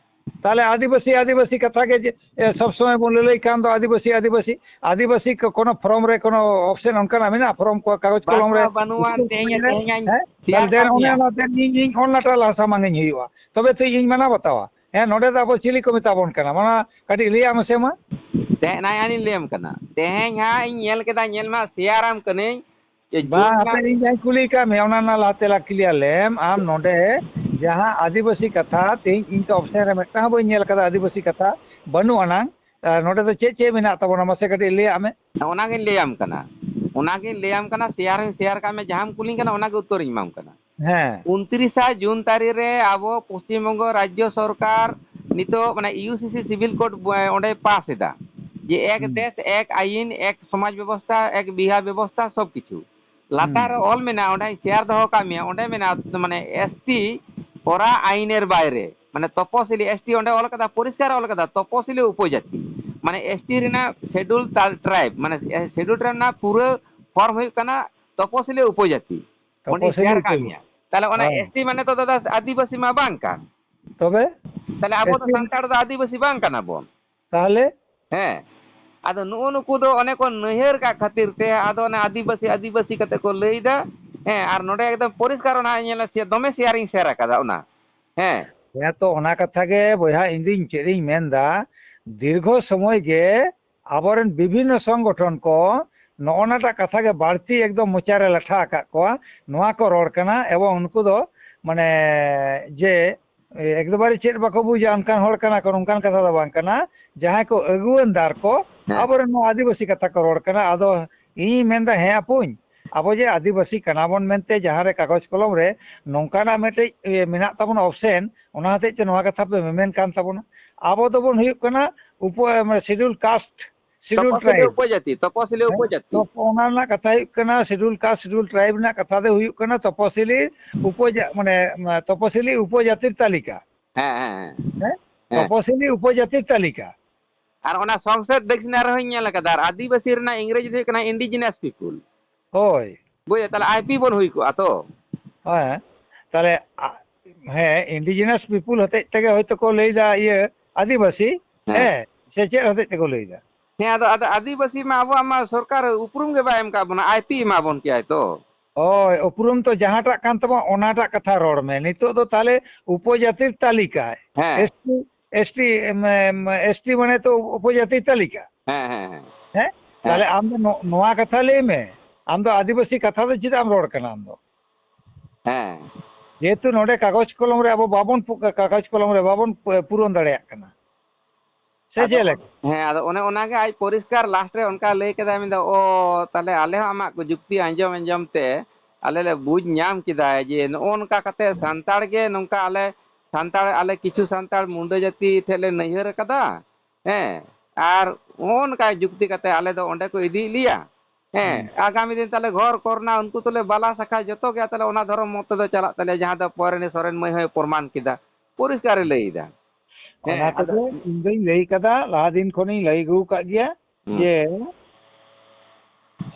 ᱛᱟᱦᱞᱮ ᱟᱹᱫᱤᱵᱟᱹᱥᱤ, ᱟᱹᱫᱤᱵᱟᱹᱥᱤ ᱠᱟᱛᱷᱟ ᱜᱮ ᱡᱮ, ᱮ, ᱥᱚᱵ ᱥᱚᱢᱚᱭ ᱵᱚᱱ ᱞᱟᱹᱞᱟᱹᱭ ᱠᱷᱟᱱ ᱫᱚ ᱟᱹᱫᱤᱵᱟᱹᱥᱤ, ᱟᱹᱫᱤᱵᱟᱹᱥᱤ, ᱟᱹᱫᱤᱵᱟᱹᱥᱤ ᱠᱚ ᱠᱳᱱᱳ form ᱨᱮ ᱠᱳᱱᱳ option ᱚᱱᱠᱟᱱᱟᱜ ᱢᱮᱱᱟᱜᱼᱟ? Form ᱠᱚ, ᱠᱟᱜᱚᱡᱽ ᱠᱚᱞᱚᱢ ᱨᱮ ᱵᱟᱹᱱᱩᱜᱼᱟ, ᱵᱟᱹᱱᱩᱜᱼᱟ, ᱩᱥᱩᱞ ᱛᱮᱦᱮᱧ, ᱥᱚᱢᱚᱭ ᱨᱮ, ᱛᱮᱦᱮᱧ ᱤᱧ ᱦᱮᱸ? ᱛᱟᱦᱞᱮ share ᱫᱮᱱ ᱠᱟᱜ ᱚᱱᱮ ᱢᱮᱭᱟ᱾ ᱚᱱᱟ ᱫᱮᱱ ᱤᱧ, ᱤᱧ ᱚᱞ ᱱᱟᱴᱟ ᱞᱟᱦᱟ ᱥᱟᱢᱟᱝ ᱤᱧ ᱦᱩᱭᱩᱜᱼᱟ᱾ ᱛᱚᱵᱮ ᱛᱚ ᱤᱧ ᱢᱟᱱᱟᱣ ᱵᱟᱛᱟᱣᱟ᱾ ᱦᱮᱸ, ᱱᱚᱰᱮ ᱫᱚ ᱟᱵᱚ ᱪᱤᱞᱤ ᱠᱚ ᱢᱮᱛᱟ ᱵᱚᱱ ᱠᱟᱱᱟ? ᱢᱟᱱᱟ ᱠᱟᱹᱴᱤᱡ ᱞᱟᱹᱭᱟᱜ ᱢᱮᱥᱮ ᱢᱟ᱾ ᱛᱮᱦᱮᱧ ᱱᱟᱭ ᱟᱹᱞᱤᱧ ᱞᱟᱹᱭᱟᱢ ᱠᱟᱱᱟ᱾ ᱛᱮᱦᱮᱧ ᱦᱟᱸᱜ ᱤᱧ ᱧᱮᱞ ᱠᱮᱫᱟ, ᱧᱮᱞ ᱢᱟ, share ᱟᱢ ᱠᱟᱹᱱᱟᱹᱧ᱾ ᱡᱮ ᱵᱟᱝ, ᱡᱩᱱ ᱦᱟᱯᱮ, ᱢᱟᱥ ᱤᱧ ᱡᱟᱦᱟᱸᱧ ᱠᱩᱞᱤ ᱠᱟᱜ ᱢᱮᱭᱟ, ᱚᱱᱟ ᱨᱮᱱᱟᱜ ᱞᱟᱦᱟᱛᱮ ᱞᱟ clear ᱞᱮᱢ᱾ ᱟᱢ ᱱᱚᱰᱮ ᱡᱟᱦᱟᱸ ᱟᱹᱫᱤᱵᱟᱹᱥᱤ ᱠᱟᱛᱷᱟ, ᱛᱮᱦᱮᱧ ᱤᱧ ᱛᱚ option ᱨᱮ ᱢᱤᱫᱴᱟᱝ ᱦᱚᱸ ᱵᱟᱹᱧ ᱧᱮᱞ ᱠᱟᱫᱟ ᱟᱹᱫᱤᱵᱟᱹᱥᱤ ᱠᱟᱛᱷᱟ ᱵᱟᱹᱱᱩᱜ ᱟᱱᱟᱝ᱾ ᱟᱨ ᱱᱚᱰᱮ ᱫᱚ ᱪᱮᱫ ᱪᱮᱫ ᱢᱮᱱᱟᱜ ᱛᱟᱵᱚᱱᱟ, ᱢᱟᱥᱮ ᱠᱟᱹᱴᱤᱡ ᱞᱟᱹᱭᱟᱜ ᱢᱮ᱾ ᱚᱱᱟᱜᱤᱧ ᱞᱟᱹᱭᱟᱢ ᱠᱟᱱᱟ, ᱚᱱᱟᱜᱤᱧ ᱞᱟᱹᱭᱟᱢ ᱠᱟᱱᱟ, share ᱦᱚᱸᱧ share ᱠᱟᱜ ᱢᱮ, ᱡᱟᱦᱟᱸᱢ ᱠᱩᱞᱤᱧ ᱠᱟᱱᱟ ᱚᱱᱟᱜᱮ ᱩᱛᱛᱚᱨᱤᱧ ᱮᱢᱟᱢ ᱠᱟᱱᱟ᱾ ᱦᱮᱸ᱾ ᱩᱱᱛᱨᱤᱥᱟ ᱡᱩᱱ ᱛᱟᱹᱨᱤᱠᱷ ᱨᱮ ᱟᱵᱚ ᱯᱚᱥᱪᱤᱢ ᱵᱚᱝᱜᱚ ᱨᱟᱡᱽᱡᱚ ᱥᱚᱨᱠᱟᱨ ᱱᱤᱛᱚᱜ ᱢᱟᱱᱮ U C C civil code ᱵᱚ-, ᱚᱸᱰᱮ pass ᱮᱫᱟ ᱡᱮ ᱮᱠ ᱦᱩᱸ᱾ ᱫᱮᱥ, ᱮᱠ ᱟᱭᱤᱱ, ᱮᱠ ᱥᱚᱢᱟᱡᱽ ᱵᱮᱵᱚᱥᱛᱷᱟ, ᱮᱠ ᱵᱤᱦᱟ ᱵᱮᱵᱚᱥᱛᱷᱟ, ᱥᱚᱵ ᱠᱤᱪᱷᱩ᱾ ᱞᱟᱛᱟᱨ ᱨᱮ ᱦᱩᱸ᱾ ᱚᱞ ᱢᱮᱱᱟᱜᱼᱟ, ᱚᱸᱰᱮᱧ share ᱫᱚᱦᱚ ᱠᱟᱜ ᱢᱮᱭᱟ, ᱚᱸᱰᱮ ᱢᱮᱱᱟᱜᱼᱟ ᱢᱟᱱᱮ S T ᱚᱨᱟ ᱟᱭᱤᱱᱮᱨ ᱵᱟᱭᱨᱮ, ᱢᱟᱱᱮ ᱛᱚᱯᱚᱥᱤᱞᱤ, ᱮᱥᱴᱤ ᱚᱸᱰᱮ ᱚᱞ ᱠᱟᱫᱟ, ᱯᱚᱨᱤᱥᱠᱟᱨ ᱚᱞ ᱠᱟᱫᱟ, ᱛᱚᱯᱚᱥᱤᱞᱤ ᱩᱯᱚᱡᱟᱹᱛᱤ, ᱢᱟᱱᱮ ᱮᱥᱴᱤ ᱨᱮᱱᱟᱜ ᱥᱮᱰᱩᱞ ᱴᱨᱟᱭᱤᱵᱽ, ᱢᱟᱱᱮ ᱥᱮᱰᱩᱞ ᱴᱨᱟᱭᱤᱵᱽ ᱨᱮᱱᱟᱜ ᱯᱩᱨᱟᱹ ᱯᱷᱚᱨᱢ ᱦᱩᱭᱩᱜ ᱠᱟᱱᱟ ᱛᱚᱯᱚᱥᱤᱞᱤ ᱩᱯᱚᱡᱟᱹᱛᱤ᱾ ᱚᱸᱰᱮᱧ ᱛᱚᱯᱚᱥᱤᱞᱤ ᱥᱮᱭᱟᱨ ᱠᱟᱜ ᱩᱯᱚᱡᱟᱹᱛᱤ᱾ ᱢᱮᱭᱟ᱾ ᱛᱟᱦᱞᱮ ᱚᱱᱟ ᱦᱮᱸ᱾ ᱮᱥᱴᱤ ᱢᱟᱱᱮ ᱛᱚ ᱫᱟᱫᱟ ᱟᱹᱫᱤᱵᱟᱹᱥᱤ ᱢᱟ ᱵᱟᱝ ᱠᱟᱱ᱾ ᱛᱚᱵᱮ? ᱛᱟᱦᱞᱮ ᱟᱵᱚ ᱫᱚ ᱮᱥᱴᱤ ᱥᱟᱱᱛᱟᱲ ᱫᱚ ᱟᱹᱫᱤᱵᱟᱹᱥᱤ ᱵᱟᱝ ᱠᱟᱱᱟ ᱵᱚᱱ᱾ ᱛᱟᱦᱞᱮ? ᱦᱮᱸ᱾ ᱟᱫᱚ ᱱᱩᱜᱼᱩ ᱱᱩᱠᱩ ᱫᱚ ᱚᱱᱮ ᱠᱚ ᱱᱟᱹᱭᱦᱟᱹᱨ ᱠᱟᱜ ᱠᱷᱟᱹᱛᱤᱨ ᱛᱮ ᱟᱫᱚ ᱚᱱᱮ ᱟᱹᱫᱤᱵᱟᱹᱥᱤ, ᱟᱹᱫᱤᱵᱟᱹᱥᱤ ᱠᱟᱛᱮ ᱠᱚ ᱞᱟᱹᱭᱫᱟ᱾ ᱦᱮᱸ, ᱟᱨ ᱱᱚᱰᱮ ᱮᱠᱫᱚᱢ ᱯᱚᱨᱤᱥᱠᱟᱨ ᱚᱱᱟ ᱧᱮᱞ ᱥᱮ ᱫᱚᱢᱮ ᱥᱮᱭᱟᱨᱤᱧ ᱥᱮᱭᱟᱨ ᱟᱠᱟᱫᱟ ᱚᱱᱟ᱾ ᱦᱮᱸ᱾ ᱦᱮᱸ ᱛᱚ, ᱚᱱᱟ ᱠᱟᱛᱷᱟ ᱜᱮ ᱵᱚᱭᱦᱟ, ᱤᱧ ᱫᱩᱧ ᱪᱮᱫ ᱤᱧ ᱢᱮᱱᱫᱟ, ᱫᱤᱨᱜᱷᱚ ᱥᱚᱢᱚᱭ ᱜᱮ ᱟᱵᱚᱨᱮᱱ ᱵᱤᱵᱷᱤᱱᱱᱚ ᱥᱚᱝᱜᱚᱴᱷᱚᱱ ᱠᱚ ᱱᱚᱜᱼᱚ ᱱᱟᱴᱟᱜ ᱠᱟᱛᱷᱟ ᱜᱮ ᱵᱟᱹᱲᱛᱤ ᱮᱠᱫᱚᱢ ᱢᱚᱪᱟ ᱨᱮ ᱞᱟᱴᱷᱟ ᱟᱠᱟᱫ ᱠᱚᱣᱟ, ᱱᱚᱣᱟ ᱠᱚ ᱨᱚᱲ ᱠᱟᱱᱟ᱾ ᱮᱵᱚᱝ ᱩᱱᱠᱩ ᱫᱚ ᱢᱟᱱᱮ ᱡᱮ ᱮᱠᱫᱚᱢ ᱵᱟᱨᱮ ᱪᱮᱫ ᱵᱟᱠᱚ ᱵᱩᱡᱟ, ᱚᱱᱠᱟᱱ ᱦᱚᱲ ᱠᱟᱱᱟ ᱠᱚ, ᱱᱚᱝᱠᱟᱱ ᱠᱟᱛᱷᱟ ᱫᱚ ᱵᱟᱝ ᱠᱟᱱᱟ᱾ ᱡᱟᱦᱟᱸᱭ ᱠᱚ ᱟᱹᱜᱩᱣᱟᱹᱱ ᱫᱟᱨ ᱠᱚ ᱦᱮᱸ᱾ ᱟᱵᱚᱨᱮᱱ ᱱᱚᱣᱟ ᱟᱹᱫᱤᱵᱟᱹᱥᱤ ᱠᱟᱛᱷᱟ ᱠᱚ ᱨᱚᱲ ᱠᱟᱱᱟ᱾ ᱟᱫᱚ ᱤᱧᱤᱧ ᱢᱮᱱᱫᱟ, ᱦᱮᱸ ᱟᱯᱩᱧ, ᱟᱵᱚ ᱡᱮ ᱟᱹᱫᱤᱵᱟᱹᱥᱤ ᱠᱟᱱᱟ ᱵᱚᱱ ᱢᱮᱱᱛᱮ ᱡᱟᱦᱟᱸ ᱨᱮ ᱠᱟᱜᱚᱡᱽ ᱠᱚᱞᱚᱢ ᱨᱮ ᱱᱚᱝᱠᱟᱱᱟᱜ ᱢᱤᱫᱴᱮᱡ, ᱤᱭᱟᱹ, ᱢᱮᱱᱟᱜ ᱛᱟᱵᱚᱱᱟ ᱚᱯᱥᱮᱱ, ᱚᱱᱟ ᱦᱚᱛᱮᱡ ᱛᱮ ᱱᱚᱣᱟ ᱠᱟᱛᱷᱟ ᱯᱮ ᱢᱮᱢᱮᱱ ᱠᱟᱱ ᱛᱟᱵᱚᱱᱟ᱾ ᱟᱵᱚ ᱫᱚᱵᱚᱱ ᱦᱩᱭᱩᱜ ᱠᱟᱱᱟ ᱩᱯᱚ-, ᱢᱟᱱᱮ, ᱥᱤᱰᱩᱞ ᱠᱟᱥᱴ, ᱥᱤᱰᱩᱞ ᱛᱚᱯᱚᱥᱤᱞᱤ ᱴᱨᱟᱭᱤᱵᱽ᱾ ᱩᱯᱚᱡᱟᱹᱛᱤ, ᱛᱚᱯᱚᱥᱤᱞᱤ ᱦᱮᱸ, ᱩᱯᱚᱡᱟᱹᱛᱤ᱾ ᱛᱚ ᱚᱱᱟ ᱨᱮᱱᱟᱜ ᱠᱟᱛᱷᱟ ᱦᱩᱭᱩᱜ ᱠᱟᱱᱟ, ᱥᱤᱰᱩᱞ ᱠᱟᱥᱴ, ᱥᱤᱰᱩᱞ ᱴᱨᱟᱭᱤᱵᱽ ᱨᱮᱱᱟᱜ ᱠᱟᱛᱷᱟ ᱫᱚ ᱦᱩᱭᱩᱜ ᱠᱟᱱᱟ ᱛᱚᱯᱚᱥᱤᱞᱤ ᱩᱯᱚᱡᱟ-, ᱢᱟᱱᱮ, ᱢᱟ-, ᱛᱚᱯᱚᱥᱤᱞᱤ ᱩᱯᱚᱡᱟᱹᱛᱤ ᱛᱟᱹᱞᱤᱠᱟ᱾ ᱦᱮᱸ, ᱦᱮᱸ, ᱦᱮᱸ᱾ ᱦᱮᱸ? ᱦᱮᱸ᱾ ᱛᱚᱯᱚᱥᱤᱞᱤ ᱩᱯᱚᱡᱟᱹᱛᱤ ᱛᱟᱹᱞᱤᱠᱟ᱾ ᱟᱨ ᱚᱱᱟ ᱥᱚᱝᱥᱚᱫ ᱰᱤᱠᱥᱱᱟᱨᱤ ᱨᱮᱦᱚᱸᱧ ᱧᱮᱞ ᱟᱠᱟᱫᱟ, ᱟᱨ ᱟᱹᱫᱤᱵᱟᱹᱥᱤ ᱨᱮᱱᱟᱜ ᱤᱝᱨᱮᱡᱤ ᱫᱚ ᱦᱩᱭᱩᱜ ᱠᱟᱱᱟ indigenous people᱾ ᱦᱳᱭ᱾ ᱵᱩᱡᱽ, ᱛᱟᱦᱞᱮ ᱟᱭᱯᱤ ᱵᱚᱱ ᱦᱩᱭ ᱠᱚᱜᱼᱟ ᱛᱚ᱾ ᱦᱮᱸ, ᱛᱟᱦᱞᱮ, ᱟ-, ᱦᱮᱸ, indigenous people ᱦᱚᱛᱮᱡ ᱛᱮᱜᱮ ᱦᱚᱭᱛᱳ ᱠᱚ ᱞᱟᱹᱭᱫᱟ ᱤᱭᱟᱹ ᱟᱹᱫᱤᱵᱟᱹᱥᱤ, ᱦᱮᱸ᱾ ᱦᱮᱸ, ᱥᱮ ᱪᱮᱫ ᱦᱚᱛᱮᱡ ᱛᱮᱠᱚ ᱞᱟᱹᱭᱫᱟ? ᱦᱮᱸ, ᱟᱫᱚ, ᱟᱫᱚ ᱟᱹᱫᱤᱵᱟᱹᱥᱤ ᱢᱟ ᱟᱵᱚᱣᱟᱜ ᱢᱟ ᱥᱚᱨᱠᱟᱨ ᱩᱯᱨᱩᱢ ᱜᱮ ᱵᱟᱭ ᱮᱢ ᱠᱟᱜ ᱵᱚᱱᱟ, ᱟᱭᱯᱤ ᱮᱢᱟ ᱵᱚᱱ ᱠᱮᱭᱟᱭ ᱛᱚ᱾ ᱦᱳᱭ, ᱩᱯᱨᱩᱢ ᱛᱚ ᱡᱟᱦᱟᱸᱴᱟᱜ ᱠᱟᱱ ᱛᱟᱵᱚᱱᱟ, ᱚᱱᱟᱴᱟᱜ ᱠᱟᱛᱷᱟ ᱨᱚᱲ ᱢᱮ᱾ ᱱᱤᱛᱚᱜ ᱫᱚ ᱛᱟᱦᱞᱮ ᱩᱯᱚᱡᱟᱹᱛᱤ ᱛᱟᱹᱞᱤᱠᱟ, ᱦᱮᱸ᱾ ᱮᱥᱴᱤ, ᱮᱥᱴᱤ, ᱮᱢ, ᱮᱢ, ᱮᱥᱴᱤ ᱢᱟᱱᱮ ᱛᱚ ᱩᱯᱚᱡᱟᱹᱛᱤ ᱛᱟᱹᱞᱤᱠᱟ᱾ ᱦᱮᱸ, ᱦᱮᱸ, ᱦᱮᱸ᱾ ᱦᱮᱸ? ᱦᱮᱸ᱾ ᱛᱟᱦᱞᱮ ᱟᱢ ᱫᱚ ᱱᱚ-, ᱱᱚᱣᱟ ᱠᱟᱛᱷᱟ ᱞᱟᱹᱭ ᱢᱮ, ᱟᱢ ᱫᱚ ᱟᱹᱫᱤᱵᱟᱹᱥᱤ ᱠᱟᱛᱷᱟ ᱫᱚ ᱪᱮᱫᱟᱜ ᱮᱢ ᱨᱚᱲ ᱠᱟᱱᱟ ᱟᱢ ᱫᱚ? ᱦᱮᱸ᱾ ᱡᱮᱦᱮᱛᱩ ᱱᱚᱰᱮ ᱠᱟᱜᱚᱡᱽ ᱠᱚᱞᱚᱢ ᱨᱮ ᱟᱵᱚ ᱵᱟᱵᱚᱱ ᱯᱩ-, ᱠᱟᱜᱚᱡᱽ ᱠᱚᱞᱚᱢ ᱨᱮ ᱵᱟᱵᱚᱱ ᱯᱩ-, ᱯᱩᱨᱚᱱ ᱫᱟᱲᱮᱭᱟᱜ ᱠᱟᱱᱟ᱾ ᱥᱮ ᱟᱫᱚ, ᱪᱮᱫ ᱞᱮᱠᱟ? ᱦᱮᱸ, ᱟᱫᱚ ᱚᱱᱮ ᱚᱱᱟᱜᱮ ᱟᱡ ᱯᱚᱨᱤᱥᱠᱟᱨ ᱞᱟᱥᱴ ᱨᱮ ᱚᱱᱠᱟ ᱞᱟᱹᱭ ᱠᱮᱫᱟᱭ, ᱢᱮᱱᱫᱟ, "ᱚ, ᱛᱟᱦᱞᱮ ᱟᱞᱮ ᱦᱚᱸ ᱟᱢᱟᱜ ᱡᱩᱠᱛᱤ ᱟᱸᱡᱚᱢ ᱟᱸᱡᱚᱢ ᱛᱮ ᱟᱞᱮ ᱞᱮ ᱵᱩᱡᱽ ᱧᱟᱢ ᱠᱮᱫᱟ ᱡᱮ ᱱᱚᱜᱼᱚ ᱱᱚᱝᱠᱟ ᱠᱟᱛᱮ ᱥᱟᱱᱛᱟᱲ ᱜᱮ ᱱᱚᱝᱠᱟ ᱟᱞᱮ ᱥᱟᱱᱛᱟᱲ, ᱟᱞᱮ ᱠᱤᱪᱷᱩ ᱥᱟᱱᱛᱟᱲ ᱢᱩᱸᱰᱟᱹ ᱡᱟᱹᱛᱤ ᱴᱷᱮᱱ ᱞᱮ ᱱᱟᱹᱭᱦᱟᱹᱨ ᱟᱠᱟᱫᱟ, ᱦᱮᱸ, ᱟᱨ ᱱᱚᱜᱼᱚ ᱱᱚᱝᱠᱟ ᱡᱩᱠᱛᱤ ᱠᱟᱛᱮ ᱟᱞᱮ ᱫᱚ ᱚᱸᱰᱮ ᱠᱚ ᱤᱫᱤᱭᱮᱫ ᱞᱮᱭᱟ, ᱦᱮᱸ, ᱦᱮᱸ᱾ ᱟᱜᱟᱢᱤ ᱫᱤᱱ ᱛᱟᱦᱞᱮ ᱜᱷᱚᱨ ᱠᱚᱨᱱᱟ, ᱩᱱᱠᱩ ᱛᱟᱦᱞᱮ ᱵᱟᱞᱟ ᱥᱟᱠᱷᱟ ᱡᱚᱛᱚ ᱜᱮ ᱛᱟᱦᱞᱮ ᱚᱱᱟ ᱫᱷᱚᱨᱚᱢ ᱢᱚᱛ ᱛᱮᱫᱚ ᱪᱟᱞᱟᱜ ᱛᱟᱞᱮᱭᱟ, ᱡᱟᱦᱟᱸ ᱫᱚ ᱯᱚᱨᱮᱱᱤ ᱥᱚᱨᱮᱱ ᱢᱟᱹᱭ ᱦᱚᱸᱭ ᱯᱨᱚᱢᱟᱱ ᱠᱮᱫᱟ, ᱯᱚᱨᱤᱥᱠᱟᱨᱮ ᱞᱟᱹᱭ ᱮᱫᱟ᱾ ᱦᱮᱸ, ᱚᱱᱟ ᱟᱫᱚ ᱛᱮᱜᱮ ᱤᱧ ᱫᱚᱧ ᱞᱟᱹᱭ ᱠᱟᱫᱟ, ᱞᱟᱦᱟ ᱫᱤᱱ ᱠᱷᱚᱱᱤᱧ ᱞᱟᱹᱭ ᱟᱹᱜᱩ ᱟᱠᱟᱫ ᱜᱮᱭᱟ ᱦᱩᱸ᱾ ᱡᱮ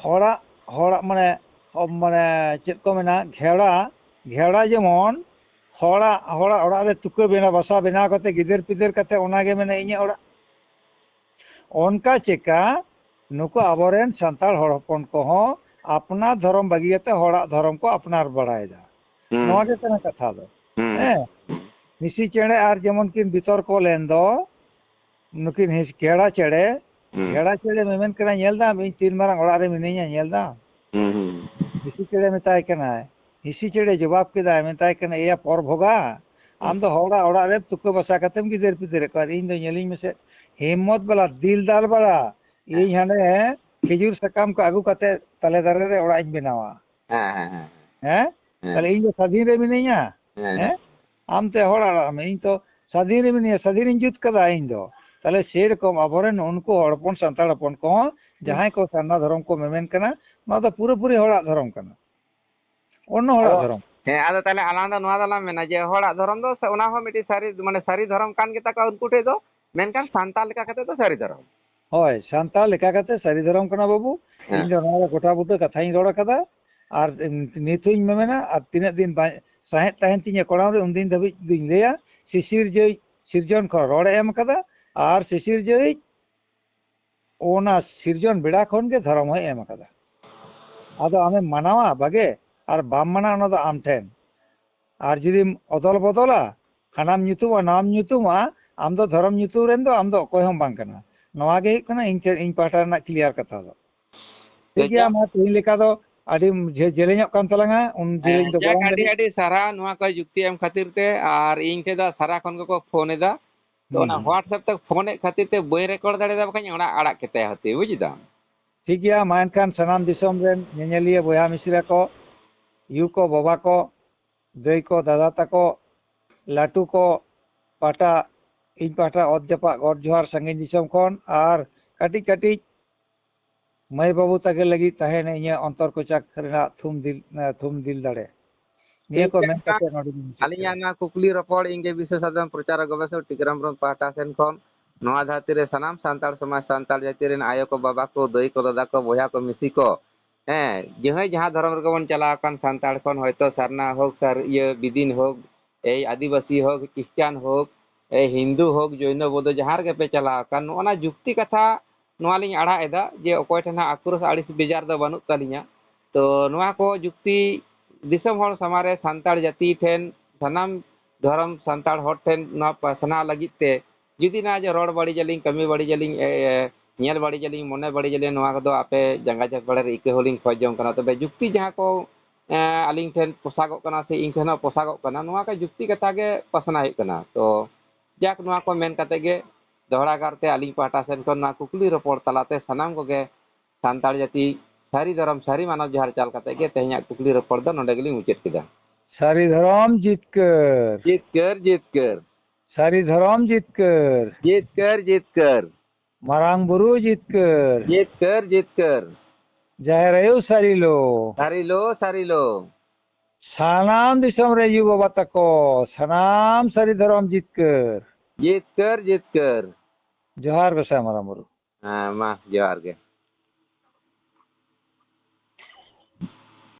ᱦᱚᱲᱟᱜ, ᱦᱚᱲᱟᱜ ᱢᱟᱱᱮ, ᱢᱟᱱᱮ ᱪᱮᱫ ᱠᱚ ᱢᱮᱱᱟ, ᱜᱷᱮᱣᱲᱟ, ᱜᱷᱮᱣᱲᱟ ᱡᱮᱢᱚᱱ ᱦᱚᱲᱟᱜ, ᱦᱚᱲᱟᱜ ᱚᱲᱟᱜ ᱨᱮ ᱛᱩᱠᱟᱹ ᱵᱮᱱᱟᱣ, ᱵᱟᱥᱟ ᱵᱮᱱᱟᱣ ᱠᱟᱛᱮ ᱜᱤᱫᱟᱹᱨ ᱯᱤᱫᱟᱹᱨ ᱠᱟᱛᱮ ᱚᱱᱟᱜᱮ ᱢᱮᱱᱟ ᱤᱧᱟᱹᱜ ᱚᱲᱟᱜ᱾ ᱚᱱᱠᱟ ᱪᱮᱠᱟ ᱱᱩᱠᱩ ᱟᱵᱚᱨᱮᱱ ᱥᱟᱱᱛᱟᱲ ᱦᱚᱲ ᱦᱚᱯᱚᱱ ᱠᱚᱦᱚᱸ ᱟᱯᱱᱟᱨ ᱫᱷᱚᱨᱚᱢ ᱵᱟᱹᱜᱤ ᱠᱟᱛᱮ ᱦᱚᱲᱟᱜ ᱫᱷᱚᱨᱚᱢ ᱠᱚ ᱟᱯᱱᱟᱨ ᱵᱟᱲᱟᱭᱮᱫᱟ᱾ ᱦᱩᱸ᱾ ᱱᱚᱣᱟ ᱜᱮ ᱠᱟᱱᱟ ᱠᱟᱛᱷᱟ ᱫᱚ᱾ ᱦᱩᱸ᱾ ᱦᱮᱸ᱾ ᱦᱤᱸᱥᱤ ᱪᱮᱬᱮ ᱟᱨ ᱡᱮᱢᱚᱱ ᱠᱤᱱ ᱵᱤᱛᱚᱨᱠᱚ ᱞᱮᱱ ᱫᱚ, ᱱᱩᱠᱤᱱ ᱦᱤᱸᱥ-, ᱜᱷᱮᱲᱟ ᱪᱮᱬᱮ, ᱦᱩᱸ᱾ ᱜᱷᱮᱲᱟ ᱪᱮᱬᱮ ᱢᱮᱢᱮᱱ ᱠᱟᱱᱟ, "ᱧᱮᱞ ᱫᱟᱢ, ᱤᱧ ᱛᱤᱱ ᱢᱟᱨᱟᱝ ᱚᱲᱟᱜ ᱨᱮ ᱢᱤᱱᱟᱹᱧᱟ, ᱧᱮᱞ ᱫᱟᱢ?" ᱦᱩᱸ, ᱦᱩᱸ᱾ ᱦᱤᱸᱥᱤ ᱪᱮᱬᱮ ᱢᱮᱛᱟᱭ ᱠᱟᱱᱟᱭ, ᱦᱤᱸᱥᱤ ᱪᱮᱬᱮ ᱡᱚᱵᱟᱵ ᱠᱮᱫᱟᱭ, ᱢᱮᱛᱟᱭ ᱠᱟᱱᱟ, "ᱮᱭᱟ ᱯᱚᱨ ᱵᱷᱚᱜᱟ, ᱟᱢ ᱫᱚ ᱦᱚᱲᱟᱜ ᱚᱲᱟᱜ ᱨᱮ ᱛᱩᱠᱟᱹ ᱵᱟᱥᱟ ᱠᱟᱛᱮᱢ ᱜᱤᱫᱟᱹᱨ ᱯᱤᱫᱟᱹᱨᱮᱫ ᱠᱚᱣᱟ, ᱟᱨ ᱤᱧ ᱫᱚ ᱧᱮᱞᱤᱧ ᱢᱮᱥᱮ, ᱦᱤᱢᱢᱚᱛ ᱵᱟᱞᱟ, ᱫᱤᱞᱫᱟᱨ ᱵᱟᱞᱟ, ᱤᱧ ᱦᱟᱸᱰᱮ ᱠᱷᱤᱡᱩᱨ ᱥᱟᱠᱟᱢ ᱠᱚ ᱟᱹᱜᱩ ᱠᱟᱛᱮ ᱛᱟᱞᱮ ᱫᱟᱨᱮ ᱨᱮ ᱚᱲᱟᱜ ᱤᱧ ᱵᱮᱱᱟᱣᱟ᱾ ᱦᱮᱸ, ᱦᱮᱸ, ᱦᱮᱸ᱾ ᱦᱮᱸ? ᱦᱮᱸ᱾ ᱛᱟᱦᱞᱮ ᱤᱧ ᱫᱚ ᱥᱟᱫᱷᱤᱱ ᱨᱮ ᱢᱤᱱᱟᱹᱧᱟ? ᱦᱮᱸ, ᱦᱮᱸ? ᱦᱮᱸ᱾ ᱟᱢ ᱛᱮ ᱦᱚᱲ ᱟᱲᱟᱜ ᱢᱮ, ᱤᱧ ᱛᱚ ᱥᱟᱫᱷᱤᱱ ᱨᱮ ᱢᱤᱱᱟᱹᱧᱟ, ᱥᱟᱫᱷᱤᱱᱤᱧ ᱡᱩᱛ ᱠᱟᱫᱟ ᱤᱧ ᱫᱚ᱾ ᱛᱟᱦᱞᱮ ᱥᱮᱨᱚᱠᱚᱢ ᱟᱵᱚᱨᱮᱱ ᱩᱱᱠᱩ ᱦᱚᱲ ᱦᱚᱯᱚᱱ, ᱥᱟᱱᱛᱟᱲ ᱦᱚᱯᱚᱱ ᱠᱚᱦᱚᱸ ᱦᱩᱸ᱾ ᱡᱟᱦᱟᱸᱭ ᱠᱚ ᱥᱟᱨᱱᱟ ᱫᱷᱚᱨᱚᱢ ᱠᱚ ᱢᱮᱢᱮᱱ ᱠᱟᱱᱟ, ᱱᱚᱣᱟ ᱫᱚ ᱯᱩᱨᱟᱹᱯᱩᱨᱤ ᱦᱚᱲᱟᱜ ᱫᱷᱚᱨᱚᱢ ᱠᱟᱱᱟ᱾ ᱚᱱᱱᱚ ᱦᱚᱲᱟᱜ ᱟᱫᱚ, ᱫᱷᱚᱨᱚᱢ᱾ ᱦᱮᱸ, ᱟᱫᱚ ᱛᱟᱦᱞᱮ ᱟᱞᱟᱝ ᱫᱚ ᱱᱚᱣᱟ ᱫᱚᱞᱟᱝ ᱢᱮᱱᱟ ᱡᱮ ᱦᱚᱲᱟᱜ ᱫᱷᱚᱨᱚᱢ ᱫᱚ ᱥᱮ ᱚᱱᱟ ᱦᱚᱸ ᱢᱤᱫᱴᱤᱡ ᱥᱟᱹᱨᱤ, ᱢᱟᱱᱮ ᱥᱟᱹᱨᱤ ᱫᱷᱚᱨᱚᱢ ᱠᱟᱱ ᱜᱮᱛᱟ ᱠᱚᱣᱟ ᱩᱱᱠᱩ ᱴᱷᱮᱡ ᱫᱚ, ᱢᱮᱱᱠᱷᱟᱱ ᱥᱟᱱᱛᱟᱲ ᱞᱮᱠᱟ ᱠᱟᱛᱮ ᱫᱚ ᱥᱟᱹᱨᱤ ᱫᱷᱚᱨᱚᱢ᱾ ᱦᱳᱭ, ᱥᱟᱱᱛᱟᱲ ᱞᱮᱠᱟ ᱠᱟᱛᱮ ᱥᱟᱹᱨᱤ ᱫᱷᱚᱨᱚᱢ ᱠᱟᱱᱟ ᱵᱟᱹᱵᱩ᱾ ᱦᱮᱸ᱾ ᱤᱧ ᱫᱚ ᱱᱚᱣᱟ ᱫᱚ ᱜᱚᱴᱟ ᱵᱩᱴᱟᱹ ᱠᱟᱛᱷᱟᱧ ᱨᱚᱲ ᱟᱠᱟᱫᱟ᱾ ᱟᱨ ᱱᱤᱛ ᱦᱚᱸᱧ ᱢᱮᱢᱮᱱᱟ, ᱟᱨ ᱛᱤᱱᱟᱹᱜ ᱫᱤᱱ ᱵᱟᱧ-, ᱥᱟᱦᱮᱫ ᱛᱟᱦᱮᱱ ᱛᱤᱧᱟᱹ ᱠᱚᱲᱟᱢ ᱨᱮ, ᱩᱱᱫᱤᱱ ᱫᱷᱟᱹᱵᱤᱡ ᱫᱩᱧ ᱞᱟᱹᱭᱟ, ᱥᱤᱥᱤᱨᱡᱟᱹᱣᱤᱡ ᱥᱤᱨᱡᱚᱱ ᱠᱷᱚᱱ ᱨᱚᱲᱮ ᱮᱢ ᱟᱠᱟᱫᱟ, ᱟᱨ ᱥᱤᱥᱤᱨᱡᱟᱹᱣᱤᱡ ᱚᱱᱟ ᱥᱤᱨᱡᱚᱱ ᱵᱮᱲᱟ ᱠᱷᱚᱱ ᱜᱮ ᱫᱷᱚᱨᱚᱢ ᱦᱚᱸᱭ ᱮᱢ ᱟᱠᱟᱫᱟ᱾ ᱟᱫᱚ ᱟᱢᱮᱢ ᱢᱟᱱᱟᱣᱟ ᱵᱷᱟᱜᱮ, ᱟᱨ ᱵᱟᱢ ᱢᱟᱱᱟᱣᱟ, ᱚᱱᱟ ᱫᱚ ᱟᱢ ᱴᱷᱮᱱ᱾ ᱟᱨ ᱡᱩᱫᱤᱢ ᱚᱫᱚᱞ ᱵᱚᱫᱚᱞᱟ, ᱦᱟᱱᱟᱢ ᱧᱩᱛᱩᱢᱚᱜᱼᱟ, ᱱᱟᱣᱟᱢ ᱧᱩᱛᱩᱢᱚᱜᱼᱟ, ᱟᱢ ᱫᱚ ᱫᱷᱚᱨᱚᱢ ᱧᱩᱛᱩᱢ ᱨᱮᱱ ᱫᱚ ᱟᱢ ᱫᱚ ᱚᱠᱚᱭ ᱦᱚᱸ ᱵᱟᱝ ᱠᱟᱱᱟ᱾ ᱱᱚᱣᱟ ᱜᱮ ᱦᱩᱭᱩᱜ ᱠᱟᱱᱟ ᱤᱧ ᱴᱷᱮᱱ, ᱤᱧ ᱯᱟᱦᱴᱟ ᱨᱮᱱᱟᱜ clear ᱠᱟᱛᱷᱟ ᱫᱚ᱾ ᱴᱷᱤᱠ ᱴᱷᱤᱠ ᱜᱮᱭᱟ, ᱜᱮᱭᱟ᱾ ᱢᱟ ᱛᱮᱦᱮᱧ ᱞᱮᱠᱟ ᱫᱚ ᱟᱹᱰᱤ ᱡᱷᱮ-, ᱡᱮᱞᱮᱧᱚᱜ ᱠᱟᱱ ᱛᱟᱞᱟᱝᱟ, ᱩᱱ ᱦᱮᱸ, ᱡᱮᱞᱮᱧ ᱫᱚ ᱡᱟᱠ, ᱵᱟᱵᱚᱱ ᱟᱹᱰᱤ ᱡᱮᱞᱮᱧ᱾ ᱟᱹᱰᱤ ᱥᱟᱨᱦᱟᱣ ᱱᱚᱣᱟ ᱠᱚ ᱡᱩᱠᱛᱤ ᱮᱢ ᱠᱷᱟᱹᱛᱤᱨ ᱛᱮ᱾ ᱟᱨ ᱤᱧ ᱴᱷᱮᱱ ᱫᱚ ᱥᱟᱨᱟ ᱠᱷᱚᱱ ᱜᱮᱠᱚ ᱯᱷᱳᱱ ᱮᱫᱟ, ᱛᱚ ᱦᱩᱸ, ᱚᱱᱟ ᱦᱩᱸ᱾ WhatsApp ᱛᱮ ᱯᱷᱳᱱ ᱮᱫ ᱠᱷᱟᱹᱛᱤᱨ ᱛᱮ ᱵᱟᱹᱧ record ᱫᱟᱲᱮᱭᱟᱫᱟ, ᱵᱟᱠᱷᱟᱱ ᱚᱲᱟᱜ ᱟᱲᱟᱜ ᱠᱮᱛᱟᱭᱟ ᱦᱟᱹᱛᱤ, ᱵᱩᱡ ᱫᱟᱢ᱾ ᱴᱷᱤᱠ ᱜᱮᱭᱟ, ᱢᱟ ᱮᱱᱠᱷᱟᱱ ᱥᱟᱱᱟᱢ ᱫᱤᱥᱚᱢ ᱨᱮᱱ ᱧᱮᱧᱮᱞᱤᱭᱟᱹ ᱵᱚᱭᱦᱟ ᱢᱤᱥᱨᱟ ᱠᱚ, ᱭᱩ ᱠᱚ, ᱵᱟᱵᱟ ᱠᱚ, ᱫᱟᱹᱭ ᱠᱚ, ᱫᱟᱫᱟ ᱛᱟᱠᱚ, ᱞᱟᱹᱴᱩ ᱠᱚ ᱯᱟᱦᱴᱟ, ᱤᱧ ᱯᱟᱦᱴᱟ ᱚᱛ ᱡᱟᱯᱟᱜ ᱜᱚᱰ ᱡᱚᱦᱟᱨ ᱥᱟᱺᱜᱤᱧ ᱫᱤᱥᱚᱢ ᱠᱷᱚᱱ, ᱟᱨ ᱠᱟᱹᱴᱤᱡ ᱠᱟᱹᱴᱤᱡ ᱢᱟᱹᱭ ᱵᱟᱹᱵᱩ ᱛᱟᱠᱚ ᱞᱟᱹᱜᱤᱫ ᱛᱟᱦᱮᱱ ᱤᱧᱟᱹᱜ ᱚᱱᱛᱚᱨ ᱠᱚᱪᱟ ᱨᱮᱱᱟᱜ ᱛᱷᱩᱢ ᱫᱤᱞ, ᱛᱷᱩᱢ ᱫᱤᱞ ᱫᱟᱲᱮ᱾ ᱱᱤᱭᱟᱹ ᱠᱚ ᱢᱮᱱ ᱠᱟᱛᱮ ᱱᱚᱰᱮ ᱜᱤᱧ ᱢᱩᱪᱟᱹᱫ ᱟᱹᱞᱤᱧᱟᱜ ᱠᱮᱫᱟ᱾ ᱱᱚᱣᱟ ᱠᱩᱠᱞᱤ ᱨᱚᱯᱚᱲ ᱤᱧ ᱜᱮ ᱵᱤᱥᱮᱥ ᱥᱟᱫᱷᱟᱨᱚᱱ ᱯᱨᱚᱪᱟᱨ ᱜᱚᱵᱮᱥᱚᱠ ᱴᱤᱠᱨᱟᱢ ᱦᱮᱢᱵᱨᱚᱢ ᱯᱟᱦᱴᱟ ᱥᱮᱱ ᱠᱷᱚᱱ ᱱᱚᱣᱟ ᱫᱷᱟᱹᱨᱛᱤ ᱨᱮ ᱥᱟᱱᱟᱢ ᱥᱟᱱᱛᱟᱲ ᱥᱚᱢᱟᱡᱽ, ᱥᱟᱱᱛᱟᱲ ᱡᱟᱹᱛᱤ ᱨᱮᱱ ᱟᱭᱳ ᱠᱚ, ᱵᱟᱵᱟ ᱠᱚ, ᱫᱟᱹᱭ ᱠᱚ, ᱫᱟᱫᱟ ᱠᱚ, ᱵᱚᱭᱦᱟ ᱠᱚ, ᱢᱤᱥᱤ ᱠᱚ, ᱦᱮᱸ, ᱡᱟᱦᱟᱸᱭ ᱡᱟᱦᱟᱸ ᱫᱷᱚᱨᱚᱢ ᱨᱮᱜᱮ ᱵᱚᱱ ᱪᱟᱞᱟᱣ ᱟᱠᱟᱱ, ᱥᱟᱱᱛᱟᱲ ᱠᱷᱚᱱ ᱦᱚᱭᱛᱳ ᱥᱟᱨᱱᱟ ᱦᱳᱠ, ᱥᱟᱨ-, ᱤᱭᱟᱹ, ᱵᱤᱫᱤᱱ ᱦᱳᱠ, ᱮᱭ ᱟᱹᱫᱤᱵᱟᱹᱥᱤ ᱦᱳᱠ, ᱠᱷᱨᱤᱥᱪᱟᱱ ᱦᱳᱠ, ᱮᱭ ᱦᱤᱱᱫᱩ ᱦᱳᱠ, ᱡᱚᱭᱱᱚ, ᱵᱳᱫᱷᱚ, ᱡᱟᱦᱟᱸ ᱨᱮᱜᱮ ᱯᱮ ᱪᱟᱞᱟᱣ ᱟᱠᱟᱱ, ᱱᱚᱜᱼᱚ ᱱᱟ ᱡᱩᱠᱛᱤ ᱠᱟᱛᱷᱟ ᱱᱚᱣᱟ ᱞᱤᱧ ᱟᱲᱟᱜ ᱮᱫᱟ ᱡᱮ ᱚᱠᱚᱭ ᱴᱷᱮᱱ ᱦᱟᱸᱜ ᱟᱠᱨᱳᱥ ᱟᱹᱲᱤᱥ ᱵᱮᱡᱟᱨ ᱫᱚ ᱵᱟᱹᱱᱩᱜ ᱛᱟᱹᱞᱤᱧᱟ᱾ ᱛᱚ ᱱᱚᱣᱟ ᱠᱚ ᱡᱩᱠᱛᱤ ᱫᱤᱥᱚᱢ ᱦᱚᱲ ᱥᱟᱢᱟᱝ ᱨᱮ ᱥᱟᱱᱛᱟᱲ ᱡᱟᱹᱛᱤ ᱴᱷᱮᱱ, ᱥᱟᱱᱟᱢ ᱫᱷᱚᱨᱚᱢ ᱥᱟᱱᱛᱟᱲ ᱦᱚᱲ ᱴᱷᱮᱱ ᱱᱚᱣᱟ ᱯᱟᱥᱱᱟᱣ ᱞᱟᱹᱜᱤᱫ ᱛᱮ ᱡᱩᱫᱤ ᱱᱚᱣᱟ ᱡᱮ ᱨᱚᱲ ᱵᱟᱹᱲᱤᱡ ᱟᱹᱞᱤᱧ, ᱠᱟᱹᱢᱤ ᱵᱟᱹᱲᱤᱡ ᱟᱹᱞᱤᱧ, ᱮ, ᱮ, ᱧᱮᱞ ᱵᱟᱹᱲᱤᱡ ᱟᱹᱞᱤᱧ, ᱢᱚᱱᱮ ᱵᱟᱹᱲᱤᱡ ᱟᱹᱞᱤᱧ, ᱱᱚᱣᱟ ᱠᱚᱫᱚ ᱟᱯᱮ ᱡᱟᱸᱜᱟ ᱡᱷᱟᱯᱟᱲ ᱨᱮ ᱤᱠᱟᱹ ᱦᱚᱸᱞᱤᱧ ᱠᱷᱚᱡᱽ ᱡᱚᱝ ᱠᱟᱱᱟ᱾ ᱛᱚᱵᱮ ᱡᱩᱠᱛᱤ ᱡᱟᱦᱟᱸ ᱠᱚ, ᱮ, ᱟᱹᱞᱤᱧ ᱴᱷᱮᱱ ᱯᱚᱥᱟᱜᱚᱜ ᱠᱟᱱᱟ ᱥᱮ ᱤᱧ ᱴᱷᱮᱱ ᱦᱚᱸ ᱯᱚᱥᱟᱜᱚᱜ ᱠᱟᱱᱟ, ᱱᱚᱣᱟ ᱠᱚ ᱡᱩᱠᱛᱤ ᱠᱟᱛᱷᱟ ᱜᱮ ᱯᱟᱥᱱᱟᱣ ᱦᱩᱭᱩᱜ ᱠᱟᱱᱟ᱾ ᱛᱚ ᱡᱟᱠ, ᱱᱚᱣᱟ ᱠᱚ ᱢᱮᱱ ᱠᱟᱛᱮ ᱜᱮ ᱫᱚᱦᱲᱟ ᱠᱟᱨᱛᱮ ᱟᱹᱞᱤᱧ ᱯᱟᱦᱴᱟ ᱥᱮᱱ ᱠᱷᱚᱱ ᱱᱚᱣᱟ ᱠᱩᱠᱞᱤ ᱨᱚᱯᱚᱲ ᱛᱟᱞᱟᱛᱮ ᱥᱟᱱᱟᱢ ᱠᱚᱜᱮ ᱥᱟᱱᱛᱟᱲ ᱡᱟᱹᱛᱤ ᱥᱟᱹᱨᱤ ᱫᱷᱚᱨᱚᱢ ᱥᱟᱹᱨᱤ ᱢᱟᱱᱚᱛ ᱡᱚᱦᱟᱨ ᱪᱟᱞ ᱠᱟᱛᱮ ᱜᱮ ᱛᱮᱦᱮᱧᱟᱜ ᱠᱩᱠᱞᱤ ᱨᱚᱯᱚᱲ ᱫᱚ ᱱᱚᱰᱮ ᱜᱮᱞᱤᱧ ᱢᱩᱪᱟᱹᱫ ᱠᱮᱫᱟ᱾ ᱥᱟᱹᱨᱤ ᱫᱷᱚᱨᱚᱢ ᱡᱤᱛᱠᱟᱹᱨ᱾ ᱡᱤᱛᱠᱟᱹᱨ, ᱡᱤᱛᱠᱟᱹᱨ᱾ ᱥᱟᱹᱨᱤ ᱫᱷᱚᱨᱚᱢ ᱡᱤᱛᱠᱟᱹᱨ᱾ ᱡᱤᱛᱠᱟᱹᱨ, ᱡᱤᱛᱠᱟᱹᱨ᱾ ᱢᱟᱨᱟᱝ ᱵᱩᱨᱩ ᱡᱤᱛᱠᱟᱹᱨ᱾ ᱡᱤᱛᱠᱟᱹᱨ, ᱡᱤᱛᱠᱟᱹᱨ᱾ ᱡᱟᱦᱮᱨ ᱟᱭᱳ ᱥᱟᱹᱨᱤ ᱞᱳ᱾ ᱥᱟᱹᱨᱤ ᱞᱳ, ᱥᱟᱹᱨᱤ ᱞᱳ᱾ ᱥᱟᱱᱟᱢ ᱫᱤᱥᱚᱢ ᱨᱮ ᱟᱭᱳ ᱵᱟᱵᱟ ᱛᱟᱠᱚ, ᱥᱟᱱᱟᱢ ᱥᱟᱹᱨᱤ ᱫᱷᱚᱨᱚᱢ ᱡᱤᱛᱠᱟᱹᱨ᱾ ᱡᱤᱛᱠᱟᱹᱨ, ᱡᱤᱛᱠᱟᱹᱨ᱾ ᱡᱚᱦᱟᱨ ᱜᱚᱸᱥᱟᱭ ᱢᱟᱨᱟᱝ ᱵᱩᱨᱩ᱾ ᱦᱮᱸ, ᱢᱟ ᱡᱚᱦᱟᱨ ᱜᱮ᱾